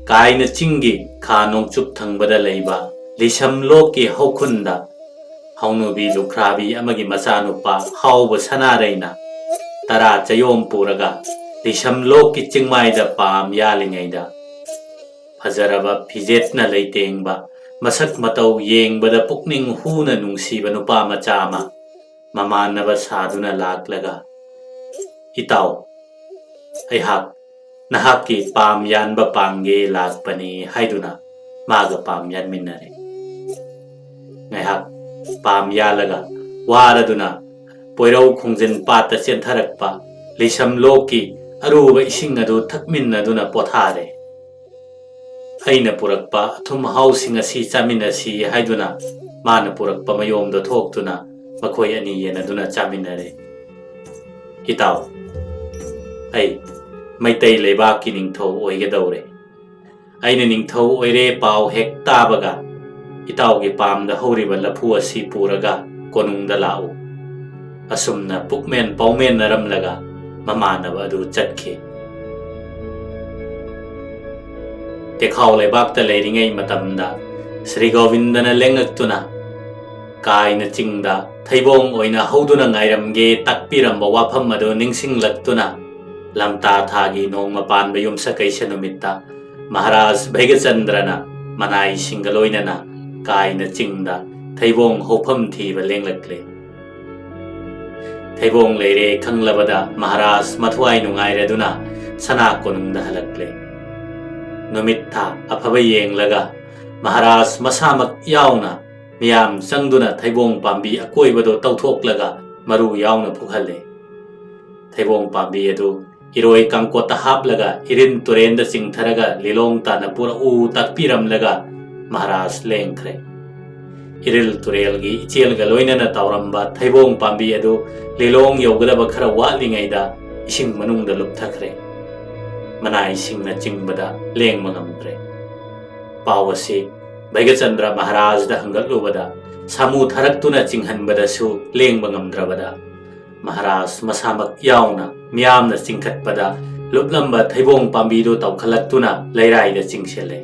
ꯀꯥꯏꯅ ꯆꯤꯡꯒꯤ ꯈꯥ ꯅꯣꯡꯆꯨꯞ ꯊꯪꯕꯗ ꯂꯩꯕ ꯂꯤꯁꯝ ꯂꯣꯛꯀꯤ ꯍꯧꯈꯨꯟꯗ ꯍꯧꯅꯨꯕꯤ ꯂꯨꯈ꯭ꯔꯥꯕꯤ ꯑꯃꯒꯤ ꯃꯆꯥꯅꯨꯄꯥ ꯍꯥꯎꯕ ꯁꯅꯥꯔꯩꯅ ꯇꯔꯥ ꯆꯌꯣꯝ ꯄꯨꯔꯒ ꯂꯤꯁꯝ ꯂꯣꯛꯀꯤ ꯆꯤꯡꯃꯥꯏꯗ ꯄꯥꯝ ꯌꯥꯜꯂꯤꯉꯩꯗ, ꯐꯖꯔꯕ ꯐꯤꯖꯦꯠꯅ ꯂꯩꯇꯦꯡꯕ, ꯃꯁꯛ ꯃꯇꯧ ꯌꯦꯡꯕꯗ ꯄꯨꯛꯅꯤꯡ ꯍꯨꯅ ꯅꯨꯡꯁꯤꯕ ꯅꯨꯄꯥ ꯃꯆꯥ ꯑꯃ ꯃꯃꯥꯟꯅꯕ ꯁꯥꯗꯨꯅ ꯂꯥꯛꯂꯒ, "ꯏꯇꯥꯎ, ꯑꯩꯍꯥꯛ ꯅꯍꯥꯛꯀꯤ ꯄꯥꯝ ꯌꯥꯟꯕ ꯄꯥꯡꯒꯦ ꯂꯥꯛꯄꯅꯤ" ꯍꯥꯏꯗꯨꯅ ꯃꯥꯒ ꯄꯥꯝ ꯌꯥꯟꯃꯤꯟꯅꯔꯦ꯫ ꯉꯥꯏꯍꯥꯛ ꯄꯥꯝ ꯌꯥꯜꯂꯒ ꯋꯥꯔꯗꯨꯅ ꯄꯣꯏꯔꯧ ꯈꯣꯡꯖꯤꯟ ꯄꯥꯠꯇ ꯆꯦꯟꯊꯔꯛꯄ ꯂꯤꯁꯝ ꯂꯣꯛꯀꯤ ꯑꯔꯨꯕ ꯏꯁꯤꯡ ꯑꯗꯨ ꯊꯛꯃꯤꯟꯅꯗꯨꯅ ꯄꯣꯊꯥꯔꯦ꯫ ꯑꯩꯅ ꯄꯨꯔꯛꯄ ꯑꯊꯨꯝ ꯑꯍꯥꯎꯁꯤꯡ ꯑꯁꯤ ꯆꯥꯃꯤꯟꯅꯁꯤ ꯍꯥꯏꯗꯨꯅ ꯃꯥꯅ ꯄꯨꯔꯛꯄ ꯃꯌꯣꯝꯗꯣ ꯊꯣꯛꯇꯨꯅ ꯃꯈꯣꯏ ꯑꯅꯤ ꯌꯦꯟꯅꯗꯨꯅ ꯆꯥꯃꯤꯟꯅꯔꯦ꯫ "ꯏꯇꯥꯎ, ꯑꯩ ꯃꯩꯇꯩ ꯂꯩꯕꯥꯛꯀꯤ ꯅꯤꯡꯊꯧ ꯑꯣꯏꯒꯗꯧꯔꯦ꯫ ꯑꯩꯅ ꯅꯤꯡꯊꯧ ꯑꯣꯏꯔꯦ ꯄꯥꯎ ꯍꯦꯛ ꯇꯥꯕꯒ ꯏꯇꯥꯎꯒꯤ ꯄꯥꯝꯗ ꯍꯧꯔꯤꯕ ꯂꯐꯨ ꯑꯁꯤ ꯄꯨꯔꯒ ꯀꯣꯅꯨꯡꯗ ꯂꯥꯛꯎ"꯫ ꯑꯁꯨꯝꯅ ꯄꯨꯛꯃꯦꯟ ꯄꯥꯎꯃꯦꯟꯅꯔꯝꯂꯒ ꯃꯃꯥꯟꯅꯕ ꯑꯗꯨ ꯆꯠꯈꯤ꯫ ꯇꯦꯈꯥꯎ ꯂꯩꯕꯥꯛꯇ ꯂꯩꯔꯤꯉꯩ ꯃꯇꯝꯗ ꯁ꯭ꯔꯤ ꯒꯣꯕꯤꯟꯗꯅ ꯂꯦꯡꯉꯛꯇꯨꯅ ꯀꯥꯏꯅ ꯆꯤꯡꯗ ꯊꯩꯕꯣꯡ ꯑꯣꯏꯅ ꯍꯧꯗꯨꯅ ꯉꯥꯏꯔꯝꯒꯦ ꯇꯥꯛꯄꯤꯔꯝꯕ ꯋꯥꯐꯝ ꯑꯗꯨ ꯅꯤꯡꯁꯤꯡꯂꯛꯇꯨꯅ ꯂꯝꯇꯥ ꯊꯥꯒꯤ ꯅꯣꯡꯃ ꯄꯥꯟꯕ ꯌꯨꯝꯁꯀꯩꯁ ꯅꯨꯃꯤꯠꯇ ꯃꯍꯥꯔꯥꯖ ꯚꯩꯒꯆꯟꯗ꯭ꯔꯅ ꯃꯅꯥꯏꯁꯤꯡꯒ ꯂꯣꯏꯅꯅ ꯀꯥꯏꯅ ꯆꯤꯡꯗ ꯊꯩꯕꯣꯡ ꯍꯧꯐꯝ ꯊꯤꯕ ꯂꯦꯡꯂꯛꯂꯦ꯫ ꯊꯩꯕꯣꯡ ꯂꯩꯔꯦ ꯈꯪꯂꯕꯗ ꯃꯍꯥꯔꯥꯖ ꯃꯊ꯭ꯋꯥꯏ ꯅꯨꯡꯉꯥꯏꯔꯗꯨꯅ ꯁꯅꯥ ꯀꯣꯅꯨꯡꯗ ꯍꯜꯂꯛꯂꯦ꯫ ꯅꯨꯃꯤꯠ ꯊꯥ ꯑꯐꯕ ꯌꯦꯡꯂꯒ ꯃꯍꯥꯔꯥꯖ ꯃꯁꯥꯃꯛ ꯌꯥꯎꯅ ꯃꯤꯌꯥꯝ ꯆꯪꯗꯨꯅ ꯊꯩꯕꯣꯡ ꯄꯥꯝꯕꯤ ꯑꯀꯣꯏꯕꯗꯣ ꯇꯧꯊꯣꯛꯂꯒ ꯃꯔꯨ ꯌꯥꯎꯅ ꯐꯨꯛꯍꯜꯂꯦ꯫ ꯊꯩꯕꯣꯡ ꯄꯥꯝꯕꯤ ꯑꯗꯨ ꯏꯔꯣꯏ ꯀꯥꯡꯀꯣꯠꯇ ꯍꯥꯞꯂꯒ ꯏꯔꯤꯜ ꯇꯨꯔꯦꯜꯗ ꯆꯤꯡꯊꯔꯒ ꯂꯤꯂꯣꯡ ꯇꯥꯟꯅ ꯄꯨꯔꯛꯎ ꯇꯥꯛꯄꯤꯔꯝꯂꯒ ꯃꯍꯥꯔꯥꯖ ꯂꯦꯡꯈ꯭ꯔꯦ꯫ ꯏꯔꯤꯜ ꯇꯨꯔꯦꯜꯒꯤ ꯏꯆꯦꯜꯒ ꯂꯣꯏꯅꯅ ꯇꯥꯎꯔꯝꯕ ꯊꯩꯕꯣꯡ ꯄꯥꯝꯕꯤ ꯑꯗꯨ ꯂꯤꯂꯣꯡ ꯌꯧꯒꯗꯕ ꯈꯔ ꯋꯥꯠꯂꯤꯉꯩꯗ ꯏꯁꯤꯡ ꯃꯅꯨꯡꯗ ꯂꯨꯞꯊꯈ꯭ꯔꯦ꯫ ꯃꯅꯥꯏꯁꯤꯡꯅ ꯆꯤꯡꯕꯗ ꯂꯦꯡꯕ ꯉꯝꯗ꯭ꯔꯦ꯫ ꯄꯥꯎ ꯑꯁꯤ ꯚꯩꯒꯆꯟꯗ꯭ꯔ ꯃꯍꯥꯔꯥꯖꯗ ꯍꯪꯒꯠꯂꯨꯕꯗ ꯁꯥꯃꯨ ꯊꯥꯔꯛꯇꯨꯅ ꯆꯤꯡꯍꯟꯕꯗꯁꯨ ꯂꯦꯡꯕ ꯉꯝꯗ꯭ꯔꯕꯗ ꯃꯍꯥꯔꯥꯖ ꯃꯁꯥꯃꯛ ꯌꯥꯎꯅ ꯃꯤꯌꯥꯝꯅ ꯆꯤꯡꯈꯠꯄꯗ ꯂꯨꯞꯂꯝꯕ ꯊꯩꯕꯣꯡ ꯄꯥꯝꯕꯤꯗꯨ ꯇꯧꯈꯠꯂꯛꯇꯨꯅ ꯂꯩꯔꯥꯏꯗ ꯆꯤꯡꯁꯤꯜꯂꯦ꯫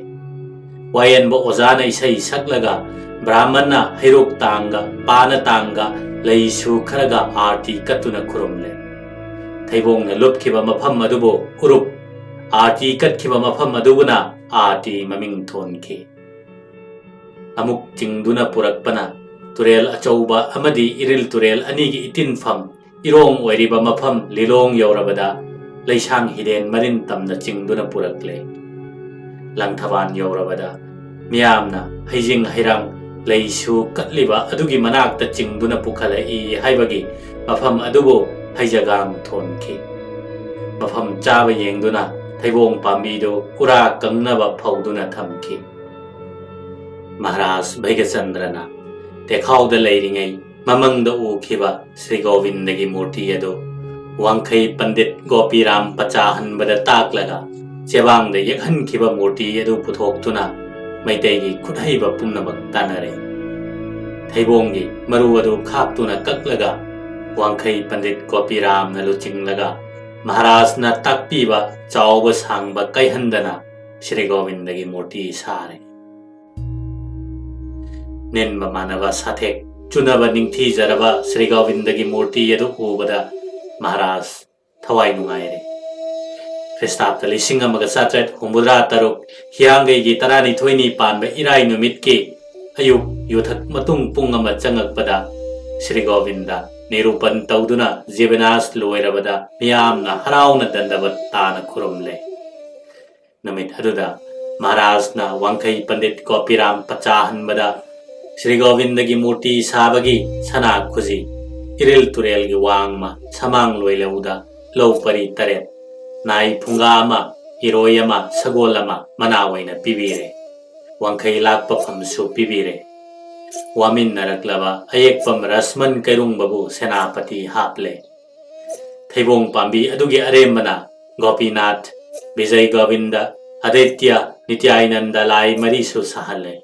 ꯋꯥꯌꯦꯟꯕ ꯑꯣꯖꯥꯅ ꯏꯁꯩ ꯁꯛꯂꯒ ꯕ꯭ꯔꯥꯍꯃꯟꯅ ꯍꯩꯔꯣꯛ ꯇꯥꯡꯒ ꯄꯥꯅ ꯇꯥꯡꯒ ꯂꯩꯁꯨ ꯈꯔꯒ ꯑꯥꯔꯇꯤ ꯀꯠꯇꯨꯅ ꯈꯨꯔꯨꯝꯂꯦ꯫ ꯊꯩꯕꯣꯡꯅ ꯂꯨꯞꯈꯤꯕ ꯃꯐꯝ ꯑꯗꯨꯕꯨ ꯎꯔꯨꯞ, ꯑꯥꯔꯇꯤ ꯀꯠꯈꯤꯕ ꯃꯐꯝ ꯑꯗꯨꯕꯨꯅ ꯑꯥꯔꯇꯤ ꯃꯃꯤꯡ ꯊꯣꯟꯈꯤ꯫ ꯑꯃꯨꯛ ꯆꯤꯡꯗꯨꯅ ꯄꯨꯔꯛꯄꯅ ꯇꯨꯔꯦꯜ ꯑꯆꯧꯕ ꯑꯃꯗꯤ ꯏꯔꯤꯜ ꯇꯨꯔꯦꯜ ꯑꯅꯤꯒꯤ ꯏꯇꯤꯟꯐꯝ ꯏꯔꯣꯡ ꯑꯣꯏꯔꯤꯕ ꯃꯐꯝ ꯂꯤꯂꯣꯡ ꯌꯧꯔꯕꯗ ꯂꯩꯁꯥꯡ ꯍꯤꯔꯦꯟ ꯃꯔꯤꯟ ꯇꯝꯅ ꯆꯤꯡꯗꯨꯅ ꯄꯨꯔꯛꯂꯦ꯫ ꯂꯪꯊꯕꯥꯜ ꯌꯧꯔꯕꯗ ꯃꯤꯌꯥꯝꯅ ꯍꯩꯖꯤꯡ ꯍꯩꯔꯥꯡ ꯂꯩꯁꯨ ꯀꯠꯂꯤꯕ ꯑꯗꯨꯒꯤ ꯃꯅꯥꯛꯇ ꯆꯤꯡꯗꯨꯅ ꯄꯨꯈꯠꯂꯛꯏ ꯍꯥꯏꯕꯒꯤ ꯃꯐꯝ ꯑꯗꯨꯕꯨ ꯍꯩꯖꯒꯥꯡ ꯊꯣꯟꯈꯤ꯫ ꯃꯐꯝ ꯆꯥꯕ ꯌꯦꯡꯗꯨꯅ ꯊꯩꯕꯣꯡ ꯄꯥꯝꯕꯤꯗꯨ ꯎꯔꯥ ꯀꯪꯅꯕ ꯐꯧꯗꯨꯅ ꯊꯝꯈꯤ꯫ ꯃꯍꯥꯔꯥꯖ ꯚꯩꯒꯆꯟꯗ꯭ꯔꯅ ꯇꯦꯈꯥꯎꯗ ꯂꯩꯔꯤꯉꯩ ꯃꯃꯪꯗ ꯎꯈꯤꯕ ꯁ꯭ꯔꯤ ꯒꯣꯕꯤꯟꯗꯒꯤ ꯃꯨꯔꯇꯤ ꯑꯗꯨ ꯋꯥꯡꯈꯩ ꯄꯟꯗꯤꯠ ꯒꯣꯄꯤꯔꯥꯝ ꯄꯆꯥꯍꯟꯕꯗ ꯇꯥꯛꯂꯒ ꯆꯦꯕꯥꯡꯗ ꯌꯦꯛꯍꯟꯈꯤꯕ ꯃꯨꯔꯇꯤ ꯑꯗꯨ ꯄꯨꯊꯣꯛꯇꯨꯅ ꯃꯩꯇꯩꯒꯤ ꯈꯨꯠꯍꯩꯕ ꯄꯨꯝꯅꯃꯛ ꯇꯥꯟꯅꯔꯦ꯫ ꯊꯩꯕꯣꯡꯒꯤ ꯃꯔꯨ ꯑꯗꯨ ꯈꯥꯛꯇꯨꯅ ꯀꯛꯂꯒ ꯋꯥꯡꯈꯩ ꯄꯟꯗꯤꯠ ꯒꯣꯄꯤꯔꯥꯝꯅ ꯂꯨꯆꯤꯡꯂꯒ ꯃꯍꯥꯔꯥꯖꯅ ꯇꯥꯛꯄꯤꯕ ꯆꯥꯎꯕ ꯁꯥꯡꯕ ꯀꯥꯏꯍꯟꯗꯅ ꯁ꯭ꯔꯤ ꯒꯣꯕꯤꯟꯗꯒꯤ ꯃꯨꯔꯇꯤ ꯁꯥꯔꯦ꯫ ꯅꯤꯟꯕ ꯃꯥꯟꯅꯕ ꯁꯥꯊꯦꯛ ꯆꯨꯅꯕ ꯅꯤꯡꯊꯤꯖꯔꯕ ꯁ꯭ꯔꯤ ꯒꯣꯕꯤꯟꯗꯒꯤ ꯃꯨꯔꯇꯤ ꯑꯗꯨ ꯎꯕꯗ ꯃꯍꯥꯔꯥꯖ ꯊꯋꯥꯏ ꯅꯨꯡꯉꯥꯏꯔꯦ꯫ ꯈ꯭ꯔꯤꯁꯇꯥꯕꯇ ꯂꯤꯁꯤꯡ ꯑꯃꯒ ꯆꯥꯇ꯭ꯔꯦꯠ ꯍꯨꯝꯐꯨꯇꯔꯥ ꯇꯔꯨꯛ ꯍꯤꯌꯥꯡꯒꯩꯒꯤ ꯇꯔꯥꯅꯤꯊꯣꯏꯅꯤ ꯄꯥꯟꯕ ꯏꯔꯥꯏ ꯅꯨꯃꯤꯠꯀꯤ ꯑꯌꯨꯛ ꯌꯨꯊꯛ ꯃꯇꯨꯡ ꯄꯨꯡ ꯑꯃ ꯆꯪꯉꯛꯄꯗ ꯁ꯭ꯔꯤ ꯒꯣꯕꯤꯟꯗ ꯅꯤꯔꯨꯄꯟ ꯇꯧꯗꯨꯅ ꯖꯤꯕꯅꯥꯁ ꯂꯣꯏꯔꯕꯗ ꯃꯤꯌꯥꯝꯅ ꯍꯔꯥꯎꯅ ꯗꯟꯗꯕꯠ ꯇꯥꯅ ꯈꯨꯔꯨꯝꯂꯦ꯫ ꯅꯨꯃꯤꯠ ꯑꯗꯨꯗ ꯃꯍꯥꯔꯥꯖꯅ ꯋꯥꯡꯈꯩ ꯄꯟꯗꯤꯠ ꯒꯣꯄꯤꯔꯥꯝ ꯄꯆꯥꯍꯟꯕꯗ ꯁ꯭ꯔꯤ ꯒꯣꯕꯤꯟꯗꯒꯤ ꯃꯨꯔꯇꯤ ꯁꯥꯕꯒꯤ ꯁꯅꯥ ꯈꯨꯖꯤ, ꯏꯔꯤꯜ ꯇꯨꯔꯦꯜꯒꯤ ꯋꯥꯡꯃ ꯁꯃꯥꯡ ꯂꯣꯏꯂꯧꯗ ꯂꯧ ꯄꯔꯤ ꯇꯔꯦꯠ, ꯅꯥꯏ ꯐꯨꯡꯒꯥ ꯑꯃ, ꯏꯔꯣꯏ ꯑꯃ, ꯁꯒꯣꯜ ꯑꯃ ꯃꯅꯥ ꯑꯣꯏꯅ ꯄꯤꯕꯤꯔꯦ꯫ ꯋꯥꯡꯈꯩ ꯂꯥꯛꯄꯐꯝꯁꯨ ꯄꯤꯕꯤꯔꯦ꯫ ꯋꯥꯃꯤꯟꯅꯔꯛꯂꯕ ꯑꯌꯦꯛꯄꯝ ꯔꯁꯃꯟ ꯀꯩꯔꯨꯡꯕꯕꯨ ꯁꯦꯅꯥꯄꯇꯤ ꯍꯥꯞꯂꯦ꯫ ꯊꯩꯕꯣꯡ ꯄꯥꯝꯕꯤ ꯑꯗꯨꯒꯤ ꯑꯔꯦꯝꯕꯅ ꯒꯣꯄꯤꯅꯥꯊ, ꯕꯤꯖꯩ ꯒꯣꯕꯤꯟꯗ, ꯑꯗꯤꯇ꯭ꯌ, ꯅꯤꯇ꯭ꯌꯥꯅꯟꯗ ꯂꯥꯏ ꯃꯔꯤꯁꯨ ꯁꯥꯍꯜꯂꯦ꯫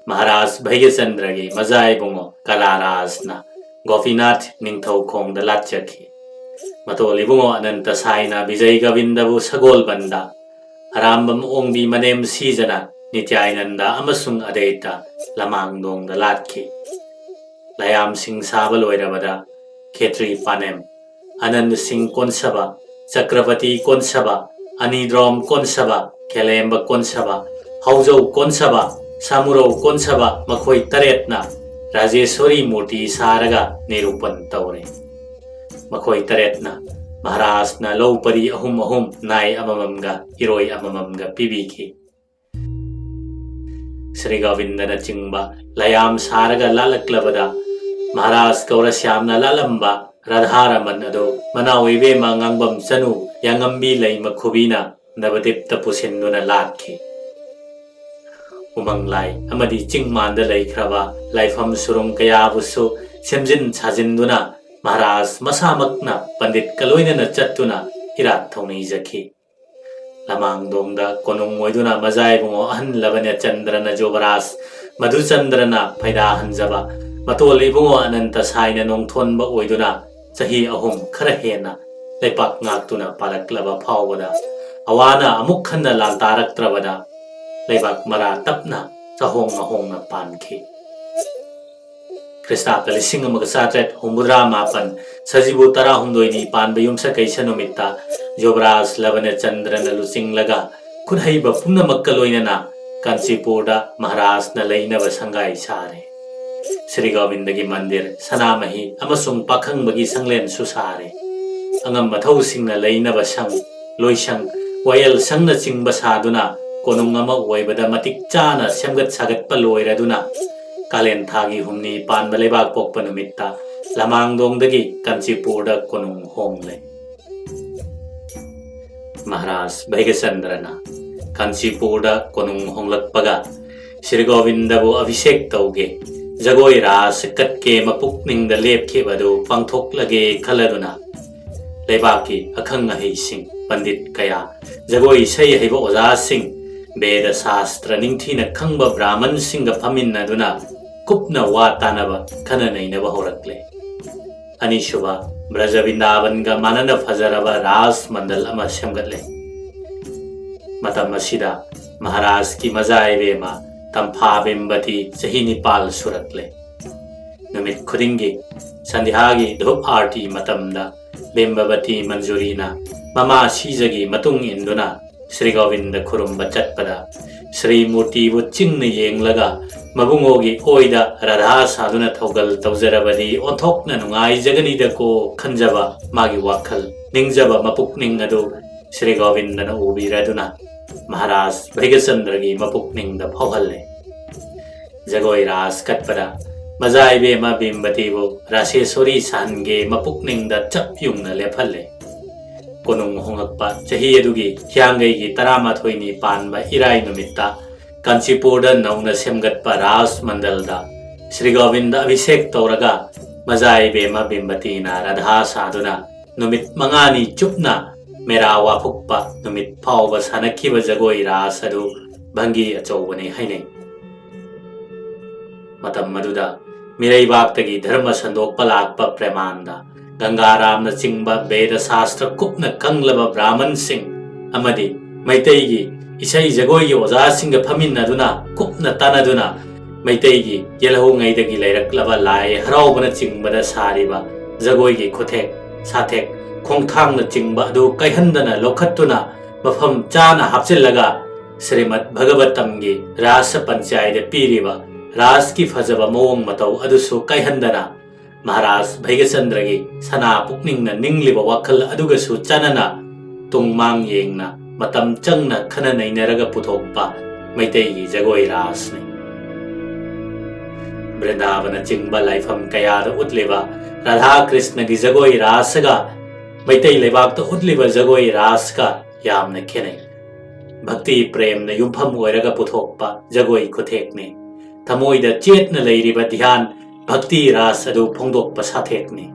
ꯃꯍꯥꯔꯥꯖ ꯚꯩꯒ꯭ꯌꯆꯟꯗ꯭ꯔꯒꯤ ꯃꯖꯥ ꯏꯕꯨꯡꯉꯣ ꯀꯂꯥꯔꯥꯖꯅ ꯒꯣꯄꯤꯅꯥꯊ ꯅꯤꯡꯊꯧ ꯈꯣꯡꯗ ꯂꯥꯠꯆꯈꯤ꯫ ꯃꯇꯣꯜ ꯏꯕꯨꯡꯉꯣ ꯑꯅꯟꯇ ꯁꯥꯏꯅ ꯕꯤꯖꯩ ꯒꯣꯕꯤꯟꯗꯕꯨ ꯁꯒꯣꯜꯕꯟꯗ, ꯑꯔꯥꯝꯕꯝ ꯑꯣꯡꯕꯤ ꯃꯅꯦꯝ ꯁꯤꯖꯅ ꯅꯤꯇ꯭ꯌꯥꯅꯟꯗ ꯑꯃꯁꯨꯡ ꯑꯗꯩꯇ ꯂꯃꯥꯡꯗꯣꯡꯗ ꯂꯥꯠꯈꯤ꯫ ꯂꯌꯥꯝꯁꯤꯡ ꯁꯥꯕ ꯂꯣꯏꯔꯕꯗ ꯈꯦꯇ꯭ꯔꯤ ꯄꯥꯅꯦꯝ, ꯑꯅꯟꯗ ꯁꯤꯡ ꯀꯣꯟꯁꯕ, ꯆꯀ꯭ꯔꯕꯇꯤ ꯀꯣꯟꯁꯕ, ꯑꯅꯤꯗ꯭ꯔꯣꯝ ꯀꯣꯟꯁꯕ, ꯈꯦꯂꯦꯝꯕ ꯀꯣꯟꯁꯕ, ꯍꯧꯖꯧ ꯀꯣꯟꯁꯕ, ꯁꯥꯃꯨꯔꯧ ꯀꯣꯟꯁꯕ ꯃꯈꯣꯏ ꯇꯔꯦꯠꯅ ꯔꯥꯖꯦꯁ꯭ꯋꯔꯤ ꯃꯨꯔꯇꯤ ꯁꯥꯔꯒ ꯅꯤꯔꯨꯄꯟ ꯇꯧꯔꯦ꯫ ꯃꯈꯣꯏ ꯇꯔꯦꯠꯅ ꯃꯍꯥꯔꯥꯖꯅ ꯂꯧ ꯄꯔꯤ ꯑꯍꯨꯝ ꯑꯍꯨꯝ, ꯅꯥꯏ ꯑꯃꯃꯝꯒ ꯏꯔꯣꯏ ꯑꯃꯃꯝꯒ ꯄꯤꯕꯤꯈꯤ꯫ ꯁ꯭ꯔꯤ ꯒꯣꯕꯤꯟꯗꯅꯆꯤꯡꯕ ꯂꯌꯥꯝ ꯁꯥꯔꯒ ꯂꯥꯠꯂꯛꯂꯕꯗ ꯃꯍꯥꯔꯥꯖ ꯒꯧꯔꯁ꯭ꯌꯥꯝꯅ ꯂꯥꯠꯂꯝꯕ ꯔꯥꯙꯥꯔꯃꯟ ꯑꯗꯨ ꯃꯅꯥꯎ ꯏꯕꯦꯝꯃ ꯉꯥꯡꯕꯝ ꯆꯅꯨ ꯌꯥꯉꯝꯕꯤ ꯂꯩꯃ ꯈꯨꯕꯤꯅ ꯅꯕꯗꯤꯞꯇ ꯄꯨꯁꯤꯟꯗꯨꯅ ꯂꯥꯠꯈꯤ꯫ ꯎꯃꯪ ꯂꯥꯏ ꯑꯃꯗꯤ ꯆꯤꯡ ꯃꯥꯟꯗ ꯂꯩꯈ꯭ꯔꯕ ꯂꯥꯏꯐꯝ ꯁꯨꯔꯨꯡ ꯀꯌꯥꯕꯨꯁꯨ ꯁꯦꯝꯖꯤꯟ ꯁꯥꯖꯤꯟꯗꯨꯅ ꯃꯍꯥꯔꯥꯖ ꯃꯁꯥꯃꯛꯅ ꯄꯟꯗꯤꯠꯀ ꯂꯣꯏꯅꯅ ꯆꯠꯇꯨꯅ ꯏꯔꯥꯠ ꯊꯧꯅꯤꯖꯈꯤ꯫ ꯂꯃꯥꯡꯗꯣꯡꯗ ꯀꯣꯅꯨꯡ ꯑꯣꯏꯗꯨꯅ ꯃꯖꯥ ꯏꯕꯨꯡꯉꯣ ꯑꯍꯟ ꯂꯕꯅꯆꯟꯗ꯭ꯔꯅ ꯖꯨꯕꯔꯥꯖ ꯃꯙꯨꯆꯟꯗ꯭ꯔꯅ ꯐꯩꯗꯥ ꯍꯟꯖꯕ, ꯃꯇꯣꯜ ꯏꯕꯨꯡꯉꯣ ꯑꯅꯟꯇ ꯁꯥꯏꯅ ꯅꯣꯡꯊꯣꯟꯕ ꯑꯣꯏꯗꯨꯅ ꯆꯍꯤ ꯑꯍꯨꯝ ꯈꯔ ꯍꯦꯟꯅ ꯂꯩꯄꯥꯛ ꯉꯥꯛꯇꯨꯅ ꯄꯥꯜꯂꯛꯂꯕ ꯐꯥꯎꯕꯗ, ꯑꯋꯥꯅ ꯑꯃꯨꯛ ꯍꯟꯅ ꯂꯥꯟꯗꯥꯔꯛꯇ꯭ꯔꯕꯗ ꯂꯩꯕꯥꯛ ꯃꯔꯥ ꯇꯞꯅ ꯆꯍꯣꯡ ꯉꯍꯣꯡꯅ ꯄꯥꯟꯈꯤ꯫ ꯈ꯭ꯔꯤꯁꯇꯥꯕꯗ ꯂꯤꯁꯤꯡ ꯑꯃꯒ ꯆꯥꯇ꯭ꯔꯦꯠ ꯍꯨꯝꯐꯨꯇꯔꯥ ꯃꯥꯄꯟ, ꯁꯖꯤꯕꯨ ꯇꯔꯥꯍꯨꯝꯗꯣꯏꯅꯤ ꯄꯥꯟꯕ ꯌꯨꯝꯁꯀꯩꯁ ꯅꯨꯃꯤꯠꯇ ꯌꯨꯕꯔꯥꯖ ꯂꯕꯅꯆꯟꯗ꯭ꯔꯅ ꯂꯨꯆꯤꯡꯂꯒ ꯈꯨꯠꯍꯩꯕ ꯄꯨꯝꯅꯃꯛꯀ ꯂꯣꯏꯅꯅ ꯀꯥꯟꯆꯤꯄꯨꯔꯗ ꯃꯍꯥꯔꯥꯖꯅ ꯂꯩꯅꯕ ꯁꯪꯒꯥꯏ ꯁꯥꯔꯦ꯫ ꯁ꯭ꯔꯤ ꯒꯣꯕꯤꯟꯗꯒꯤ ꯃꯟꯗꯤꯔ, ꯁꯅꯥꯃꯍꯤ ꯑꯃꯁꯨꯡ ꯄꯥꯈꯪꯕꯒꯤ ꯁꯪꯂꯦꯟꯁꯨ ꯁꯥꯔꯦ꯫ ꯑꯉꯝ ꯑꯊꯧꯁꯤꯡꯅ ꯂꯩꯅꯕ ꯁꯪ, ꯂꯣꯏꯁꯪ, ꯋꯥꯌꯦꯜ ꯁꯪꯅꯆꯤꯡꯕ ꯁꯥꯗꯨꯅ ꯀꯣꯅꯨꯡ ꯑꯃ ꯑꯣꯏꯕꯗ ꯃꯇꯤꯛ ꯆꯥꯅ ꯁꯦꯝꯒꯠ ꯁꯥꯒꯠꯄ ꯂꯣꯏꯔꯗꯨꯅ ꯀꯥꯂꯦꯟ ꯊꯥꯒꯤ ꯍꯨꯝꯅꯤ ꯄꯥꯟꯕ ꯂꯩꯕꯥꯛ ꯄꯣꯛꯄ ꯅꯨꯃꯤꯠꯇ ꯂꯃꯥꯡꯗꯣꯡꯗꯒꯤ ꯀꯥꯟꯆꯤꯄꯨꯔꯗ ꯀꯣꯅꯨꯡ ꯍꯣꯡꯂꯦ꯫ ꯃꯍꯥꯔꯥꯖ ꯚꯩꯒꯆꯟꯗ꯭ꯔꯅ ꯀꯥꯟꯆꯤꯄꯨꯔꯗ ꯀꯣꯅꯨꯡ ꯍꯣꯡꯂꯛꯄꯒ ꯁ꯭ꯔꯤ ꯒꯣꯕꯤꯟꯗꯕꯨ ꯑꯚꯤꯁꯦꯛ ꯇꯧꯒꯦ, ꯖꯒꯣꯏ ꯔꯥꯁ ꯀꯠꯀꯦ ꯃꯄꯨꯛꯅꯤꯡꯗ ꯂꯦꯞꯈꯤꯕ ꯑꯗꯨ ꯄꯥꯡꯊꯣꯛꯂꯒꯦ ꯈꯜꯂꯗꯨꯅ ꯂꯩꯕꯥꯛꯀꯤ ꯑꯈꯪ ꯑꯍꯩꯁꯤꯡ, ꯄꯟꯗꯤꯠ ꯀꯌꯥ, ꯖꯒꯣꯏ ꯏꯁꯩ ꯍꯩꯕ ꯑꯣꯖꯥꯁꯤꯡ, ꯕꯦꯗ ꯁꯥꯁꯇ꯭ꯔ ꯅꯤꯡꯊꯤꯅ ꯈꯪꯕ ꯕ꯭ꯔꯥꯍꯃꯟꯁꯤꯡꯒ ꯐꯝꯃꯤꯟꯅꯗꯨꯅ ꯀꯨꯞꯅ ꯋꯥ ꯇꯥꯅꯕ, ꯈꯟꯅ ꯅꯩꯅꯕ ꯍꯧꯔꯛꯂꯦ꯫ ꯑꯅꯤꯁꯨꯕ, ꯕ꯭ꯔꯖ ꯕ꯭ꯔꯤꯟꯗꯥꯕꯟꯒ ꯃꯥꯟꯅꯅ ꯐꯖꯔꯕ ꯔꯥꯖ ꯃꯟꯗꯜ ꯑꯃ ꯁꯦꯝꯒꯠꯂꯦ꯫ ꯃꯇꯝ ꯑꯁꯤꯗ ꯃꯍꯥꯔꯥꯖꯀꯤ ꯃꯖꯥ ꯏꯕꯦꯝꯃ ꯇꯝꯐꯥ ꯕꯤꯝꯕꯇꯤ ꯆꯍꯤ ꯅꯤꯄꯥꯜ ꯁꯨꯔꯛꯂꯦ꯫ ꯅꯨꯃꯤꯠ ꯈꯨꯗꯤꯡꯒꯤ ꯁꯟꯙ꯭ꯌꯥꯒꯤ ꯙꯨꯞ ꯑꯥꯔꯇꯤ ꯃꯇꯝꯗ ꯕꯤꯝꯕꯕꯇꯤ ꯃꯟꯖꯨꯔꯤꯅ ꯃꯃꯥ ꯁꯤꯖꯒꯤ ꯃꯇꯨꯡ ꯏꯟꯗꯨꯅ ꯁ꯭ꯔꯤ ꯒꯣꯕꯤꯟꯗ ꯈꯨꯔꯨꯝꯕ ꯆꯠꯄꯗ ꯁ꯭ꯔꯤ ꯃꯨꯔꯇꯤꯕꯨ ꯆꯤꯡꯅ ꯌꯦꯡꯂꯒ ꯃꯕꯨꯡꯉꯣꯒꯤ ꯑꯣꯏꯗ ꯔꯥꯙꯥ ꯁꯥꯗꯨꯅ ꯊꯧꯒꯜ ꯇꯧꯖꯔꯕꯗꯤ ꯑꯣꯟꯊꯣꯛꯅ ꯅꯨꯡꯉꯥꯏꯖꯒꯅꯤꯗꯀꯣ ꯈꯟꯖꯕ ꯃꯥꯒꯤ ꯋꯥꯈꯜ ꯅꯤꯡꯖꯕ ꯃꯄꯨꯛꯅꯤꯡ ꯑꯗꯨ ꯁ꯭ꯔꯤ ꯒꯣꯕꯤꯟꯗꯅ ꯎꯕꯤꯔꯗꯨꯅ ꯃꯍꯥꯔꯥꯖ ꯚꯩꯒꯆꯟꯗ꯭ꯔꯒꯤ ꯃꯄꯨꯛꯅꯤꯡꯗ ꯐꯥꯎꯍꯜꯂꯦ꯫ ꯖꯒꯣꯏ ꯔꯥꯁ ꯀꯠꯄꯗ ꯃꯖꯥ ꯏꯕꯦꯝꯃ ꯕꯤꯝꯕꯇꯤꯕꯨ ꯔꯥꯁꯦꯁꯣꯔꯤ ꯁꯥꯍꯟꯒꯦ ꯃꯄꯨꯛꯅꯤꯡꯗ ꯆꯞ ꯌꯨꯡꯅ ꯂꯦꯞꯍꯜꯂꯦ꯫ ꯀꯣꯅꯨꯡ ꯍꯣꯡꯂꯛꯄ ꯆꯍꯤ ꯑꯗꯨꯒꯤ ꯍꯤꯌꯥꯡꯒꯩꯒꯤ ꯇꯔꯥꯃꯥꯊꯣꯏꯅꯤ ꯄꯥꯟꯕ ꯏꯔꯥꯏ ꯅꯨꯃꯤꯠꯇ ꯀꯥꯟꯆꯤꯄꯨꯔꯗ ꯅꯧꯅ ꯁꯦꯝꯒꯠꯄ ꯔꯥꯖ ꯃꯟꯗꯜꯗ ꯁ꯭ꯔꯤ ꯒꯣꯕꯤꯟꯗ ꯑꯚꯤꯁꯦꯛ ꯇꯧꯔꯒ ꯃꯖꯥ ꯏꯕꯦꯝꯃ ꯕꯤꯝꯕꯇꯤꯅ ꯔꯥꯙꯥ ꯁꯥꯗꯨꯅ ꯅꯨꯃꯤꯠ ꯃꯉꯥꯅꯤ ꯆꯨꯞꯅ ꯃꯦꯔꯥ ꯋꯥꯐꯨꯛꯄ ꯅꯨꯃꯤꯠ ꯐꯥꯎꯕ ꯁꯥꯟꯅꯈꯤꯕ ꯖꯒꯣꯏ ꯔꯥꯁ ꯑꯗꯨ ꯚꯪꯒꯤ ꯑꯆꯧꯕꯅꯤ ꯍꯥꯏꯅꯩ꯫ ꯃꯇꯝ ꯑꯗꯨꯗ ꯃꯤꯔꯩꯕꯥꯛꯇꯒꯤ ꯙꯔꯃ ꯁꯟꯗꯣꯛꯄ ꯂꯥꯛꯄ ꯄ꯭ꯔꯦꯃꯥꯟꯗ, ꯒꯪꯒꯥꯔꯥꯝꯅꯆꯤꯡꯕ ꯕꯦꯗ ꯁꯥꯁꯇ꯭ꯔ ꯀꯨꯞꯅ ꯈꯪꯂꯕ ꯕ꯭ꯔꯥꯍꯃꯟꯁꯤꯡ ꯑꯃꯗꯤ ꯃꯩꯇꯩꯒꯤ ꯏꯁꯩ ꯖꯒꯣꯏꯒꯤ ꯑꯣꯖꯥꯁꯤꯡꯒ ꯐꯝꯃꯤꯟꯅꯗꯨꯅ ꯀꯨꯞꯅ ꯇꯥꯟꯅꯗꯨꯅ ꯃꯩꯇꯩꯒꯤ ꯌꯦꯜꯍꯧꯉꯩꯗꯒꯤ ꯂꯩꯔꯛꯂꯕ ꯂꯥꯏ ꯍꯔꯥꯎꯕꯅꯆꯤꯡꯕꯗ ꯁꯥꯔꯤꯕ ꯖꯒꯣꯏꯒꯤ ꯈꯨꯊꯦꯛ, ꯁꯥꯊꯦꯛ, ꯈꯣꯡꯊꯥꯡꯅꯆꯤꯡꯕ ꯑꯗꯨ ꯀꯥꯏꯍꯟꯗꯅ ꯂꯧꯈꯠꯇꯨꯅ ꯃꯐꯝ ꯆꯥꯅ ꯍꯥꯞꯆꯤꯜꯂꯒ ꯁ꯭ꯔꯤꯃꯗ ꯚꯒꯕꯇꯝꯒꯤ ꯔꯥꯁ ꯄꯟꯆꯥꯏꯗ ꯄꯤꯔꯤꯕ ꯔꯥꯁꯀꯤ ꯐꯖꯕ ꯃꯑꯣꯡ ꯃꯇꯧ ꯑꯗꯨꯁꯨ ꯀꯥꯏꯍꯟꯗꯅ ꯃꯍꯥꯔꯥꯖ ꯚꯩꯒꯆꯟꯗ꯭ꯔꯒꯤ ꯁꯅꯥ ꯄꯨꯛꯅꯤꯡꯅ ꯅꯤꯡꯂꯤꯕ ꯋꯥꯈꯜ ꯑꯗꯨꯒꯁꯨ ꯆꯥꯟꯅꯅ ꯇꯨꯡ ꯃꯥꯡ ꯌꯦꯡꯅ ꯃꯇꯝ ꯆꯪꯅ ꯈꯟꯅ ꯅꯩꯅꯔꯒ ꯄꯨꯊꯣꯛꯄ ꯃꯩꯇꯩꯒꯤ ꯖꯒꯣꯏ ꯔꯥꯁꯅꯤ꯫ ꯕ꯭ꯔꯤꯟꯗꯥꯕꯅꯆꯤꯡꯕ ꯂꯥꯏꯐꯝ ꯀꯌꯥꯗ ꯎꯠꯂꯤꯕ ꯔꯥꯙꯥ ꯀ꯭ꯔꯤꯁꯅꯒꯤ ꯖꯒꯣꯏ ꯔꯥꯁꯒ ꯃꯩꯇꯩ ꯂꯩꯕꯥꯛꯇ ꯎꯠꯂꯤꯕ ꯖꯒꯣꯏ ꯔꯥꯁꯀ ꯌꯥꯝꯅ ꯈꯦꯠꯅꯩ꯫ ꯚꯛꯇꯤ ꯄ꯭ꯔꯦꯝꯅ ꯌꯨꯝꯐꯝ ꯑꯣꯏꯔꯒ ꯄꯨꯊꯣꯛꯄ ꯖꯒꯣꯏ ꯈꯨꯊꯦꯛꯅꯤ꯫ ꯊꯃꯣꯏꯗ ꯆꯦꯠꯅ ꯂꯩꯔꯤꯕ ꯙ꯭ꯌꯥꯟ ꯚꯛꯇꯤ ꯔꯥꯁ ꯑꯗꯨ ꯐꯣꯡꯗꯣꯛꯄ ꯁꯥꯊꯦꯛꯅꯤ꯫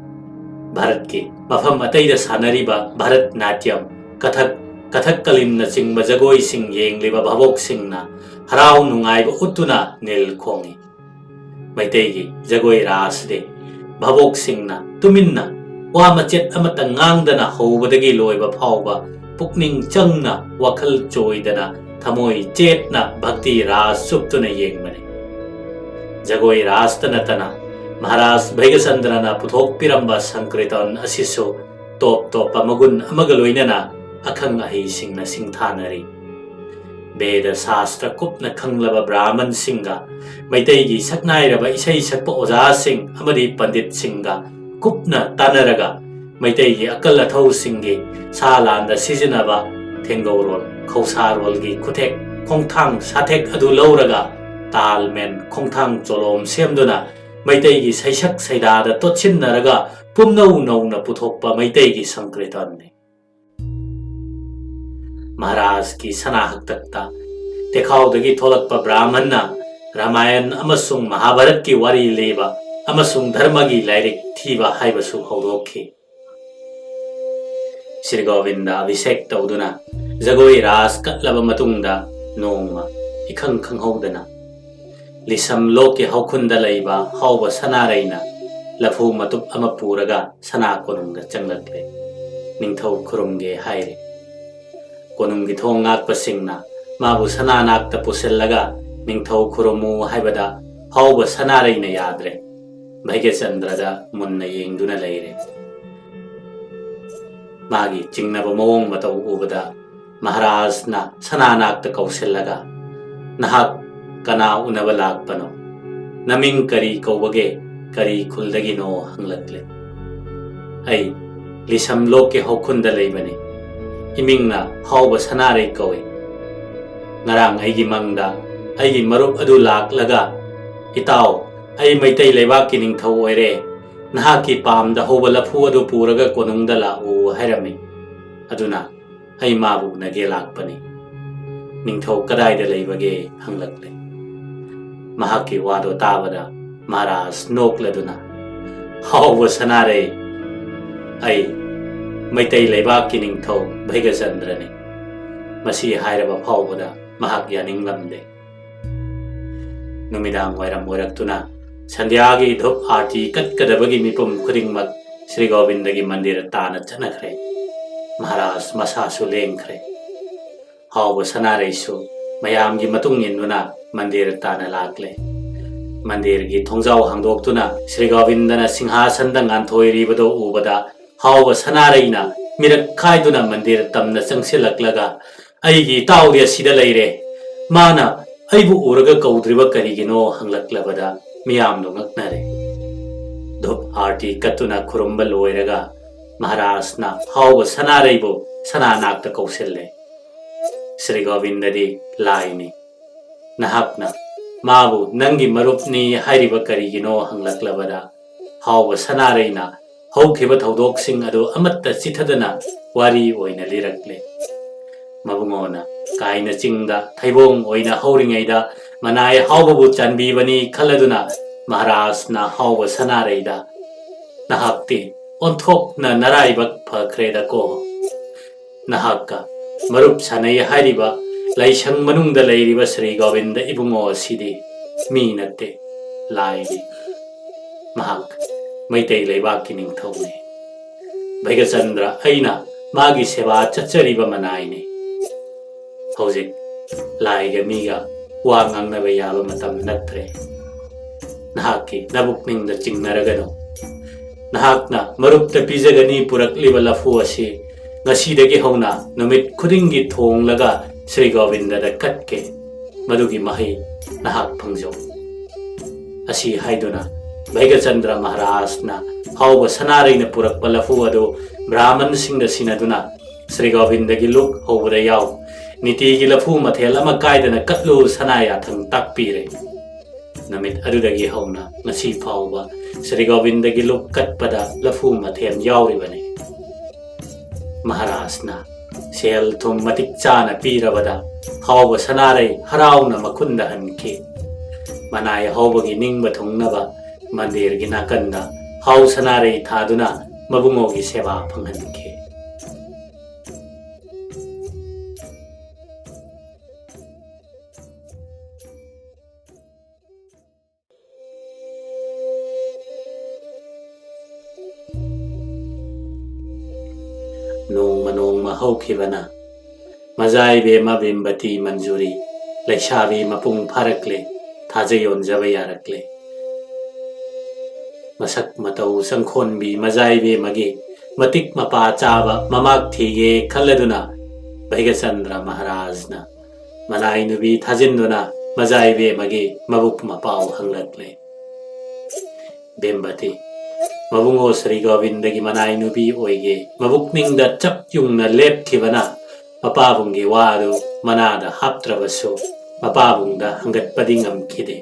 ꯚꯥꯔꯠꯀꯤ ꯃꯐꯝ ꯑꯇꯩꯗ ꯁꯥꯟꯅꯔꯤꯕ ꯚꯥꯔꯠ ꯅꯥꯇ꯭ꯌꯝ, ꯀꯊꯛ, ꯀꯊꯛ ꯀꯂꯤꯝꯅꯆꯤꯡꯕ ꯖꯒꯣꯏꯁꯤꯡ ꯌꯦꯡꯂꯤꯕ ꯚꯥꯕꯣꯛꯁꯤꯡꯅ ꯍꯔꯥꯎ ꯅꯨꯡꯉꯥꯏꯕ ꯎꯠꯇꯨꯅ ꯅꯤꯜ ꯈꯣꯡꯏ꯫ ꯃꯩꯇꯩꯒꯤ ꯖꯒꯣꯏ ꯔꯥꯁꯗꯤ ꯚꯥꯕꯣꯛꯁꯤꯡꯅ ꯇꯨꯃꯤꯟꯅ ꯋꯥ ꯃꯆꯦꯠ ꯑꯃꯠꯇ ꯉꯥꯡꯗꯅ ꯍꯧꯕꯗꯒꯤ ꯂꯣꯏꯕ ꯐꯥꯎꯕ ꯄꯨꯛꯅꯤꯡ ꯆꯪꯅ ꯋꯥꯈꯜ ꯆꯣꯏꯗꯅ ꯊꯃꯣꯏ ꯆꯦꯠꯅ ꯚꯛꯇꯤ ꯔꯥꯁ ꯆꯨꯞꯇꯨꯅ ꯌꯦꯡꯕꯅꯤ꯫ ꯖꯒꯣꯏ ꯔꯥꯁꯇ ꯅꯠꯇꯅ ꯃꯍꯥꯔꯥꯖ ꯚꯩꯒꯆꯟꯗ꯭ꯔꯅ ꯄꯨꯊꯣꯛꯄꯤꯔꯝꯕ ꯁꯪꯀ꯭ꯔꯤꯇꯟ ꯑꯁꯤꯁꯨ ꯇꯣꯞ ꯇꯣꯞꯄ ꯃꯒꯨꯟ ꯑꯃꯒ ꯂꯣꯏꯅꯅ ꯑꯈꯪ ꯑꯍꯩꯁꯤꯡꯅ ꯁꯤꯡꯊꯥꯅꯔꯤ꯫ ꯕꯦꯗ ꯁꯥꯁꯇ꯭ꯔ ꯀꯨꯞꯅ ꯈꯪꯂꯕ ꯕ꯭ꯔꯥꯍꯃꯟꯁꯤꯡꯒ ꯃꯩꯇꯩꯒꯤ ꯁꯛꯅꯥꯏꯔꯕ ꯏꯁꯩ ꯁꯛꯄ ꯑꯣꯖꯥꯁꯤꯡ ꯑꯃꯗꯤ ꯄꯟꯗꯤꯠꯁꯤꯡꯒ ꯀꯨꯞꯅ ꯇꯥꯟꯅꯔꯒ ꯃꯩꯇꯩꯒꯤ ꯑꯀꯜ ꯑꯊꯧꯁꯤꯡꯒꯤ ꯁꯥ ꯂꯥꯟꯗ ꯁꯤꯖꯤꯟꯅꯕ ꯊꯦꯡꯒꯧꯔꯣꯜ, ꯈꯧꯁꯥꯔꯣꯜꯒꯤ ꯈꯨꯊꯦꯛ ꯈꯣꯡꯊꯥꯡ ꯁꯥꯊꯦꯛ ꯑꯗꯨ ꯂꯧꯔꯒ ꯇꯥꯜ ꯃꯦꯟ ꯈꯣꯡꯊꯥꯡ ꯆꯣꯂꯣꯝ ꯁꯦꯝꯗꯨꯅ ꯃꯩꯇꯩꯒꯤ ꯁꯩꯁꯛ ꯁꯩꯗꯥꯗ ꯇꯣꯠꯁꯤꯟꯅꯔꯒ ꯄꯨꯝꯅꯧ ꯅꯧꯅ ꯄꯨꯊꯣꯛꯄ ꯃꯩꯇꯩꯒꯤ ꯁꯪꯀ꯭ꯔꯤꯇꯟꯅꯤ꯫ ꯃꯍꯥꯔꯥꯖꯀꯤ ꯁꯅꯥ ꯍꯛꯇꯛꯇ ꯇꯦꯈꯥꯎꯗꯒꯤ ꯊꯣꯛꯂꯛꯄ ꯕ꯭ꯔꯥꯍꯃꯟꯅ ꯔꯥꯃꯥꯌꯟ ꯑꯃꯁꯨꯡ ꯃꯍꯥꯚꯥꯔꯠꯀꯤ ꯋꯥꯔꯤ ꯂꯤꯕ ꯑꯃꯁꯨꯡ ꯙꯔꯃꯒꯤ ꯂꯥꯏꯔꯤꯛ ꯊꯤꯕ ꯍꯥꯏꯕꯁꯨ ꯍꯧꯗꯣꯛꯈꯤ꯫ ꯁ꯭ꯔꯤ ꯒꯣꯕꯤꯟꯗ ꯑꯚꯤꯁꯦꯛ ꯇꯧꯗꯨꯅ ꯖꯒꯣꯏ ꯔꯥꯁ ꯀꯠꯂꯕ ꯃꯇꯨꯡꯗ ꯅꯣꯡꯃ ꯏꯈꯪ ꯈꯪꯍꯧꯗꯅ ꯂꯤꯁꯝ ꯂꯣꯛꯀꯤ ꯍꯧꯈꯨꯟꯗ ꯂꯩꯕ ꯍꯥꯎꯕ ꯁꯅꯥꯔꯩꯅ ꯂꯐꯨ ꯃꯇꯨꯞ ꯑꯃ ꯄꯨꯔꯒ ꯁꯅꯥ ꯀꯣꯅꯨꯡꯗ ꯆꯪꯂꯛꯂꯦ꯫ ꯅꯤꯡꯊꯧ ꯈꯨꯔꯨꯝꯒꯦ ꯍꯥꯏꯔꯦ꯫ ꯀꯣꯅꯨꯡꯒꯤ ꯊꯣꯡ ꯉꯥꯛꯄꯁꯤꯡꯅ ꯃꯥꯕꯨ ꯁꯅꯥ ꯅꯥꯛꯇ ꯄꯨꯁꯤꯜꯂꯒ ꯅꯤꯡꯊꯧ ꯈꯨꯔꯨꯝꯃꯨ ꯍꯥꯏꯕꯗ ꯍꯥꯎꯕ ꯁꯅꯥꯔꯩꯅ ꯌꯥꯗ꯭ꯔꯦ꯫ ꯚꯩꯒ꯭ꯌꯆꯟꯗ꯭ꯔꯗ ꯃꯨꯟꯅ ꯌꯦꯡꯗꯨꯅ ꯂꯩꯔꯦ꯫ ꯃꯥꯒꯤ ꯆꯤꯡꯅꯕ ꯃꯑꯣꯡ ꯃꯇꯧ ꯎꯕꯗ ꯃꯍꯥꯔꯥꯖꯅ ꯁꯅꯥꯅꯥꯛꯇ ꯀꯧꯁꯤꯜꯂꯒ, "ꯅꯍꯥꯛ ꯀꯅꯥ ꯎꯅꯕ ꯂꯥꯛꯄꯅꯣ? ꯅꯃꯤꯡ ꯀꯔꯤ ꯀꯧꯕꯒꯦ? ꯀꯔꯤ ꯈꯨꯜꯗꯒꯤꯅꯣ?" ꯍꯪꯂꯛꯂꯦ꯫ "ꯑꯩ ꯂꯤꯁꯝ ꯂꯣꯛꯀꯤ ꯍꯧꯈꯨꯟꯗ ꯂꯩꯕꯅꯤ꯫ ꯏꯃꯤꯡꯅ ꯍꯥꯎꯕ ꯁꯅꯥꯔꯩ ꯀꯧꯏ꯫ ꯉꯔꯥꯡ ꯑꯩꯒꯤ ꯃꯪꯗ ꯑꯩꯒꯤ ꯃꯔꯨꯞ ꯑꯗꯨ ꯂꯥꯛꯂꯒ, 'ꯏꯇꯥꯎ, ꯑꯩ ꯃꯩꯇꯩ ꯂꯩꯕꯥꯛꯀꯤ ꯅꯤꯡꯊꯧ ꯑꯣꯏꯔꯦ꯫ ꯅꯍꯥꯛꯀꯤ ꯄꯥꯝꯗ ꯍꯧꯕ ꯂꯐꯨ ꯑꯗꯨ ꯄꯨꯔꯒ ꯀꯣꯅꯨꯡꯗ ꯂꯥꯛꯎ' ꯍꯥꯏꯔꯝꯃꯤ꯫ ꯑꯗꯨꯅ ꯑꯩ ꯃꯥꯕꯨ ꯎꯅꯒꯦ ꯂꯥꯛꯄꯅꯤ꯫ ꯅꯤꯡꯊꯧ ꯀꯗꯥꯏꯗ ꯂꯩꯕꯒꯦ?" ꯍꯪꯂꯛꯂꯦ꯫ ꯃꯍꯥꯛꯀꯤ ꯋꯥꯗꯣ ꯇꯥꯕꯗ ꯃꯍꯥꯔꯥꯖ ꯅꯣꯛꯂꯗꯨꯅ, "ꯍꯥꯎꯕ ꯁꯅꯥꯔꯩ, ꯑꯩ ꯃꯩꯇꯩ ꯂꯩꯕꯥꯛꯀꯤ ꯅꯤꯡꯊꯧ ꯚꯩꯒ꯭ꯌꯆꯟꯗ꯭ꯔꯅꯤ꯫" ꯃꯁꯤ ꯍꯥꯏꯔꯕ ꯐꯥꯎꯕꯗ ꯃꯍꯥꯛ ꯌꯥꯅꯤꯡꯂꯝꯗꯦ꯫ ꯅꯨꯃꯤꯗꯥꯡ ꯋꯥꯏꯔꯝ ꯑꯣꯏꯔꯛꯇꯨꯅ ꯁꯟꯙ꯭ꯌꯥꯒꯤ ꯙꯨꯞ ꯑꯥꯔꯇꯤ ꯀꯠꯀꯗꯕꯒꯤ ꯃꯤꯄꯨꯝ ꯈꯨꯗꯤꯡꯃꯛ ꯁ꯭ꯔꯤ ꯒꯣꯕꯤꯟꯗꯒꯤ ꯃꯟꯗꯤꯔ ꯇꯥꯅ ꯆꯠꯅꯈ꯭ꯔꯦ꯫ ꯃꯍꯥꯔꯥꯖ ꯃꯁꯥꯁꯨ ꯂꯦꯡꯈ꯭ꯔꯦ꯫ ꯍꯥꯎꯕ ꯁꯅꯥꯔꯩꯁꯨ ꯃꯌꯥꯝꯒꯤ ꯃꯇꯨꯡ ꯏꯟꯗꯨꯅ ꯃꯟꯗꯤꯔ ꯇꯥꯅ ꯂꯥꯛꯂꯦ꯫ ꯃꯟꯗꯤꯔꯒꯤ ꯊꯣꯡꯖꯥꯎ ꯍꯥꯡꯗꯣꯛꯇꯨꯅ ꯁ꯭ꯔꯤ ꯒꯣꯕꯤꯟꯗꯅ ꯁꯤꯡꯍꯥꯁꯟꯗ ꯉꯥꯟꯊꯣꯏꯔꯤꯕꯗꯨ ꯎꯕꯗ ꯍꯥꯎꯕ ꯁꯅꯥꯔꯩꯅ ꯃꯤꯔꯛ ꯈꯥꯏꯗꯨꯅ ꯃꯟꯗꯤꯔ ꯇꯝꯅ ꯆꯪꯁꯤꯜꯂꯛꯂꯒ, "ꯑꯩꯒꯤ ꯏꯇꯥꯎꯗꯤ ꯑꯁꯤꯗ ꯂꯩꯔꯦ꯫ ꯃꯥꯅ ꯑꯩꯕꯨ ꯎꯔꯒ ꯀꯧꯗ꯭ꯔꯤꯕ ꯀꯔꯤꯒꯤꯅꯣ?" ꯍꯪꯂꯛꯂꯕꯗ ꯃꯤꯌꯥꯝꯗꯨ ꯉꯛꯅꯔꯦ꯫ ꯙꯨꯞ ꯑꯥꯔꯇꯤ ꯀꯠꯇꯨꯅ ꯈꯨꯔꯨꯝꯕ ꯂꯣꯏꯔꯒ ꯃꯍꯥꯔꯥꯖꯅ ꯍꯥꯎꯕ ꯁꯅꯥꯔꯩꯕꯨ ꯁꯅꯥꯅꯥꯛꯇ ꯀꯧꯁꯤꯜꯂꯦ꯫ ꯁ꯭ꯔꯤ ꯒꯣꯕꯤꯟꯗꯗꯤ ꯂꯥꯏꯅꯤ꯫ ꯅꯍꯥꯛꯅ ꯃꯥꯕꯨ ꯅꯪꯒꯤ ꯃꯔꯨꯞꯅꯤ ꯍꯥꯏꯔꯤꯕ ꯀꯔꯤꯒꯤꯅꯣ ꯍꯪꯂꯛꯂꯕꯗ, ꯍꯥꯎꯕ ꯁꯅꯥꯔꯩꯅ ꯍꯧꯈꯤꯕ ꯊꯧꯗꯣꯛꯁꯤꯡ ꯑꯗꯨ ꯑꯃꯠꯇ ꯆꯤꯊꯗꯅ ꯋꯥꯔꯤ ꯑꯣꯏꯅ ꯂꯤꯔꯛꯂꯦ꯫ ꯃꯕꯨꯡꯉꯣꯅ ꯀꯥꯏꯅ ꯆꯤꯡꯗ ꯊꯩꯕꯣꯡ ꯑꯣꯏꯅ ꯍꯧꯔꯤꯉꯩꯗ ꯃꯅꯥꯏ ꯍꯥꯎꯕꯕꯨ ꯆꯥꯟꯕꯤꯕꯅꯤ ꯈꯜꯂꯗꯨꯅ ꯃꯍꯥꯔꯥꯖꯅ ꯍꯥꯎꯕ ꯁꯅꯥꯔꯩꯗ, "ꯅꯍꯥꯛꯇꯤ ꯑꯣꯟꯊꯣꯛꯅ ꯅꯔꯥꯏꯕꯛ ꯐꯈ꯭ꯔꯦꯗꯀꯣ꯫ ꯅꯍꯥꯛꯀ ꯃꯔꯨꯞ ꯁꯥꯟꯅꯩ ꯍꯥꯏꯔꯤꯕ ꯂꯥꯏꯁꯪ ꯃꯅꯨꯡꯗ ꯂꯩꯔꯤꯕ ꯁ꯭ꯔꯤ ꯒꯣꯕꯤꯟꯗ ꯏꯕꯨꯡꯉꯣ ꯑꯁꯤꯗꯤ ꯃꯤ ꯅꯠꯇꯦ, ꯂꯥꯏꯅꯤ꯫ ꯃꯍꯥꯛ ꯃꯩꯇꯩ ꯂꯩꯕꯥꯛꯀꯤ ꯅꯤꯡꯊꯧꯅꯤ꯫ ꯚꯩꯒ꯭ꯌꯆꯟꯗ꯭ꯔ ꯑꯩꯅ ꯃꯥꯒꯤ ꯁꯦꯕꯥ ꯆꯠꯆꯔꯤꯕ ꯃꯅꯥꯏꯅꯤ꯫ ꯍꯧꯖꯤꯛ ꯂꯥꯏꯒ ꯃꯤꯒ ꯋꯥ ꯉꯥꯡꯅꯕ ꯌꯥꯕ ꯃꯇꯝ ꯅꯠꯇ꯭ꯔꯦ꯫ ꯅꯍꯥꯛꯀꯤ ꯅꯕꯨꯛꯅꯤꯡꯗ ꯆꯤꯡꯅꯔꯒꯅꯨ꯫ ꯅꯍꯥꯛꯅ ꯃꯔꯨꯞꯇ ꯄꯤꯖꯒꯅꯤ ꯄꯨꯔꯛꯂꯤꯕ ꯂꯐꯨ ꯑꯁꯤ ꯉꯁꯤꯗꯒꯤ ꯍꯧꯅ ꯅꯨꯃꯤꯠ ꯈꯨꯗꯤꯡꯒꯤ ꯊꯣꯡꯂꯒ ꯁ꯭ꯔꯤ ꯒꯣꯕꯤꯟꯗꯗ ꯀꯠꯀꯦ꯫ ꯃꯗꯨꯒꯤ ꯃꯍꯩ ꯅꯍꯥꯛ ꯐꯪꯖꯧ꯫ ꯑꯁꯤ ꯍꯥꯏꯗꯨꯅ ꯚꯩꯒꯆꯟꯗ꯭ꯔ ꯃꯍꯥꯔꯥꯖꯅ ꯍꯥꯎꯕ ꯁꯅꯥꯔꯩꯅ ꯄꯨꯔꯛꯄ ꯂꯐꯨ ꯑꯗꯨ ꯕ꯭ꯔꯥꯍꯃꯟꯁꯤꯡꯗ ꯁꯤꯟꯅꯗꯨꯅ ꯁ꯭ꯔꯤ ꯒꯣꯕꯤꯟꯗꯒꯤ ꯂꯨꯛ ꯍꯧꯕꯗ ꯌꯥꯎ, ꯅꯤꯇꯤꯒꯤ ꯂꯐꯨ ꯃꯊꯦꯜ ꯑꯃ ꯀꯥꯏꯗꯅ ꯀꯠꯂꯨ ꯁꯅꯥ ꯌꯥꯊꯪ ꯇꯥꯛꯄꯤꯔꯦ꯫ ꯅꯨꯃꯤꯠ ꯑꯗꯨꯗꯒꯤ ꯍꯧꯅ ꯉꯁꯤ ꯐꯥꯎꯕ ꯁ꯭ꯔꯤ ꯒꯣꯕꯤꯟꯗꯒꯤ ꯂꯨꯛ ꯀꯠꯄꯗ ꯂꯐꯨ ꯃꯊꯦꯜ ꯌꯥꯎꯔꯤꯕꯅꯤ꯫ ꯃꯍꯥꯔꯥꯖꯅ ꯁꯦꯜ ꯊꯨꯝ ꯃꯇꯤꯛ ꯆꯥꯅ ꯄꯤꯔꯕꯗ ꯍꯥꯎꯕ ꯁꯅꯥꯔꯩ ꯍꯔꯥꯎꯅ ꯃꯈꯨꯟꯗ ꯍꯟꯈꯤ꯫ ꯃꯅꯥꯏ ꯍꯧꯕꯒꯤ ꯅꯤꯡꯕ ꯊꯨꯡꯅꯕ ꯃꯟꯗꯤꯔꯒꯤ ꯅꯥꯀꯟꯗ ꯍꯥꯎ ꯁꯅꯥꯔꯩ ꯊꯥꯗꯨꯅ ꯃꯕꯨꯡꯉꯣꯒꯤ ꯁꯦꯕꯥ ꯐꯪꯍꯟꯈꯤ꯫ ꯅꯣꯡꯃ ꯅꯣꯡꯃ ꯍꯧꯈꯤꯕꯅ ꯃꯖꯥꯏꯕꯦꯝꯃ ꯕꯤꯝꯕꯇꯤ ꯃꯟꯖꯨꯔꯤ ꯂꯩꯁꯥꯕꯤ ꯃꯄꯨꯡ ꯐꯥꯔꯛꯂꯦ, ꯊꯥꯖ ꯌꯣꯟꯖꯕ ꯌꯥꯔꯛꯂꯦ꯫ ꯃꯁꯛ ꯃꯇꯧ ꯆꯪꯈꯣꯟꯕꯤ ꯃꯖꯥꯏꯕꯦꯝꯃꯒꯤ ꯃꯇꯤꯛ ꯃꯄꯥ ꯆꯥꯕ ꯃꯃꯥꯛ ꯊꯤꯒꯦ ꯈꯜꯂꯗꯨꯅ ꯚꯩꯒꯆꯟꯗ꯭ꯔ ꯃꯍꯥꯔꯥꯖꯅ ꯃꯅꯥꯏ ꯅꯨꯄꯤ ꯊꯥꯖꯤꯟꯗꯨꯅ ꯃꯖꯥꯏꯕꯦꯝꯃꯒꯤ ꯃꯕꯨꯛ ꯃꯄꯥꯎ ꯍꯪꯂꯛꯂꯦ꯫ ꯕꯦꯝꯕꯇꯤ, ꯃꯕꯨꯡꯉꯣ ꯁ꯭ꯔꯤ ꯒꯣꯕꯤꯟꯗꯒꯤ ꯃꯅꯥꯏ ꯅꯨꯄꯤ ꯑꯣꯏꯒꯦ ꯃꯕꯨꯛꯅꯤꯡꯗ ꯆꯞ ꯌꯨꯡꯅ ꯂꯦꯞꯈꯤꯕꯅ ꯃꯄꯥꯕꯨꯡꯒꯤ ꯋꯥ ꯑꯗꯨ ꯃꯅꯥꯗ ꯍꯥꯞꯇ꯭ꯔꯕꯁꯨ ꯃꯄꯥꯕꯨꯡꯗ ꯍꯪꯒꯠꯄꯗꯤ ꯉꯝꯈꯤꯗꯦ꯫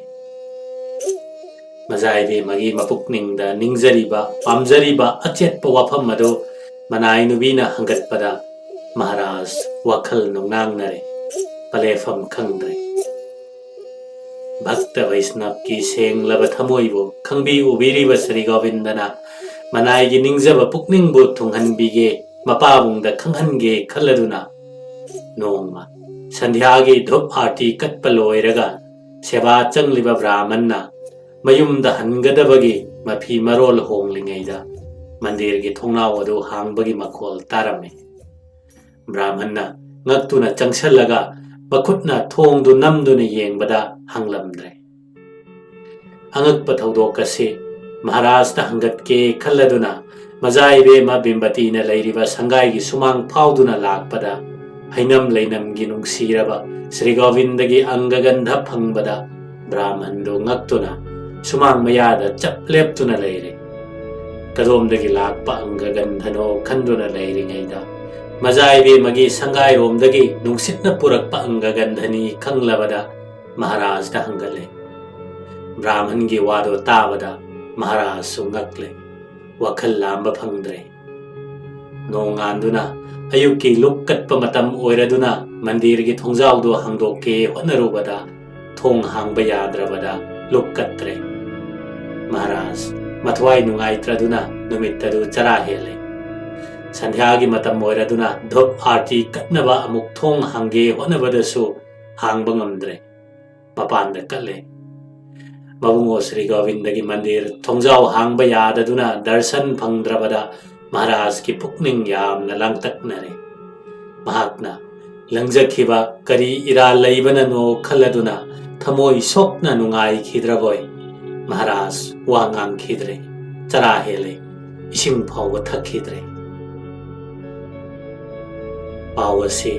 ꯃꯖꯥꯏꯕꯦꯝꯃꯒꯤ ꯃꯄꯨꯛꯅꯤꯡꯗ ꯅꯤꯡꯖꯔꯤꯕ, ꯄꯥꯝꯖꯔꯤꯕ ꯑꯆꯦꯠꯄ ꯋꯥꯐꯝ ꯑꯗꯨ ꯃꯅꯥꯏ ꯅꯨꯄꯤꯅ ꯍꯪꯒꯠꯄꯗ ꯃꯍꯥꯔꯥꯖ ꯋꯥꯈꯜ ꯅꯨꯡꯅꯥꯡꯅꯔꯦ, ꯄꯂꯦꯐꯝ ꯈꯪꯗ꯭ꯔꯦ꯫ ꯚꯛꯇ ꯚꯩꯁꯅꯕꯀꯤ ꯁꯦꯡꯂꯕ ꯊꯃꯣꯏꯕꯨ ꯈꯪꯕꯤ ꯎꯕꯤꯔꯤꯕ ꯁ꯭ꯔꯤ ꯒꯣꯕꯤꯟꯗꯅ ꯃꯅꯥꯏꯒꯤ ꯅꯤꯡꯖꯕ ꯄꯨꯛꯅꯤꯡꯕꯨ ꯊꯨꯡꯍꯟꯕꯤꯒꯦ, ꯃꯄꯥꯕꯨꯡꯗ ꯈꯪꯍꯟꯒꯦ ꯈꯜꯂꯗꯨꯅ ꯅꯣꯡꯃ ꯁꯟꯙ꯭ꯌꯥꯒꯤ ꯙꯨꯞ ꯑꯥꯔꯇꯤ ꯀꯠꯄ ꯂꯣꯏꯔꯒ ꯁꯦꯕꯥ ꯆꯪꯂꯤꯕ ꯕ꯭ꯔꯥꯍꯃꯟꯅ ꯃꯌꯨꯝꯗ ꯍꯟꯒꯗꯕꯒꯤ ꯃꯐꯤ ꯃꯔꯣꯜ ꯍꯣꯡꯂꯤꯉꯩꯗ ꯃꯟꯗꯤꯔꯒꯤ ꯊꯣꯡꯅꯥꯎ ꯑꯗꯨ ꯍꯥꯡꯕꯒꯤ ꯃꯈꯣꯜ ꯇꯥꯔꯝꯃꯤ꯫ ꯕ꯭ꯔꯥꯍꯃꯟꯅ ꯉꯛꯇꯨꯅ ꯆꯪꯁꯜꯂꯒ ꯃꯈꯨꯠꯅ ꯊꯣꯡꯗꯨ ꯅꯝꯗꯨꯅ ꯌꯦꯡꯕꯗ ꯍꯥꯡꯂꯝꯗ꯭ꯔꯦ꯫ ꯑꯉꯛꯄ ꯊꯧꯗꯣꯛ ꯑꯁꯤ ꯃꯍꯥꯔꯥꯖꯇ ꯍꯪꯒꯠꯀꯦ ꯈꯜꯂꯗꯨꯅ ꯃꯖꯥ ꯏꯕꯦꯝꯃ ꯕꯤꯝꯕꯇꯤꯅ ꯂꯩꯔꯤꯕ ꯁꯪꯒꯥꯏꯒꯤ ꯁꯨꯃꯥꯡ ꯐꯥꯎꯗꯨꯅ ꯂꯥꯛꯄꯗ, ꯍꯩꯅꯝ ꯂꯩꯅꯝꯒꯤ ꯅꯨꯡꯁꯤꯔꯕ ꯁ꯭ꯔꯤ ꯒꯣꯕꯤꯟꯗꯒꯤ ꯑꯪꯒꯒꯟꯙ ꯐꯪꯕꯗ ꯕ꯭ꯔꯥꯍꯃꯟꯗꯨ ꯉꯛꯇꯨꯅ ꯁꯨꯃꯥꯡ ꯃꯌꯥꯗ ꯆꯞ ꯂꯦꯞꯇꯨꯅ ꯂꯩꯔꯦ꯫ ꯀꯗꯣꯝꯗꯒꯤ ꯂꯥꯛꯄ ꯑꯪꯒꯒꯟꯙꯅꯣ ꯈꯟꯗꯨꯅ ꯂꯩꯔꯤꯉꯩꯗ, ꯃꯖꯥ ꯏꯕꯦꯝꯃꯒꯤ ꯁꯪꯒꯥꯏꯔꯣꯝꯗꯒꯤ ꯅꯨꯡꯁꯤꯠꯅ ꯄꯨꯔꯛꯄ ꯑꯪꯒꯒꯟꯙꯅꯤ ꯈꯪꯂꯕꯗ ꯃꯍꯥꯔꯥꯖꯇ ꯍꯪꯒꯠꯂꯦ꯫ ꯕ꯭ꯔꯥꯍꯃꯟꯒꯤ ꯋꯥꯗꯣ ꯇꯥꯕꯗ ꯃꯍꯥꯔꯥꯖꯁꯨ ꯉꯛꯂꯦ꯫ ꯋꯥꯈꯜ ꯂꯥꯝꯕ ꯐꯪꯗ꯭ꯔꯦ꯫ ꯅꯣꯡꯉꯥꯟꯗꯨꯅ ꯑꯌꯨꯛꯀꯤ ꯂꯨꯛ ꯀꯠꯄ ꯃꯇꯝ ꯑꯣꯏꯔꯗꯨꯅ ꯃꯟꯗꯤꯔꯒꯤ ꯊꯣꯡꯖꯥꯎꯗꯨ ꯍꯥꯡꯗꯣꯛꯀꯦ ꯍꯣꯠꯅꯔꯨꯕꯗ ꯊꯣꯡ ꯍꯥꯡꯕ ꯌꯥꯗ꯭ꯔꯕꯗ ꯂꯨꯛ ꯀꯠꯇ꯭ꯔꯦ꯫ ꯃꯍꯥꯔꯥꯖ ꯃꯊ꯭ꯋꯥꯏ ꯅꯨꯡꯉꯥꯏꯇ꯭ꯔꯗꯨꯅ ꯅꯨꯃꯤꯠꯇꯗꯨ ꯆꯔꯥ ꯍꯦꯜꯂꯦ꯫ ꯁꯟꯙ꯭ꯌꯥꯒꯤ ꯃꯇꯝ ꯑꯣꯏꯔꯗꯨꯅ ꯙꯨꯞ ꯑꯥꯔꯇꯤ ꯀꯠꯅꯕ ꯑꯃꯨꯛ ꯊꯣꯡ ꯍꯥꯡꯒꯦ ꯍꯣꯠꯅꯕꯗꯁꯨ ꯍꯥꯡꯕ ꯉꯝꯗ꯭ꯔꯦ꯫ ꯃꯄꯥꯟꯗ ꯀꯠꯂꯦ꯫ ꯃꯕꯨꯡꯉꯣ ꯁ꯭ꯔꯤ ꯒꯣꯕꯤꯟꯗꯒꯤ ꯃꯟꯗꯤꯔ ꯊꯣꯡꯖꯥꯎ ꯍꯥꯡꯕ ꯌꯥꯗꯗꯨꯅ ꯗꯔꯁꯟ ꯐꯪꯗ꯭ꯔꯕꯗ ꯃꯍꯥꯔꯥꯖꯀꯤ ꯄꯨꯛꯅꯤꯡ ꯌꯥꯝꯅ ꯂꯥꯡꯇꯛꯅꯔꯦ꯫ ꯃꯍꯥꯛꯅ ꯂꯪꯖꯈꯤꯕ ꯀꯔꯤ ꯏꯔꯥꯜ ꯂꯩꯕꯅꯅꯣ ꯈꯜꯂꯗꯨꯅ ꯊꯃꯣꯏ ꯁꯣꯛꯅ ꯅꯨꯡꯉꯥꯏꯈꯤꯗ꯭ꯔꯕꯣꯏ꯫ ꯃꯍꯥꯔꯥꯖ ꯋꯥ ꯉꯥꯡꯈꯤꯗ꯭ꯔꯦ꯫ ꯆꯔꯥ ꯍꯦꯜꯂꯦ꯫ ꯏꯁꯤꯡ ꯐꯥꯎꯕ ꯊꯛꯈꯤꯗ꯭ꯔꯦ꯫ ꯄꯥꯎ ꯑꯁꯤ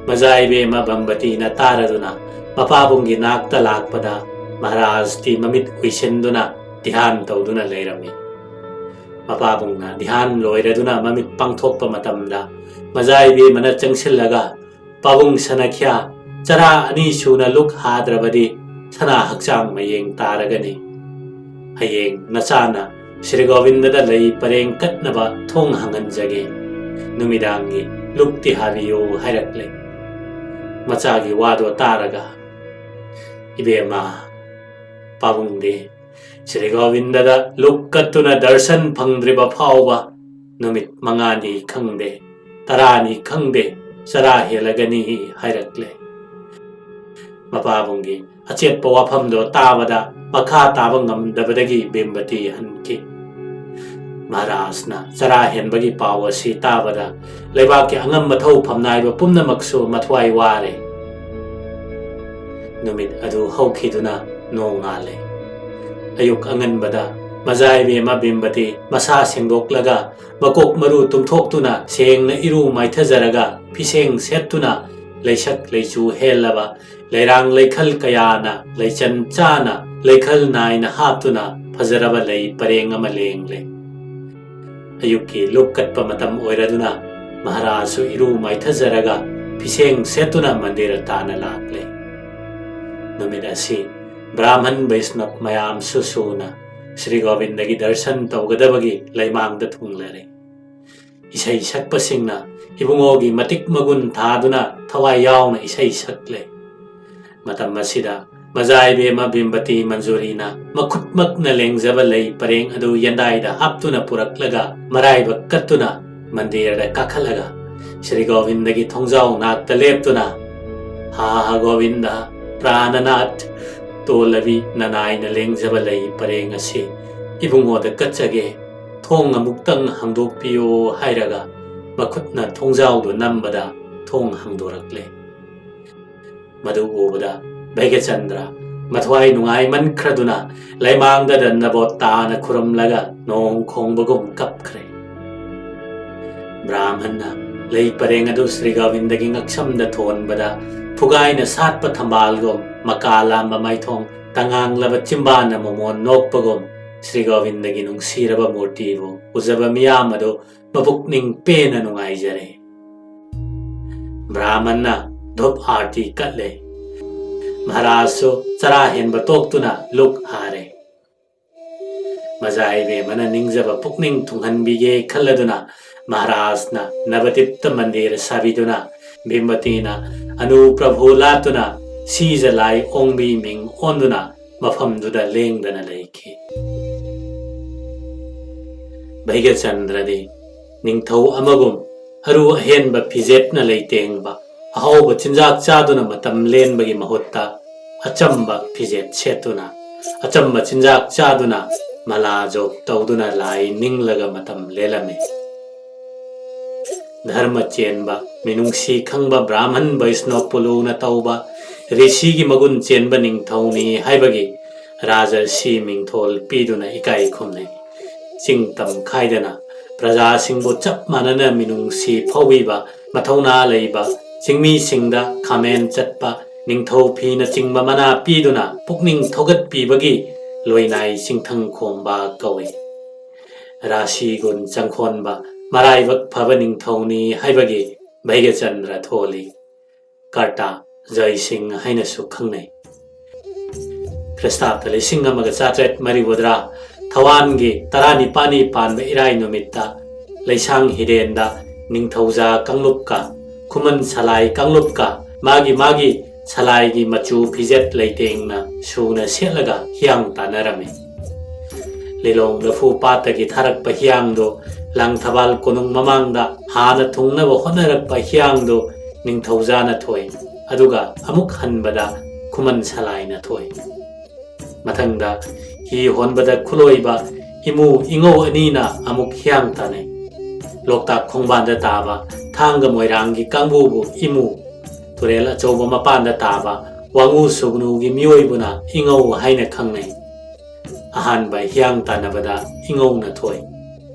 ꯃꯖꯥ ꯏꯕꯦꯝꯃ ꯕꯝꯕꯇꯤꯅ ꯇꯥꯔꯗꯨꯅ ꯃꯄꯥꯕꯨꯡꯒꯤ ꯅꯥꯛꯇ ꯂꯥꯛꯄꯗ ꯃꯍꯥꯔꯥꯖꯇꯤ ꯃꯃꯤꯠ ꯎꯏꯁꯤꯟꯗꯨꯅ ꯙ꯭ꯌꯥꯟ ꯇꯧꯗꯨꯅ ꯂꯩꯔꯝꯃꯤ꯫ ꯃꯄꯥꯕꯨꯡꯅ ꯙ꯭ꯌꯥꯟ ꯂꯣꯏꯔꯗꯨꯅ ꯃꯃꯤꯠ ꯄꯥꯡꯊꯣꯛꯄ ꯃꯇꯝꯗ ꯃꯖꯥ ꯏꯕꯦꯝꯃꯅ ꯆꯪꯁꯤꯜꯂꯒ, "ꯄꯥꯕꯨꯡ ꯁꯅꯈ꯭ꯌꯥ, ꯆꯔꯥ ꯑꯅꯤ ꯁꯨꯅ ꯂꯨꯛ ꯍꯥꯗ꯭ꯔꯕꯗꯤ ꯁꯅꯥ ꯍꯛꯆꯥꯡ ꯃꯌꯦꯡ ꯇꯥꯔꯒꯅꯤ꯫ ꯍꯌꯦꯡ ꯅꯆꯥꯅ ꯁ꯭ꯔꯤ ꯒꯣꯕꯤꯟꯗꯗ ꯂꯩ ꯄꯔꯦꯡ ꯀꯠꯅꯕ ꯊꯣꯡ ꯍꯥꯡꯍꯟꯖꯒꯦ꯫ ꯅꯨꯃꯤꯗꯥꯡꯒꯤ ꯂꯨꯛꯇꯤ ꯍꯥꯕꯤꯌꯨ" ꯍꯥꯏꯔꯛꯂꯦ꯫ ꯃꯆꯥꯒꯤ ꯋꯥꯗꯣ ꯇꯥꯔꯒ, "ꯏꯕꯦꯝꯃ, ꯄꯥꯕꯨꯡꯗꯤ ꯁ꯭ꯔꯤ ꯒꯣꯕꯤꯟꯗꯗ ꯂꯨꯛ ꯀꯠꯇꯨꯅ ꯗꯔꯁꯟ ꯐꯪꯗ꯭ꯔꯤꯕ ꯐꯥꯎꯕ ꯅꯨꯃꯤꯠ ꯃꯉꯥꯅꯤ ꯈꯪꯗꯦ, ꯇꯔꯥꯅꯤ ꯈꯪꯗꯦ, ꯆꯔꯥ ꯍꯦꯜꯂꯒꯅꯤ" ꯍꯥꯏꯔꯛꯂꯦ꯫ ꯃꯄꯥꯕꯨꯡꯒꯤ ꯑꯆꯦꯠꯄ ꯋꯥꯐꯝꯗꯣ ꯇꯥꯕꯗ ꯃꯈꯥ ꯇꯥꯕ ꯉꯝꯗꯕꯗꯒꯤ ꯕꯤꯝꯕꯇꯤ ꯍꯟꯈꯤ꯫ ꯃꯍꯥꯔꯥꯖꯅ ꯆꯔꯥ ꯍꯦꯟꯕꯒꯤ ꯄꯥꯎ ꯑꯁꯤ ꯇꯥꯕꯗ ꯂꯩꯕꯥꯛꯀꯤ ꯑꯉꯝꯕ ꯊꯧ ꯐꯝꯅꯥꯏꯕ ꯄꯨꯝꯅꯃꯛꯁꯨ ꯃꯊ꯭ꯋꯥꯏ ꯋꯥꯔꯦ꯫ ꯅꯨꯃꯤꯠ ꯑꯗꯨ ꯍꯧꯈꯤꯗꯨꯅ ꯅꯣꯡꯉꯥꯜꯂꯦ꯫ ꯑꯌꯨꯛ ꯑꯉꯟꯕꯗ ꯃꯖꯥꯏꯕꯦꯝꯃ ꯕꯤꯝꯕꯇꯤ ꯃꯁꯥ ꯁꯦꯡꯗꯣꯛꯂꯒ ꯃꯀꯣꯛ ꯃꯔꯨ ꯇꯨꯝꯊꯣꯛꯇꯨꯅ ꯁꯦꯡꯅ ꯏꯔꯨ ꯃꯥꯏꯊꯖꯔꯒ ꯐꯤꯁꯦꯡ ꯁꯦꯠꯇꯨꯅ ꯂꯩꯁꯛ ꯂꯩꯆꯨ ꯍꯦꯜꯂꯕ ꯂꯩꯔꯥꯡ ꯂꯩꯈꯜ ꯀꯌꯥꯅ ꯂꯩꯆꯟ ꯆꯥꯅ ꯂꯩꯈꯜ ꯅꯥꯏꯅ ꯍꯥꯞꯇꯨꯅ ꯐꯖꯔꯕ ꯂꯩ ꯄꯔꯦꯡ ꯑꯃ ꯂꯦꯡꯂꯦ꯫ ꯑꯌꯨꯛꯀꯤ ꯂꯨꯞ ꯀꯠꯄ ꯃꯇꯝ ꯑꯣꯏꯔꯗꯨꯅ ꯃꯍꯥꯔꯥꯖꯁꯨ ꯏꯔꯨ ꯃꯥꯏꯊꯖꯔꯒ ꯐꯤꯁꯦꯡ ꯁꯦꯠꯇꯨꯅ ꯃꯟꯗꯤꯔ ꯇꯥꯟꯅ ꯂꯥꯛꯂꯦ꯫ ꯅꯨꯃꯤꯠ ꯑꯁꯤ ꯕ꯭ꯔꯥꯍꯃꯟ ꯕꯩꯁꯅꯕ ꯃꯌꯥꯝꯁꯨ ꯁꯨꯅ ꯁ꯭ꯔꯤ ꯒꯣꯕꯤꯟꯗꯒꯤ ꯗꯔꯁꯟ ꯇꯧꯒꯗꯕꯒꯤ ꯂꯩꯃꯥꯡꯗ ꯊꯨꯡꯂꯔꯦ꯫ ꯏꯁꯩ ꯁꯛꯄꯁꯤꯡꯅ ꯏꯕꯨꯡꯉꯣꯒꯤ ꯃꯇꯤꯛ ꯃꯒꯨꯟ ꯊꯥꯗꯨꯅ ꯊꯋꯥꯏ ꯌꯥꯎꯅ ꯏꯁꯩ ꯁꯛꯂꯦ꯫ ꯃꯇꯝ ꯑꯁꯤꯗ ꯃꯖꯥꯏꯕꯦꯝꯃ ꯕꯤꯝꯕꯇꯤ ꯃꯟꯖꯨꯔꯤꯅ ꯃꯈꯨꯠꯃꯛꯅ ꯂꯦꯡꯖꯕ ꯂꯩ ꯄꯔꯦꯡ ꯑꯗꯨ ꯌꯦꯟꯗꯥꯏꯗ ꯍꯥꯞꯇꯨꯅ ꯄꯨꯔꯛꯂꯒ ꯃꯔꯥꯏꯕꯛ ꯀꯠꯇꯨꯅ ꯃꯟꯗꯤꯔꯗ ꯀꯥꯈꯠꯂꯒ ꯁ꯭ꯔꯤ ꯒꯣꯕꯤꯟꯗꯒꯤ ꯊꯣꯡꯖꯥꯎ ꯅꯥꯛꯇ ꯂꯦꯞꯇꯨꯅ, "ꯍꯥ ꯍꯥ ꯒꯣꯕꯤꯟꯗ, ꯄ꯭ꯔꯥꯅꯅꯥꯊ, ꯇꯣꯜꯂꯕꯤ ꯅꯅꯥꯏꯅ ꯂꯦꯡꯖꯕ ꯂꯩ ꯄꯔꯦꯡ ꯑꯁꯤ ꯏꯕꯨꯡꯉꯣꯗ ꯀꯠꯆꯒꯦ, ꯊꯣꯡ ꯑꯃꯨꯛꯇꯪ ꯍꯥꯡꯗꯣꯛꯄꯤꯌꯨ" ꯍꯥꯏꯔꯒ ꯃꯈꯨꯠꯅ ꯊꯣꯡꯖꯥꯎꯗꯨ ꯅꯝꯕꯗ ꯊꯣꯡ ꯍꯥꯡꯗꯣꯔꯛꯂꯦ꯫ ꯃꯗꯨ ꯎꯕꯗ ꯚꯩꯒꯆꯟꯗ꯭ꯔ ꯃꯊ꯭ꯋꯥꯏ ꯅꯨꯡꯉꯥꯏꯃꯟꯈ꯭ꯔꯗꯨꯅ ꯂꯩꯃꯥꯡꯗ ꯗꯟꯗꯕꯣꯠ ꯇꯥꯅ ꯈꯨꯔꯨꯝꯂꯒ ꯅꯣꯡ ꯈꯣꯡꯕꯒꯨꯝ ꯀꯞꯈ꯭ꯔꯦ꯫ ꯕ꯭ꯔꯥꯍꯃꯟꯅ ꯂꯩ ꯄꯔꯦꯡ ꯑꯗꯨ ꯁ꯭ꯔꯤ ꯒꯣꯕꯤꯟꯗꯒꯤ ꯉꯛꯁꯝꯗ ꯊꯣꯟꯕꯗ ꯐꯨꯒꯥꯏꯅ ꯁꯥꯠꯄ ꯊꯝꯕꯥꯜꯒꯨꯝ ꯃꯀꯥ ꯂꯥꯝꯕ ꯃꯥꯏꯊꯣꯡ ꯇꯉꯥꯡꯂꯕ ꯆꯤꯝꯕꯥꯟꯅ ꯃꯣꯃꯣꯟ ꯅꯣꯛꯄꯒꯨꯝ ꯁ꯭ꯔꯤ ꯒꯣꯕꯤꯟꯗꯒꯤ ꯅꯨꯡꯁꯤꯔꯕ ꯃꯨꯔꯇꯤꯕꯨ ꯎꯖꯕ ꯃꯤꯌꯥꯝ ꯑꯗꯨ ꯃꯄꯨꯛꯅꯤꯡ ꯄꯦꯟꯅ ꯅꯨꯡꯉꯥꯏꯖꯔꯦ꯫ ꯕ꯭ꯔꯥꯍꯃꯟꯅ ꯙꯨꯞ ꯑꯥꯔꯇꯤ ꯀꯠꯂꯦ꯫ ꯃꯍꯥꯔꯥꯖꯁꯨ ꯆꯔꯥ ꯍꯦꯟꯕ ꯇꯣꯛꯇꯨꯅ ꯂꯨꯛ ꯍꯥꯔꯦ꯫ ꯃꯖꯥ ꯏꯕꯦꯝꯃꯅ ꯅꯤꯡꯖꯕ ꯄꯨꯛꯅꯤꯡ ꯊꯨꯡꯍꯟꯕꯤꯒꯦ ꯈꯜꯂꯗꯨꯅ ꯃꯍꯥꯔꯥꯖꯅ ꯅꯕꯗꯤꯞꯇ ꯃꯟꯗꯤꯔ ꯁꯥꯕꯤꯗꯨꯅ ꯕꯤꯝꯕꯇꯤꯅ ꯑꯅꯨ ꯄ꯭ꯔꯚꯨ ꯂꯥꯠꯇꯨꯅ ꯁꯤꯖ ꯂꯥꯏ ꯑꯣꯡꯕꯤ ꯃꯤꯡ ꯑꯣꯟꯗꯨꯅ ꯃꯐꯝꯗꯨꯗ ꯂꯦꯡꯗꯅ ꯂꯩꯈꯤ꯫ ꯚꯩꯒꯆꯟꯗ꯭ꯔꯗꯤ ꯅꯤꯡꯊꯧ ꯑꯃꯒꯨꯝ ꯑꯔꯨ ꯑꯍꯦꯟꯕ ꯐꯤꯖꯦꯠꯅ ꯂꯩꯇꯦꯡꯕ, ꯑꯍꯥꯎꯕ ꯆꯤꯟꯖꯥꯛ ꯆꯥꯗꯨꯅ ꯃꯇꯝ ꯂꯦꯟꯕꯒꯤ ꯃꯍꯨꯠꯇ ꯑꯆꯝꯕ ꯐꯤꯖꯦꯠ ꯁꯦꯠꯇꯨꯅ, ꯑꯆꯝꯕ ꯆꯤꯟꯖꯥꯛ ꯆꯥꯗꯨꯅ, ꯃꯂꯥ ꯖꯣꯛ ꯇꯧꯗꯨꯅ ꯂꯥꯏ ꯅꯤꯡꯂꯒ ꯃꯇꯝ ꯂꯦꯜꯂꯝꯃꯤ꯫ ꯙꯔꯃ ꯆꯦꯟꯕ, ꯃꯤꯅꯨꯡꯁꯤ ꯈꯪꯕ ꯕ꯭ꯔꯥꯍꯃꯟ ꯕꯩꯁꯅꯣꯞꯄꯨ ꯂꯨꯅ ꯇꯧꯕ ꯔꯤꯁꯤꯒꯤ ꯃꯒꯨꯟ ꯆꯦꯟꯕ ꯅꯤꯡꯊꯧꯅꯤ ꯍꯥꯏꯕꯒꯤ ꯔꯥꯖꯔꯁꯤ ꯃꯤꯡꯊꯣꯜ ꯄꯤꯗꯨꯅ ꯏꯀꯥꯏ ꯈꯨꯝꯅꯩ꯫ ꯆꯤꯡ ꯇꯝ ꯈꯥꯏꯗꯅ ꯄ꯭ꯔꯖꯥꯁꯤꯡꯕꯨ ꯆꯞ ꯃꯥꯟꯅꯅ ꯃꯤꯅꯨꯡꯁꯤ ꯐꯥꯎꯕꯤꯕ, ꯃꯊꯧꯅꯥ ꯂꯩꯕ ꯆꯤꯡꯃꯤꯁꯤꯡꯗ ꯈꯥꯃꯦꯟ ꯆꯠꯄ, ꯅꯤꯡꯊꯧ ꯐꯤꯅꯆꯤꯡꯕ ꯃꯅꯥ ꯄꯤꯗꯨꯅ ꯄꯨꯛꯅꯤꯡ ꯊꯧꯒꯠꯄꯤꯕꯒꯤ ꯂꯣꯏꯅꯥꯏ ꯆꯤꯡꯊꯪ ꯈꯣꯝꯕ ꯀꯧꯏ꯫ ꯔꯥꯁꯤ ꯒꯨꯟ ꯆꯪꯈꯣꯟꯕ, ꯃꯔꯥꯏꯕꯛ ꯐꯕ ꯅꯤꯡꯊꯧꯅꯤ ꯍꯥꯏꯕꯒꯤ ꯚꯩꯒꯆꯟꯗ꯭ꯔ ꯊꯣꯜꯂꯤ꯫ ꯀꯔꯇꯥ ꯖꯩ ꯁꯤꯡ ꯍꯥꯏꯅꯁꯨ ꯈꯪꯅꯩ꯫ ꯈ꯭ꯔꯤꯁꯇꯥꯕꯗ ꯂꯤꯁꯤꯡ ꯑꯃꯒ ꯆꯥꯇ꯭ꯔꯦꯠ ꯃꯔꯤꯐꯨꯇꯔꯥ ꯊꯋꯥꯟꯒꯤ ꯇꯔꯥꯅꯤꯄꯥꯜꯅꯤ ꯄꯥꯟꯕ ꯏꯔꯥꯏ ꯅꯨꯃꯤꯠꯇ ꯂꯩꯁꯥꯡ ꯍꯤꯔꯦꯟꯗ ꯅꯤꯡꯊꯧꯖꯥ ꯀꯥꯡꯂꯨꯞꯀ ꯈꯨꯃꯟ ꯁꯂꯥꯏ ꯀꯥꯡꯂꯨꯞꯀ ꯃꯥꯒꯤ ꯃꯥꯒꯤ ꯁꯂꯥꯏꯒꯤ ꯃꯆꯨ ꯐꯤꯖꯦꯠ ꯂꯩꯇꯦꯡꯅ ꯁꯨꯅ ꯁꯦꯠꯂꯒ ꯍꯤꯌꯥꯡ ꯇꯥꯟꯅꯔꯝꯃꯤ꯫ ꯂꯤꯂꯣꯡ ꯂꯐꯨ ꯄꯥꯠꯇꯒꯤ ꯊꯥꯔꯛꯄ ꯍꯤꯌꯥꯡꯗꯨ ꯂꯥꯡꯊꯕꯥꯜ ꯀꯣꯅꯨꯡ ꯃꯃꯥꯡꯗ ꯍꯥꯟꯅ ꯊꯨꯡꯅꯕ ꯍꯣꯠꯅꯔꯛꯄ ꯍꯤꯌꯥꯡꯗꯨ ꯅꯤꯡꯊꯧꯖꯥꯅ ꯊꯣꯏ, ꯑꯗꯨꯒ ꯑꯃꯨꯛ ꯍꯟꯕꯗ ꯈꯨꯃꯟ ꯁꯂꯥꯏꯅ ꯊꯣꯏ꯫ ꯃꯊꯪꯗ ꯍꯤ ꯍꯣꯟꯕꯗ ꯈꯨꯂꯣꯏꯕ ꯏꯃꯨ ꯏꯉꯧ ꯑꯅꯤꯅ ꯑꯃꯨꯛ ꯍꯤꯌꯥꯡ ꯇꯥꯟꯅꯩ꯫ ꯂꯣꯛꯇꯥꯛ ꯈꯣꯡꯕꯥꯟꯗ ꯇꯥꯕ ꯊꯥꯡꯒ ꯃꯣꯏꯔꯥꯡꯒꯤ ꯀꯥꯡꯕꯨꯕꯨ ꯏꯃꯨ, ꯇꯨꯔꯦꯜ ꯑꯆꯧꯕ ꯃꯄꯥꯟꯗ ꯇꯥꯕ ꯋꯥꯉꯨ ꯁꯨꯒꯅꯨꯒꯤ ꯃꯤꯑꯣꯏꯕꯨꯅ ꯏꯉꯧ ꯍꯥꯏꯅ ꯈꯪꯅꯩ꯫ ꯑꯍꯥꯟꯕ ꯍꯤꯌꯥꯡ ꯇꯥꯟꯅꯕꯗ ꯏꯉꯧꯅ ꯊꯣꯏ,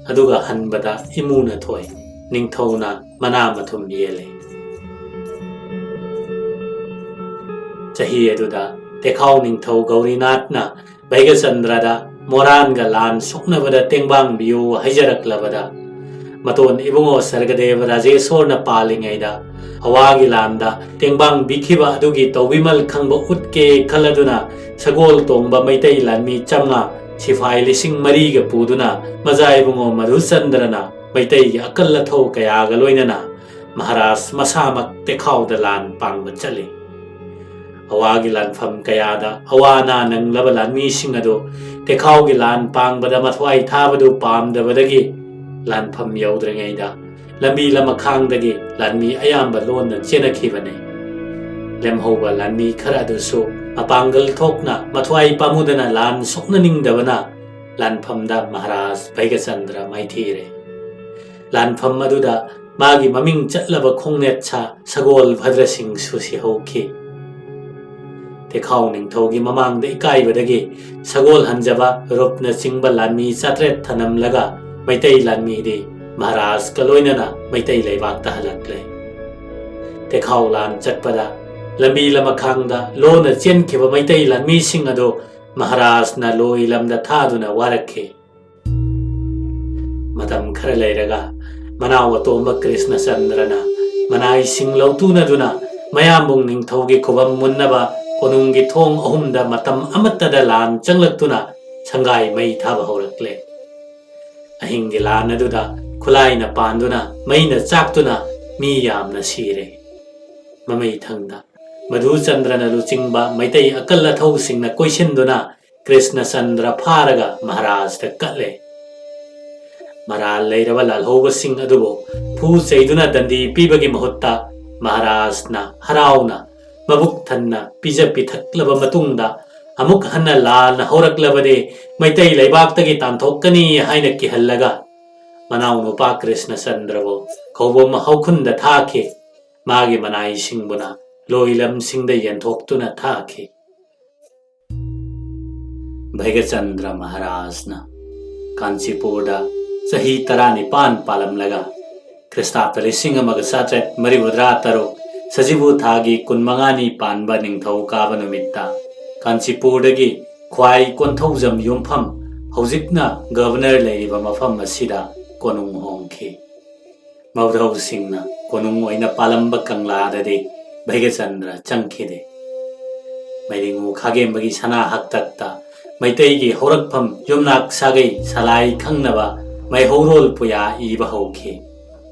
ꯑꯗꯨꯒ ꯍꯟꯕꯗ ꯏꯃꯨꯅ ꯊꯣꯏ꯫ ꯅꯤꯡꯊꯧꯅ ꯃꯅꯥ ꯃꯊꯨꯝ ꯌꯦꯜꯂꯤ꯫ ꯆꯍꯤ ꯑꯗꯨꯗ ꯇꯦꯈꯥꯎ ꯅꯤꯡꯊꯧ ꯒꯧꯔꯤꯅꯥꯊꯅ ꯚꯩꯒꯆꯟꯗ꯭ꯔꯗ ꯃꯣꯔꯥꯟꯒ ꯂꯥꯟ ꯁꯣꯛꯅꯕꯗ ꯇꯦꯡꯕꯥꯡꯕꯤꯌꯨ ꯍꯥꯏꯖꯔꯛꯂꯕꯗ, ꯃꯇꯣꯟ ꯏꯕꯨꯡꯉꯣ ꯁꯔꯒꯗꯦꯕ ꯔꯥꯖꯦꯁꯣꯔꯅ ꯄꯥꯜꯂꯤꯉꯩꯗ ꯑꯋꯥꯒꯤ ꯂꯥꯟꯗ ꯇꯦꯡꯕꯥꯡꯕꯤꯈꯤꯕ ꯑꯗꯨꯒꯤ ꯇꯧꯕꯤꯃꯜ ꯈꯪꯕ ꯎꯠꯀꯦ ꯈꯜꯂꯗꯨꯅ ꯁꯒꯣꯜ ꯇꯣꯡꯕ ꯃꯩꯇꯩ ꯂꯥꯟꯃꯤ ꯆꯥꯝꯃꯉꯥ, ꯁꯤꯐꯥꯏ ꯂꯤꯁꯤꯡ ꯃꯔꯤꯒ ꯄꯨꯗꯨꯅ ꯃꯖꯥ ꯏꯕꯨꯡꯉꯣ ꯃꯙꯨꯆꯟꯗ꯭ꯔꯅ ꯃꯩꯇꯩꯒꯤ ꯑꯀꯜ ꯑꯊꯧ ꯀꯌꯥꯒ ꯂꯣꯏꯅꯅ ꯃꯍꯥꯔꯥꯖ ꯃꯁꯥꯃꯛ ꯇꯦꯈꯥꯎꯗ ꯂꯥꯟ ꯄꯥꯡꯕ ꯆꯠꯂꯤ꯫ ꯑꯋꯥꯒꯤ ꯂꯥꯟꯐꯝ ꯀꯌꯥꯗ ꯑꯋꯥ ꯑꯅꯥ ꯅꯪꯂꯕ ꯂꯥꯟꯃꯤꯁꯤꯡ ꯑꯗꯨ ꯇꯦꯈꯥꯎꯒꯤ ꯂꯥꯟ ꯄꯥꯡꯕꯗ ꯃꯊ꯭ꯋꯥꯏ ꯊꯥꯕꯗꯨ ꯄꯥꯝꯗꯕꯗꯒꯤ ꯂꯥꯟꯐꯝ ꯌꯧꯗ꯭ꯔꯤꯉꯩꯗ ꯂꯝꯕꯤ ꯂꯃꯈꯥꯡꯗꯒꯤ ꯂꯥꯟꯃꯤ ꯑꯌꯥꯝꯕ ꯂꯣꯟꯅ ꯆꯦꯟꯅꯈꯤꯕꯅꯤ꯫ ꯂꯦꯝꯍꯧꯕ ꯂꯥꯟꯃꯤ ꯈꯔ ꯑꯗꯨꯁꯨ ꯃꯄꯥꯡꯒꯜ ꯊꯣꯛꯅ ꯃꯊ꯭ꯋꯥꯏ ꯄꯥꯝꯃꯨꯗꯅ ꯂꯥꯟ ꯁꯣꯛꯅꯅꯤꯡꯗꯕꯅ ꯂꯥꯟꯐꯝꯗ ꯃꯍꯥꯔꯥꯖ ꯚꯩꯒꯆꯟꯗ꯭ꯔ ꯃꯥꯏꯊꯤꯔꯦ꯫ ꯂꯥꯟꯐꯝ ꯑꯗꯨꯗ ꯃꯥꯒꯤ ꯃꯃꯤꯡ ꯆꯠꯂꯕ ꯈꯣꯡꯅꯦꯠ ꯁꯥ ꯁꯒꯣꯜ ꯚꯗ꯭ꯔ ꯁꯤꯡꯁꯨ ꯁꯤꯍꯧꯈꯤ꯫ ꯇꯦꯈꯥꯎ ꯅꯤꯡꯊꯧꯒꯤ ꯃꯃꯥꯡꯗ ꯏꯀꯥꯏꯕꯗꯒꯤ ꯁꯒꯣꯜ ꯍꯟꯖꯕ ꯔꯨꯞꯅꯆꯤꯡꯕ ꯂꯥꯟꯃꯤ ꯆꯥꯇ꯭ꯔꯦꯠ ꯊꯅꯝꯂꯒ ꯃꯩꯇꯩ ꯂꯥꯟꯃꯤꯗꯤ ꯃꯍꯥꯔꯥꯖꯀ ꯂꯣꯏꯅꯅ ꯃꯩꯇꯩ ꯂꯩꯕꯥꯛꯇ ꯍꯜꯂꯛꯂꯦ꯫ ꯇꯦꯈꯥꯎ ꯂꯥꯟ ꯆꯠꯄꯗ ꯂꯝꯕꯤ ꯂꯃꯈꯥꯡꯗ ꯂꯣꯟꯅ ꯆꯦꯟꯈꯤꯕ ꯃꯩꯇꯩ ꯂꯥꯟꯃꯤꯁꯤꯡ ꯑꯗꯨ ꯃꯍꯥꯔꯥꯖꯅ ꯂꯣꯏ ꯂꯝꯗ ꯊꯥꯗꯨꯅ ꯋꯥꯔꯛꯈꯤ꯫ ꯃꯇꯝ ꯈꯔ ꯂꯩꯔꯒ ꯃꯅꯥꯎ ꯑꯇꯣꯝꯕ ꯀ꯭ꯔꯤꯁꯅꯆꯟꯗ꯭ꯔꯅ ꯃꯅꯥꯏꯁꯤꯡ ꯂꯧꯇꯨꯅꯗꯨꯅ ꯃꯌꯥꯝꯕꯨꯡ ꯅꯤꯡꯊꯧꯒꯤ ꯈꯨꯕꯝ ꯃꯨꯟꯅꯕ ꯀꯣꯅꯨꯡꯒꯤ ꯊꯣꯡ ꯑꯍꯨꯝꯗ ꯃꯇꯝ ꯑꯃꯠꯇꯗ ꯂꯥꯟ ꯆꯪꯂꯛꯇꯨꯅ ꯁꯪꯒꯥꯏ ꯃꯩ ꯊꯥꯕ ꯍꯧꯔꯛꯂꯦ꯫ ꯑꯍꯤꯡꯒꯤ ꯂꯥꯟ ꯑꯗꯨꯗ ꯈꯨꯠꯂꯥꯏꯅ ꯄꯥꯟꯗꯨꯅ ꯃꯩꯅ ꯆꯥꯛꯇꯨꯅ ꯃꯤ ꯌꯥꯝꯅ ꯁꯤꯔꯦ꯫ ꯃꯃꯩ ꯊꯪꯗ ꯃꯙꯨꯆꯟꯗ꯭ꯔꯅ ꯂꯨꯆꯤꯡꯕ ꯃꯩꯇꯩ ꯑꯀꯜ ꯑꯊꯧꯁꯤꯡꯅ ꯀꯣꯏꯁꯤꯟꯗꯨꯅ ꯀ꯭ꯔꯤꯁꯅꯆꯟꯗ꯭ꯔ ꯐꯥꯔꯒ ꯃꯍꯥꯔꯥꯖꯇ ꯀꯠꯂꯦ꯫ ꯃꯔꯥꯜ ꯂꯩꯔꯕ ꯂꯥꯜꯍꯧꯕꯁꯤꯡ ꯑꯗꯨꯕꯨ ꯐꯨ ꯆꯩꯗꯨꯅ ꯗꯟꯗꯤ ꯄꯤꯕꯒꯤ ꯃꯍꯨꯠꯇ ꯃꯍꯥꯔꯥꯖꯅ ꯍꯔꯥꯎꯅ ꯃꯕꯨꯛ ꯊꯟꯅ ꯄꯤꯖ ꯄꯤꯊꯛꯂꯕ ꯃꯇꯨꯡꯗ ꯑꯃꯨꯛ ꯍꯟꯅ ꯂꯥꯟ ꯍꯧꯔꯛꯂꯕꯗꯤ ꯃꯩꯇꯩ ꯂꯩꯕꯥꯛꯇꯒꯤ ꯇꯥꯟꯊꯣꯛꯀꯅꯤ ꯍꯥꯏꯅ ꯀꯤꯍꯜꯂꯒ ꯃꯅꯥꯎꯅꯨꯄꯥ ꯀ꯭ꯔꯤꯁꯅꯆꯟꯗ꯭ꯔꯕꯨ ꯈꯧꯕꯨꯝ ꯍꯧꯈꯨꯟꯗ ꯊꯥꯈꯤ꯫ ꯃꯥꯒꯤ ꯃꯅꯥꯏꯁꯤꯡꯕꯨꯅ ꯂꯣꯏꯂꯝꯁꯤꯡꯗ ꯌꯦꯟꯊꯣꯛꯇꯨꯅ ꯊꯥꯈꯤ꯫ ꯚꯩꯒꯆꯟꯗ꯭ꯔ ꯃꯍꯥꯔꯥꯖꯅ ꯀꯥꯟꯆꯤꯄꯨꯔꯗ ꯆꯍꯤ ꯇꯔꯥꯅꯤꯄꯥꯟ ꯄꯥꯜꯂꯝꯂꯒ ꯈ꯭ꯔꯤꯁꯇꯥꯕꯗ ꯂꯤꯁꯤꯡ ꯑꯃꯒ ꯆꯥꯇ꯭ꯔꯦꯠ ꯃꯔꯤꯐꯨꯇꯔꯥ ꯇꯔꯨꯛ ꯁꯖꯤꯕꯨ ꯊꯥꯒꯤ ꯀꯨꯟꯃꯉꯥꯅꯤ ꯄꯥꯟꯕ ꯅꯤꯡꯊꯧ ꯀꯥꯕ ꯅꯨꯃꯤꯠꯇ ꯀꯥꯟꯆꯤꯄꯨꯔꯗꯒꯤ ꯈ꯭ꯋꯥꯏ ꯀꯣꯟꯊꯧꯖꯝ ꯌꯨꯝꯐꯝ, ꯍꯧꯖꯤꯛꯅ ꯒꯕꯔꯅꯔ ꯂꯩꯔꯤꯕ ꯃꯐꯝ ꯑꯁꯤꯗ ꯀꯣꯅꯨꯡ ꯍꯣꯡꯈꯤ꯫ ꯃꯧꯙꯧꯁꯤꯡꯅ ꯀꯣꯅꯨꯡ ꯑꯣꯏꯅ ꯄꯥꯜꯂꯝꯕ ꯀꯪꯂꯥꯗꯗꯤ ꯚꯩꯒꯆꯟꯗ꯭ꯔ ꯆꯪꯈꯤꯗꯦ꯫ ꯃꯩꯔꯤꯉꯨ ꯈꯥꯒꯦꯝꯕꯒꯤ ꯁꯅꯥ ꯍꯛꯇꯛꯇ ꯃꯩꯇꯩꯒꯤ ꯍꯧꯔꯛꯐꯝ ꯌꯨꯝꯅꯥꯛ ꯁꯥꯒꯩ ꯁꯂꯥꯏ ꯈꯪꯅꯕ ꯃꯩꯍꯧꯔꯣꯜ ꯄꯨꯌꯥ ꯏꯕ ꯍꯧꯈꯤ꯫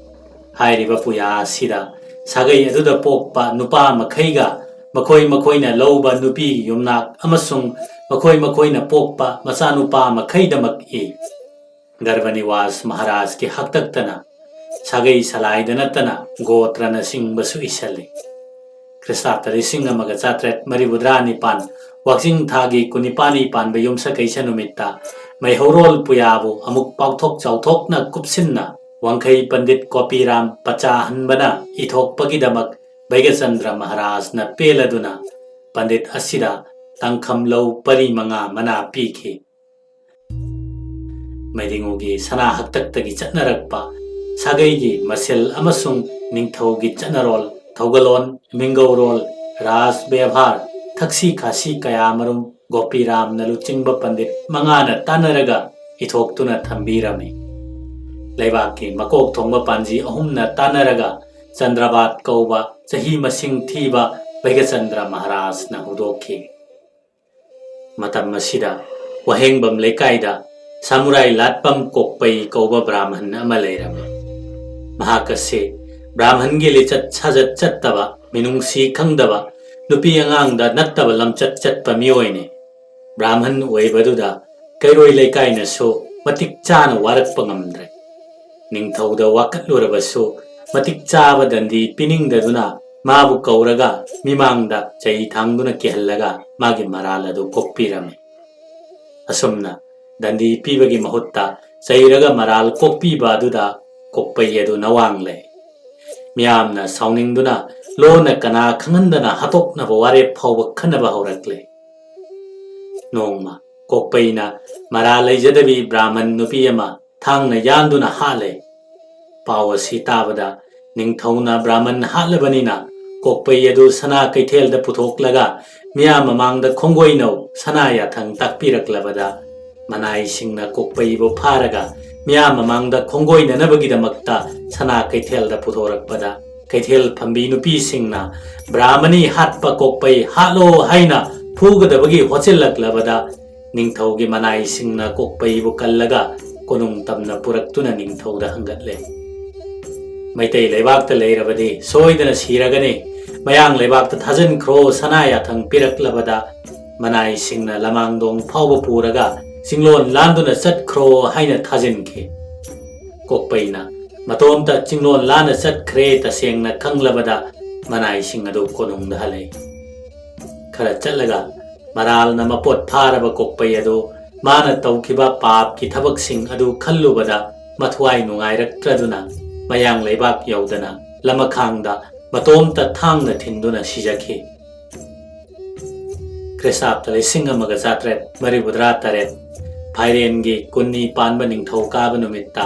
ꯍꯥꯏꯔꯤꯕ ꯄꯨꯌꯥ ꯑꯁꯤꯗ ꯁꯥꯒꯩ ꯑꯗꯨꯗ ꯄꯣꯛꯄ ꯅꯨꯄꯥ ꯃꯈꯩꯒ ꯃꯈꯣꯏ ꯃꯈꯣꯏꯅ ꯂꯧꯕ ꯅꯨꯄꯤꯒꯤ ꯌꯨꯝꯅꯥꯛ ꯑꯃꯁꯨꯡ ꯃꯈꯣꯏ ꯃꯈꯣꯏꯅ ꯄꯣꯛꯄ ꯃꯆꯥꯅꯨꯄꯥ ꯃꯈꯩꯗꯃꯛ ꯏ꯫ ꯒꯔꯚꯅꯤꯋꯥꯁ ꯃꯍꯥꯔꯥꯖꯀꯤ ꯍꯥꯛꯇꯛꯇꯅ ꯁꯥꯒꯩ ꯁꯂꯥꯏꯗ ꯅꯠꯇꯅ ꯒꯣꯇ꯭ꯔꯅꯆꯤꯡꯕꯁꯨ ꯏꯁꯜꯂꯤ꯫ ꯈ꯭ꯔꯤꯁꯇꯥꯕꯗ ꯂꯤꯁꯤꯡ ꯑꯃꯒ ꯆꯥꯇ꯭ꯔꯦꯠ ꯃꯔꯤꯐꯨꯇꯔꯥ ꯅꯤꯄꯥꯟ ꯋꯥꯛꯆꯤꯡ ꯊꯥꯒꯤ ꯀꯨꯟꯅꯤꯄꯥꯟꯅꯤ ꯄꯥꯟꯕ ꯌꯨꯝꯁꯀꯩꯁ ꯅꯨꯃꯤꯠꯇ ꯃꯩꯍꯧꯔꯣꯜ ꯄꯨꯌꯥꯕꯨ ꯑꯃꯨꯛ ꯄꯥꯛꯊꯣꯛ ꯆꯥꯎꯊꯣꯛꯅ ꯀꯨꯞꯁꯤꯟꯅ ꯋꯥꯡꯈꯩ ꯄꯟꯗꯤꯠ ꯀꯣꯄꯤꯔꯥꯝ ꯄꯆꯥꯍꯟꯕꯅ ꯏꯊꯣꯛꯄꯒꯤꯗꯃꯛ ꯚꯩꯒꯆꯟꯗ꯭ꯔ ꯃꯍꯥꯔꯥꯖꯅ ꯄꯦꯜꯂꯗꯨꯅ ꯄꯟꯗꯤꯠ ꯑꯁꯤꯗ ꯇꯥꯡꯈꯝ ꯂꯧ ꯄꯔꯤ ꯃꯉꯥ ꯃꯅꯥ ꯄꯤꯈꯤ꯫ ꯃꯩꯗꯤꯉꯨꯒꯤ ꯁꯅꯥ ꯍꯛꯇꯛꯇꯒꯤ ꯆꯠꯅꯔꯛꯄ ꯁꯥꯒꯩꯒꯤ ꯃꯁꯦꯜ ꯑꯃꯁꯨꯡ ꯅꯤꯡꯊꯧꯒꯤ ꯆꯠꯅꯔꯣꯜ, ꯊꯧꯒꯜꯂꯣꯟ, ꯃꯤꯡꯒꯧꯔꯣꯜ, ꯔꯥꯖ ꯕꯦꯕꯥꯔ, ꯊꯛꯁꯤ ꯈꯥꯁꯤ ꯀꯌꯥꯃꯔꯨꯝ ꯒꯣꯄꯤꯔꯥꯝꯅ ꯂꯨꯆꯤꯡꯕ ꯄꯟꯗꯤꯠ ꯃꯉꯥꯅ ꯇꯥꯟꯅꯔꯒ ꯏꯊꯣꯛꯇꯨꯅ ꯊꯝꯕꯤꯔꯝꯃꯤ꯫ ꯂꯩꯕꯥꯛꯀꯤ ꯃꯀꯣꯛ ꯊꯣꯡꯕ ꯄꯥꯟꯖꯤ ꯑꯍꯨꯝꯅ ꯇꯥꯟꯅꯔꯒ ꯆꯟꯗ꯭ꯔꯕꯥꯠ ꯀꯧꯕ ꯆꯍꯤ ꯃꯁꯤꯡ ꯊꯤꯕ ꯚꯩꯒꯆꯟꯗ꯭ꯔ ꯃꯍꯥꯔꯥꯖꯅ ꯍꯧꯗꯣꯛꯈꯤ꯫ ꯃꯇꯝ ꯑꯁꯤꯗ ꯋꯥꯍꯦꯡꯕꯝ ꯂꯩꯀꯥꯏꯗ ꯁꯥꯃꯨꯔꯥꯏ ꯂꯥꯠꯄꯝ ꯀꯣꯛꯄꯩ ꯀꯧꯕ ꯕ꯭ꯔꯥꯍꯃꯟ ꯑꯃ ꯂꯩꯔꯝꯃꯤ꯫ ꯃꯍꯥꯛ ꯑꯁꯤ ꯕ꯭ꯔꯥꯍꯃꯟꯒꯤ ꯂꯤꯆꯠ ꯁꯥꯖꯠ ꯆꯠꯇꯕ, ꯃꯤꯅꯨꯡꯁꯤ ꯈꯪꯗꯕ, ꯅꯨꯄꯤ ꯑꯉꯥꯡꯗ ꯅꯠꯇꯕ ꯂꯝꯆꯠ ꯆꯠꯄ ꯃꯤꯑꯣꯏꯅꯤ꯫ ꯕ꯭ꯔꯥꯍꯃꯟ ꯑꯣꯏꯕꯗꯨꯗ ꯀꯩꯔꯣꯏ ꯂꯩꯀꯥꯏꯅꯁꯨ ꯃꯇꯤꯛ ꯆꯥꯅ ꯋꯥꯔꯛꯄ ꯉꯝꯗ꯭ꯔꯦ꯫ ꯅꯤꯡꯊꯧꯗ ꯋꯥꯀꯠꯂꯨꯔꯕꯁꯨ ꯃꯇꯤꯛ ꯆꯥꯕ ꯗꯟꯗꯤ ꯄꯤꯅꯤꯡꯗꯗꯨꯅ ꯃꯥꯕꯨ ꯀꯧꯔꯒ ꯃꯤꯃꯥꯡꯗ ꯆꯩ ꯊꯥꯡꯗꯨꯅ ꯀꯤꯍꯜꯂꯒ ꯃꯥꯒꯤ ꯃꯔꯥꯜ ꯑꯗꯨ ꯀꯣꯛꯄꯤꯔꯝꯃꯤ꯫ ꯑꯁꯨꯝꯅ ꯗꯟꯗꯤ ꯄꯤꯕꯒꯤ ꯃꯍꯨꯠꯇ ꯆꯩꯔꯒ ꯃꯔꯥꯜ ꯀꯣꯛꯄꯤꯕ ꯑꯗꯨꯗ ꯀꯣꯛꯄꯩ ꯑꯗꯨ ꯅꯋꯥꯡ ꯂꯩ꯫ ꯃꯤꯌꯥꯝꯅ ꯁꯥꯎꯅꯤꯡꯗꯨꯅ ꯂꯣꯟꯅ ꯀꯅꯥ ꯈꯪꯍꯟꯗꯅ ꯍꯥꯠꯇꯣꯛꯅꯕ ꯋꯥꯔꯦꯞ ꯐꯥꯎꯕ ꯈꯟꯅꯕ ꯍꯧꯔꯛꯂꯦ꯫ ꯅꯣꯡꯃ ꯀꯣꯛꯄꯩꯅ ꯃꯔꯥꯜ ꯂꯩꯖꯗꯕꯤ ꯕ꯭ꯔꯥꯍꯃꯟ ꯅꯨꯄꯤ ꯑꯃ ꯊꯥꯡꯅ ꯌꯥꯟꯗꯨꯅ ꯍꯥꯠꯂꯦ꯫ ꯄꯥꯎ ꯑꯁꯤ ꯇꯥꯕꯗ ꯅꯤꯡꯊꯧꯅ ꯕ꯭ꯔꯥꯍꯃꯟ ꯍꯥꯠꯂꯕꯅꯤꯅ ꯀꯣꯛꯄꯩ ꯑꯗꯨ ꯁꯅꯥ ꯀꯩꯊꯦꯜꯗ ꯄꯨꯊꯣꯛꯂꯒ ꯃꯤꯌꯥꯝ ꯃꯃꯥꯡꯗ ꯈꯣꯡꯒꯣꯏꯅꯧ ꯁꯅꯥ ꯌꯥꯊꯪ ꯇꯥꯛꯄꯤꯔꯛꯂꯕꯗ ꯃꯅꯥꯏꯁꯤꯡꯅ ꯀꯣꯛꯄꯩꯕꯨ ꯐꯥꯔꯒ ꯃꯤꯌꯥꯝ ꯃꯃꯥꯡꯗ ꯈꯣꯡꯒꯣꯏꯅꯅꯕꯒꯤꯗꯃꯛꯇ ꯁꯅꯥ ꯀꯩꯊꯦꯜꯗ ꯄꯨꯊꯣꯔꯛꯄꯗ ꯀꯩꯊꯦꯜ ꯐꯝꯕꯤ ꯅꯨꯄꯤꯁꯤꯡꯅ ꯕ꯭ꯔꯥꯍꯃꯅꯤ ꯍꯥꯠꯄ ꯀꯣꯛꯄꯩ ꯍꯥꯠꯂꯣ ꯍꯥꯏꯅ ꯐꯨꯒꯗꯕꯒꯤ ꯍꯣꯠꯆꯤꯜꯂꯛꯂꯕꯗ ꯅꯤꯡꯊꯧꯒꯤ ꯃꯅꯥꯏꯁꯤꯡꯅ ꯀꯣꯛꯄꯩꯕꯨ ꯀꯜꯂꯒ ꯀꯣꯅꯨꯡ ꯇꯝꯅ ꯄꯨꯔꯛꯇꯨꯅ ꯅꯤꯡꯊꯧꯗ ꯍꯪꯒꯠꯂꯦ꯫ ꯃꯩꯇꯩ ꯂꯩꯕꯥꯛꯇ ꯂꯩꯔꯕꯗꯤ ꯁꯣꯏꯗꯅ ꯁꯤꯔꯒꯅꯤ, ꯃꯌꯥꯡ ꯂꯩꯕꯥꯛꯇ ꯊꯥꯖꯤꯟꯈ꯭ꯔꯣ ꯁꯅꯥ ꯌꯥꯊꯪ ꯄꯤꯔꯛꯂꯕꯗ ꯃꯅꯥꯏꯁꯤꯡꯅ ꯂꯃꯥꯡꯗꯣꯡ ꯐꯥꯎꯕ ꯄꯨꯔꯒ ꯆꯤꯡꯂꯣꯟ ꯂꯥꯟꯗꯨꯅ ꯆꯠꯈ꯭ꯔꯣ ꯍꯥꯏꯅ ꯊꯥꯖꯤꯟꯈꯤ꯫ ꯀꯣꯛꯄꯩꯅ ꯃꯇꯣꯝꯇ ꯆꯤꯡꯂꯣꯟ ꯂꯥꯟꯅ ꯆꯠꯈ꯭ꯔꯦ ꯇꯁꯦꯡꯅ ꯈꯪꯂꯕꯗ ꯃꯅꯥꯏꯁꯤꯡ ꯑꯗꯨ ꯀꯣꯅꯨꯡꯗ ꯍꯜꯂꯛꯏ꯫ ꯈꯔ ꯆꯠꯂꯒ ꯃꯔꯥꯜꯅ ꯃꯄꯣꯠ ꯐꯥꯔꯕ ꯀꯣꯛꯄꯩ ꯑꯗꯨ ꯃꯥꯅ ꯇꯧꯈꯤꯕ ꯄꯥꯞꯀꯤ ꯊꯕꯛꯁꯤꯡ ꯑꯗꯨ ꯈꯜꯂꯨꯕꯗ ꯃꯊ꯭ꯋꯥꯏ ꯅꯨꯡꯉꯥꯏꯔꯛꯇ꯭ꯔꯗꯨꯅ ꯃꯌꯥꯡ ꯂꯩꯕꯥꯛ ꯌꯧꯗꯅ ꯂꯃꯈꯥꯡꯗ ꯃꯇꯣꯝꯇ ꯊꯥꯡꯅ ꯊꯤꯟꯗꯨꯅ ꯁꯤꯖꯈꯤ꯫ ꯈ꯭ꯔꯤꯁꯇꯥꯕꯇ ꯂꯤꯁꯤꯡ ꯑꯃꯒ ꯆꯥꯇ꯭ꯔꯦꯠ ꯃꯔꯤꯐꯨꯇꯔꯥ ꯇꯔꯦꯠ, ꯐꯥꯏꯔꯦꯟꯒꯤ ꯀꯨꯟꯅꯤ ꯄꯥꯟꯕ ꯅꯤꯡꯊꯧ ꯀꯥꯕ ꯅꯨꯃꯤꯠꯇ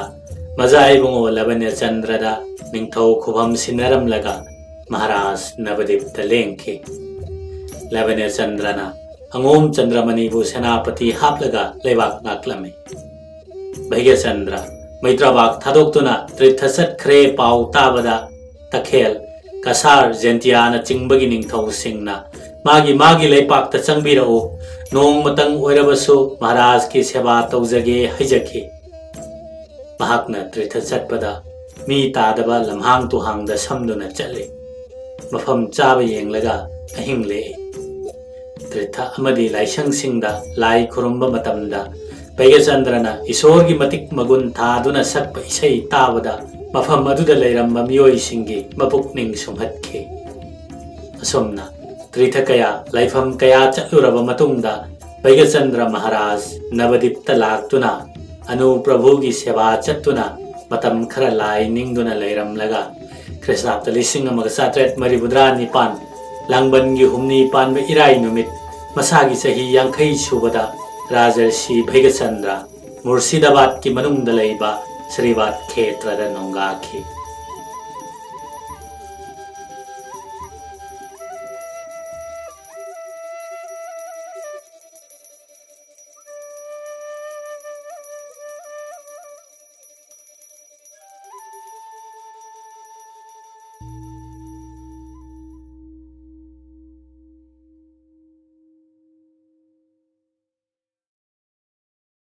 ꯃꯖꯥ ꯏꯕꯨꯡꯉꯣ ꯂꯕꯅꯦꯆꯟꯗ꯭ꯔꯗ ꯅꯤꯡꯊꯧ ꯈꯨꯕꯝ ꯁꯤꯟꯅꯔꯝꯂꯒ ꯃꯍꯥꯔꯥꯖ ꯅꯕꯗꯤꯞꯇ ꯂꯦꯡꯈꯤ꯫ ꯂꯕꯅꯦꯆꯟꯗ꯭ꯔꯅ ꯑꯉꯣꯝ ꯆꯟꯗ꯭ꯔꯃꯅꯤꯕꯨ ꯁꯦꯅꯥꯄꯇꯤ ꯍꯥꯞꯂꯒ ꯂꯩꯕꯥꯛ ꯉꯥꯛꯂꯝꯃꯤ꯫ ꯚꯩꯒꯆꯟꯗ꯭ꯔ ꯃꯩꯇ꯭ꯔꯥꯕꯥꯛ ꯊꯥꯗꯣꯛꯇꯨꯅ ꯇ꯭ꯔꯤꯊ ꯆꯠꯈ꯭ꯔꯦ ꯄꯥꯎ ꯇꯥꯕꯗ ꯇꯈꯦꯜ, ꯀꯁꯥꯔ, ꯖꯦꯟꯇꯤꯌꯥꯅꯆꯤꯡꯕꯒꯤ ꯅꯤꯡꯊꯧꯁꯤꯡꯅ ꯃꯥꯒꯤ ꯃꯥꯒꯤ ꯂꯩꯄꯥꯛꯇ ꯆꯪꯕꯤꯔꯛꯎ, ꯅꯣꯡꯃꯇꯪ ꯑꯣꯏꯔꯕꯁꯨ ꯃꯍꯥꯔꯥꯖꯀꯤ ꯁꯦꯕꯥ ꯇꯧꯖꯒꯦ ꯍꯥꯏꯖꯈꯤ꯫ ꯃꯍꯥꯛꯅ ꯇ꯭ꯔꯤꯊ ꯆꯠꯄꯗ ꯃꯤ ꯇꯥꯗꯕ ꯂꯝꯍꯥꯡ ꯇꯨꯍꯥꯡꯗ ꯁꯝꯗꯨꯅ ꯆꯠꯂꯤ꯫ ꯃꯐꯝ ꯆꯥꯕ ꯌꯦꯡꯂꯒ ꯑꯍꯤꯡ ꯂꯦꯛꯏ꯫ ꯇ꯭ꯔꯤꯊ ꯑꯃꯗꯤ ꯂꯥꯏꯁꯪꯁꯤꯡꯗ ꯂꯥꯏ ꯈꯨꯔꯨꯝꯕ ꯃꯇꯝꯗ ꯚꯩꯒꯆꯟꯗ꯭ꯔꯅ ꯏꯁꯣꯔꯒꯤ ꯃꯇꯤꯛ ꯃꯒꯨꯟ ꯊꯥꯗꯨꯅ ꯁꯛꯄ ꯏꯁꯩ ꯇꯥꯕꯗ ꯃꯐꯝ ꯑꯗꯨꯗ ꯂꯩꯔꯝꯕ ꯃꯤꯑꯣꯏꯁꯤꯡꯒꯤ ꯃꯄꯨꯛꯅꯤꯡ ꯁꯨꯝꯍꯠꯈꯤ꯫ ꯑꯁꯨꯝꯅ ꯇ꯭ꯔꯤꯊ ꯀꯌꯥ, ꯂꯥꯏꯐꯝ ꯀꯌꯥ ꯆꯠꯂꯨꯔꯕ ꯃꯇꯨꯡꯗ ꯚꯩꯒꯆꯟꯗ꯭ꯔ ꯃꯍꯥꯔꯥꯖ ꯅꯕꯗꯤꯞꯇ ꯂꯥꯛꯇꯨꯅ ꯑꯅꯨ ꯄ꯭ꯔꯚꯨꯒꯤ ꯁꯦꯕꯥ ꯆꯠꯇꯨꯅ ꯃꯇꯝ ꯈꯔ ꯂꯥꯏ ꯅꯤꯡꯗꯨꯅ ꯂꯩꯔꯝꯂꯒ ꯈ꯭ꯔꯤꯁꯇꯥꯕꯇ ꯂꯤꯁꯤꯡ ꯑꯃꯒ ꯆꯥꯇ꯭ꯔꯦꯠ ꯃꯔꯤꯐꯨꯇꯔꯥ ꯅꯤꯄꯥꯟ ꯂꯥꯡꯕꯟꯒꯤ ꯍꯨꯝꯅꯤ ꯄꯥꯟꯕ ꯏꯔꯥꯏ ꯅꯨꯃꯤꯠ ꯃꯁꯥꯒꯤ ꯆꯍꯤ ꯌꯥꯡꯈꯩ ꯁꯨꯕꯗ ꯔꯥꯖꯔꯁꯤ ꯚꯩꯒꯆꯟꯗ꯭ꯔ ꯃꯨꯔꯁꯤꯗꯥꯕꯥꯗꯀꯤ ꯃꯅꯨꯡꯗ ꯂꯩꯕ ꯁ꯭ꯔꯤꯕꯥꯗ ꯈꯦꯇ꯭ꯔꯗ ꯅꯣꯡꯒꯥꯈꯤ꯫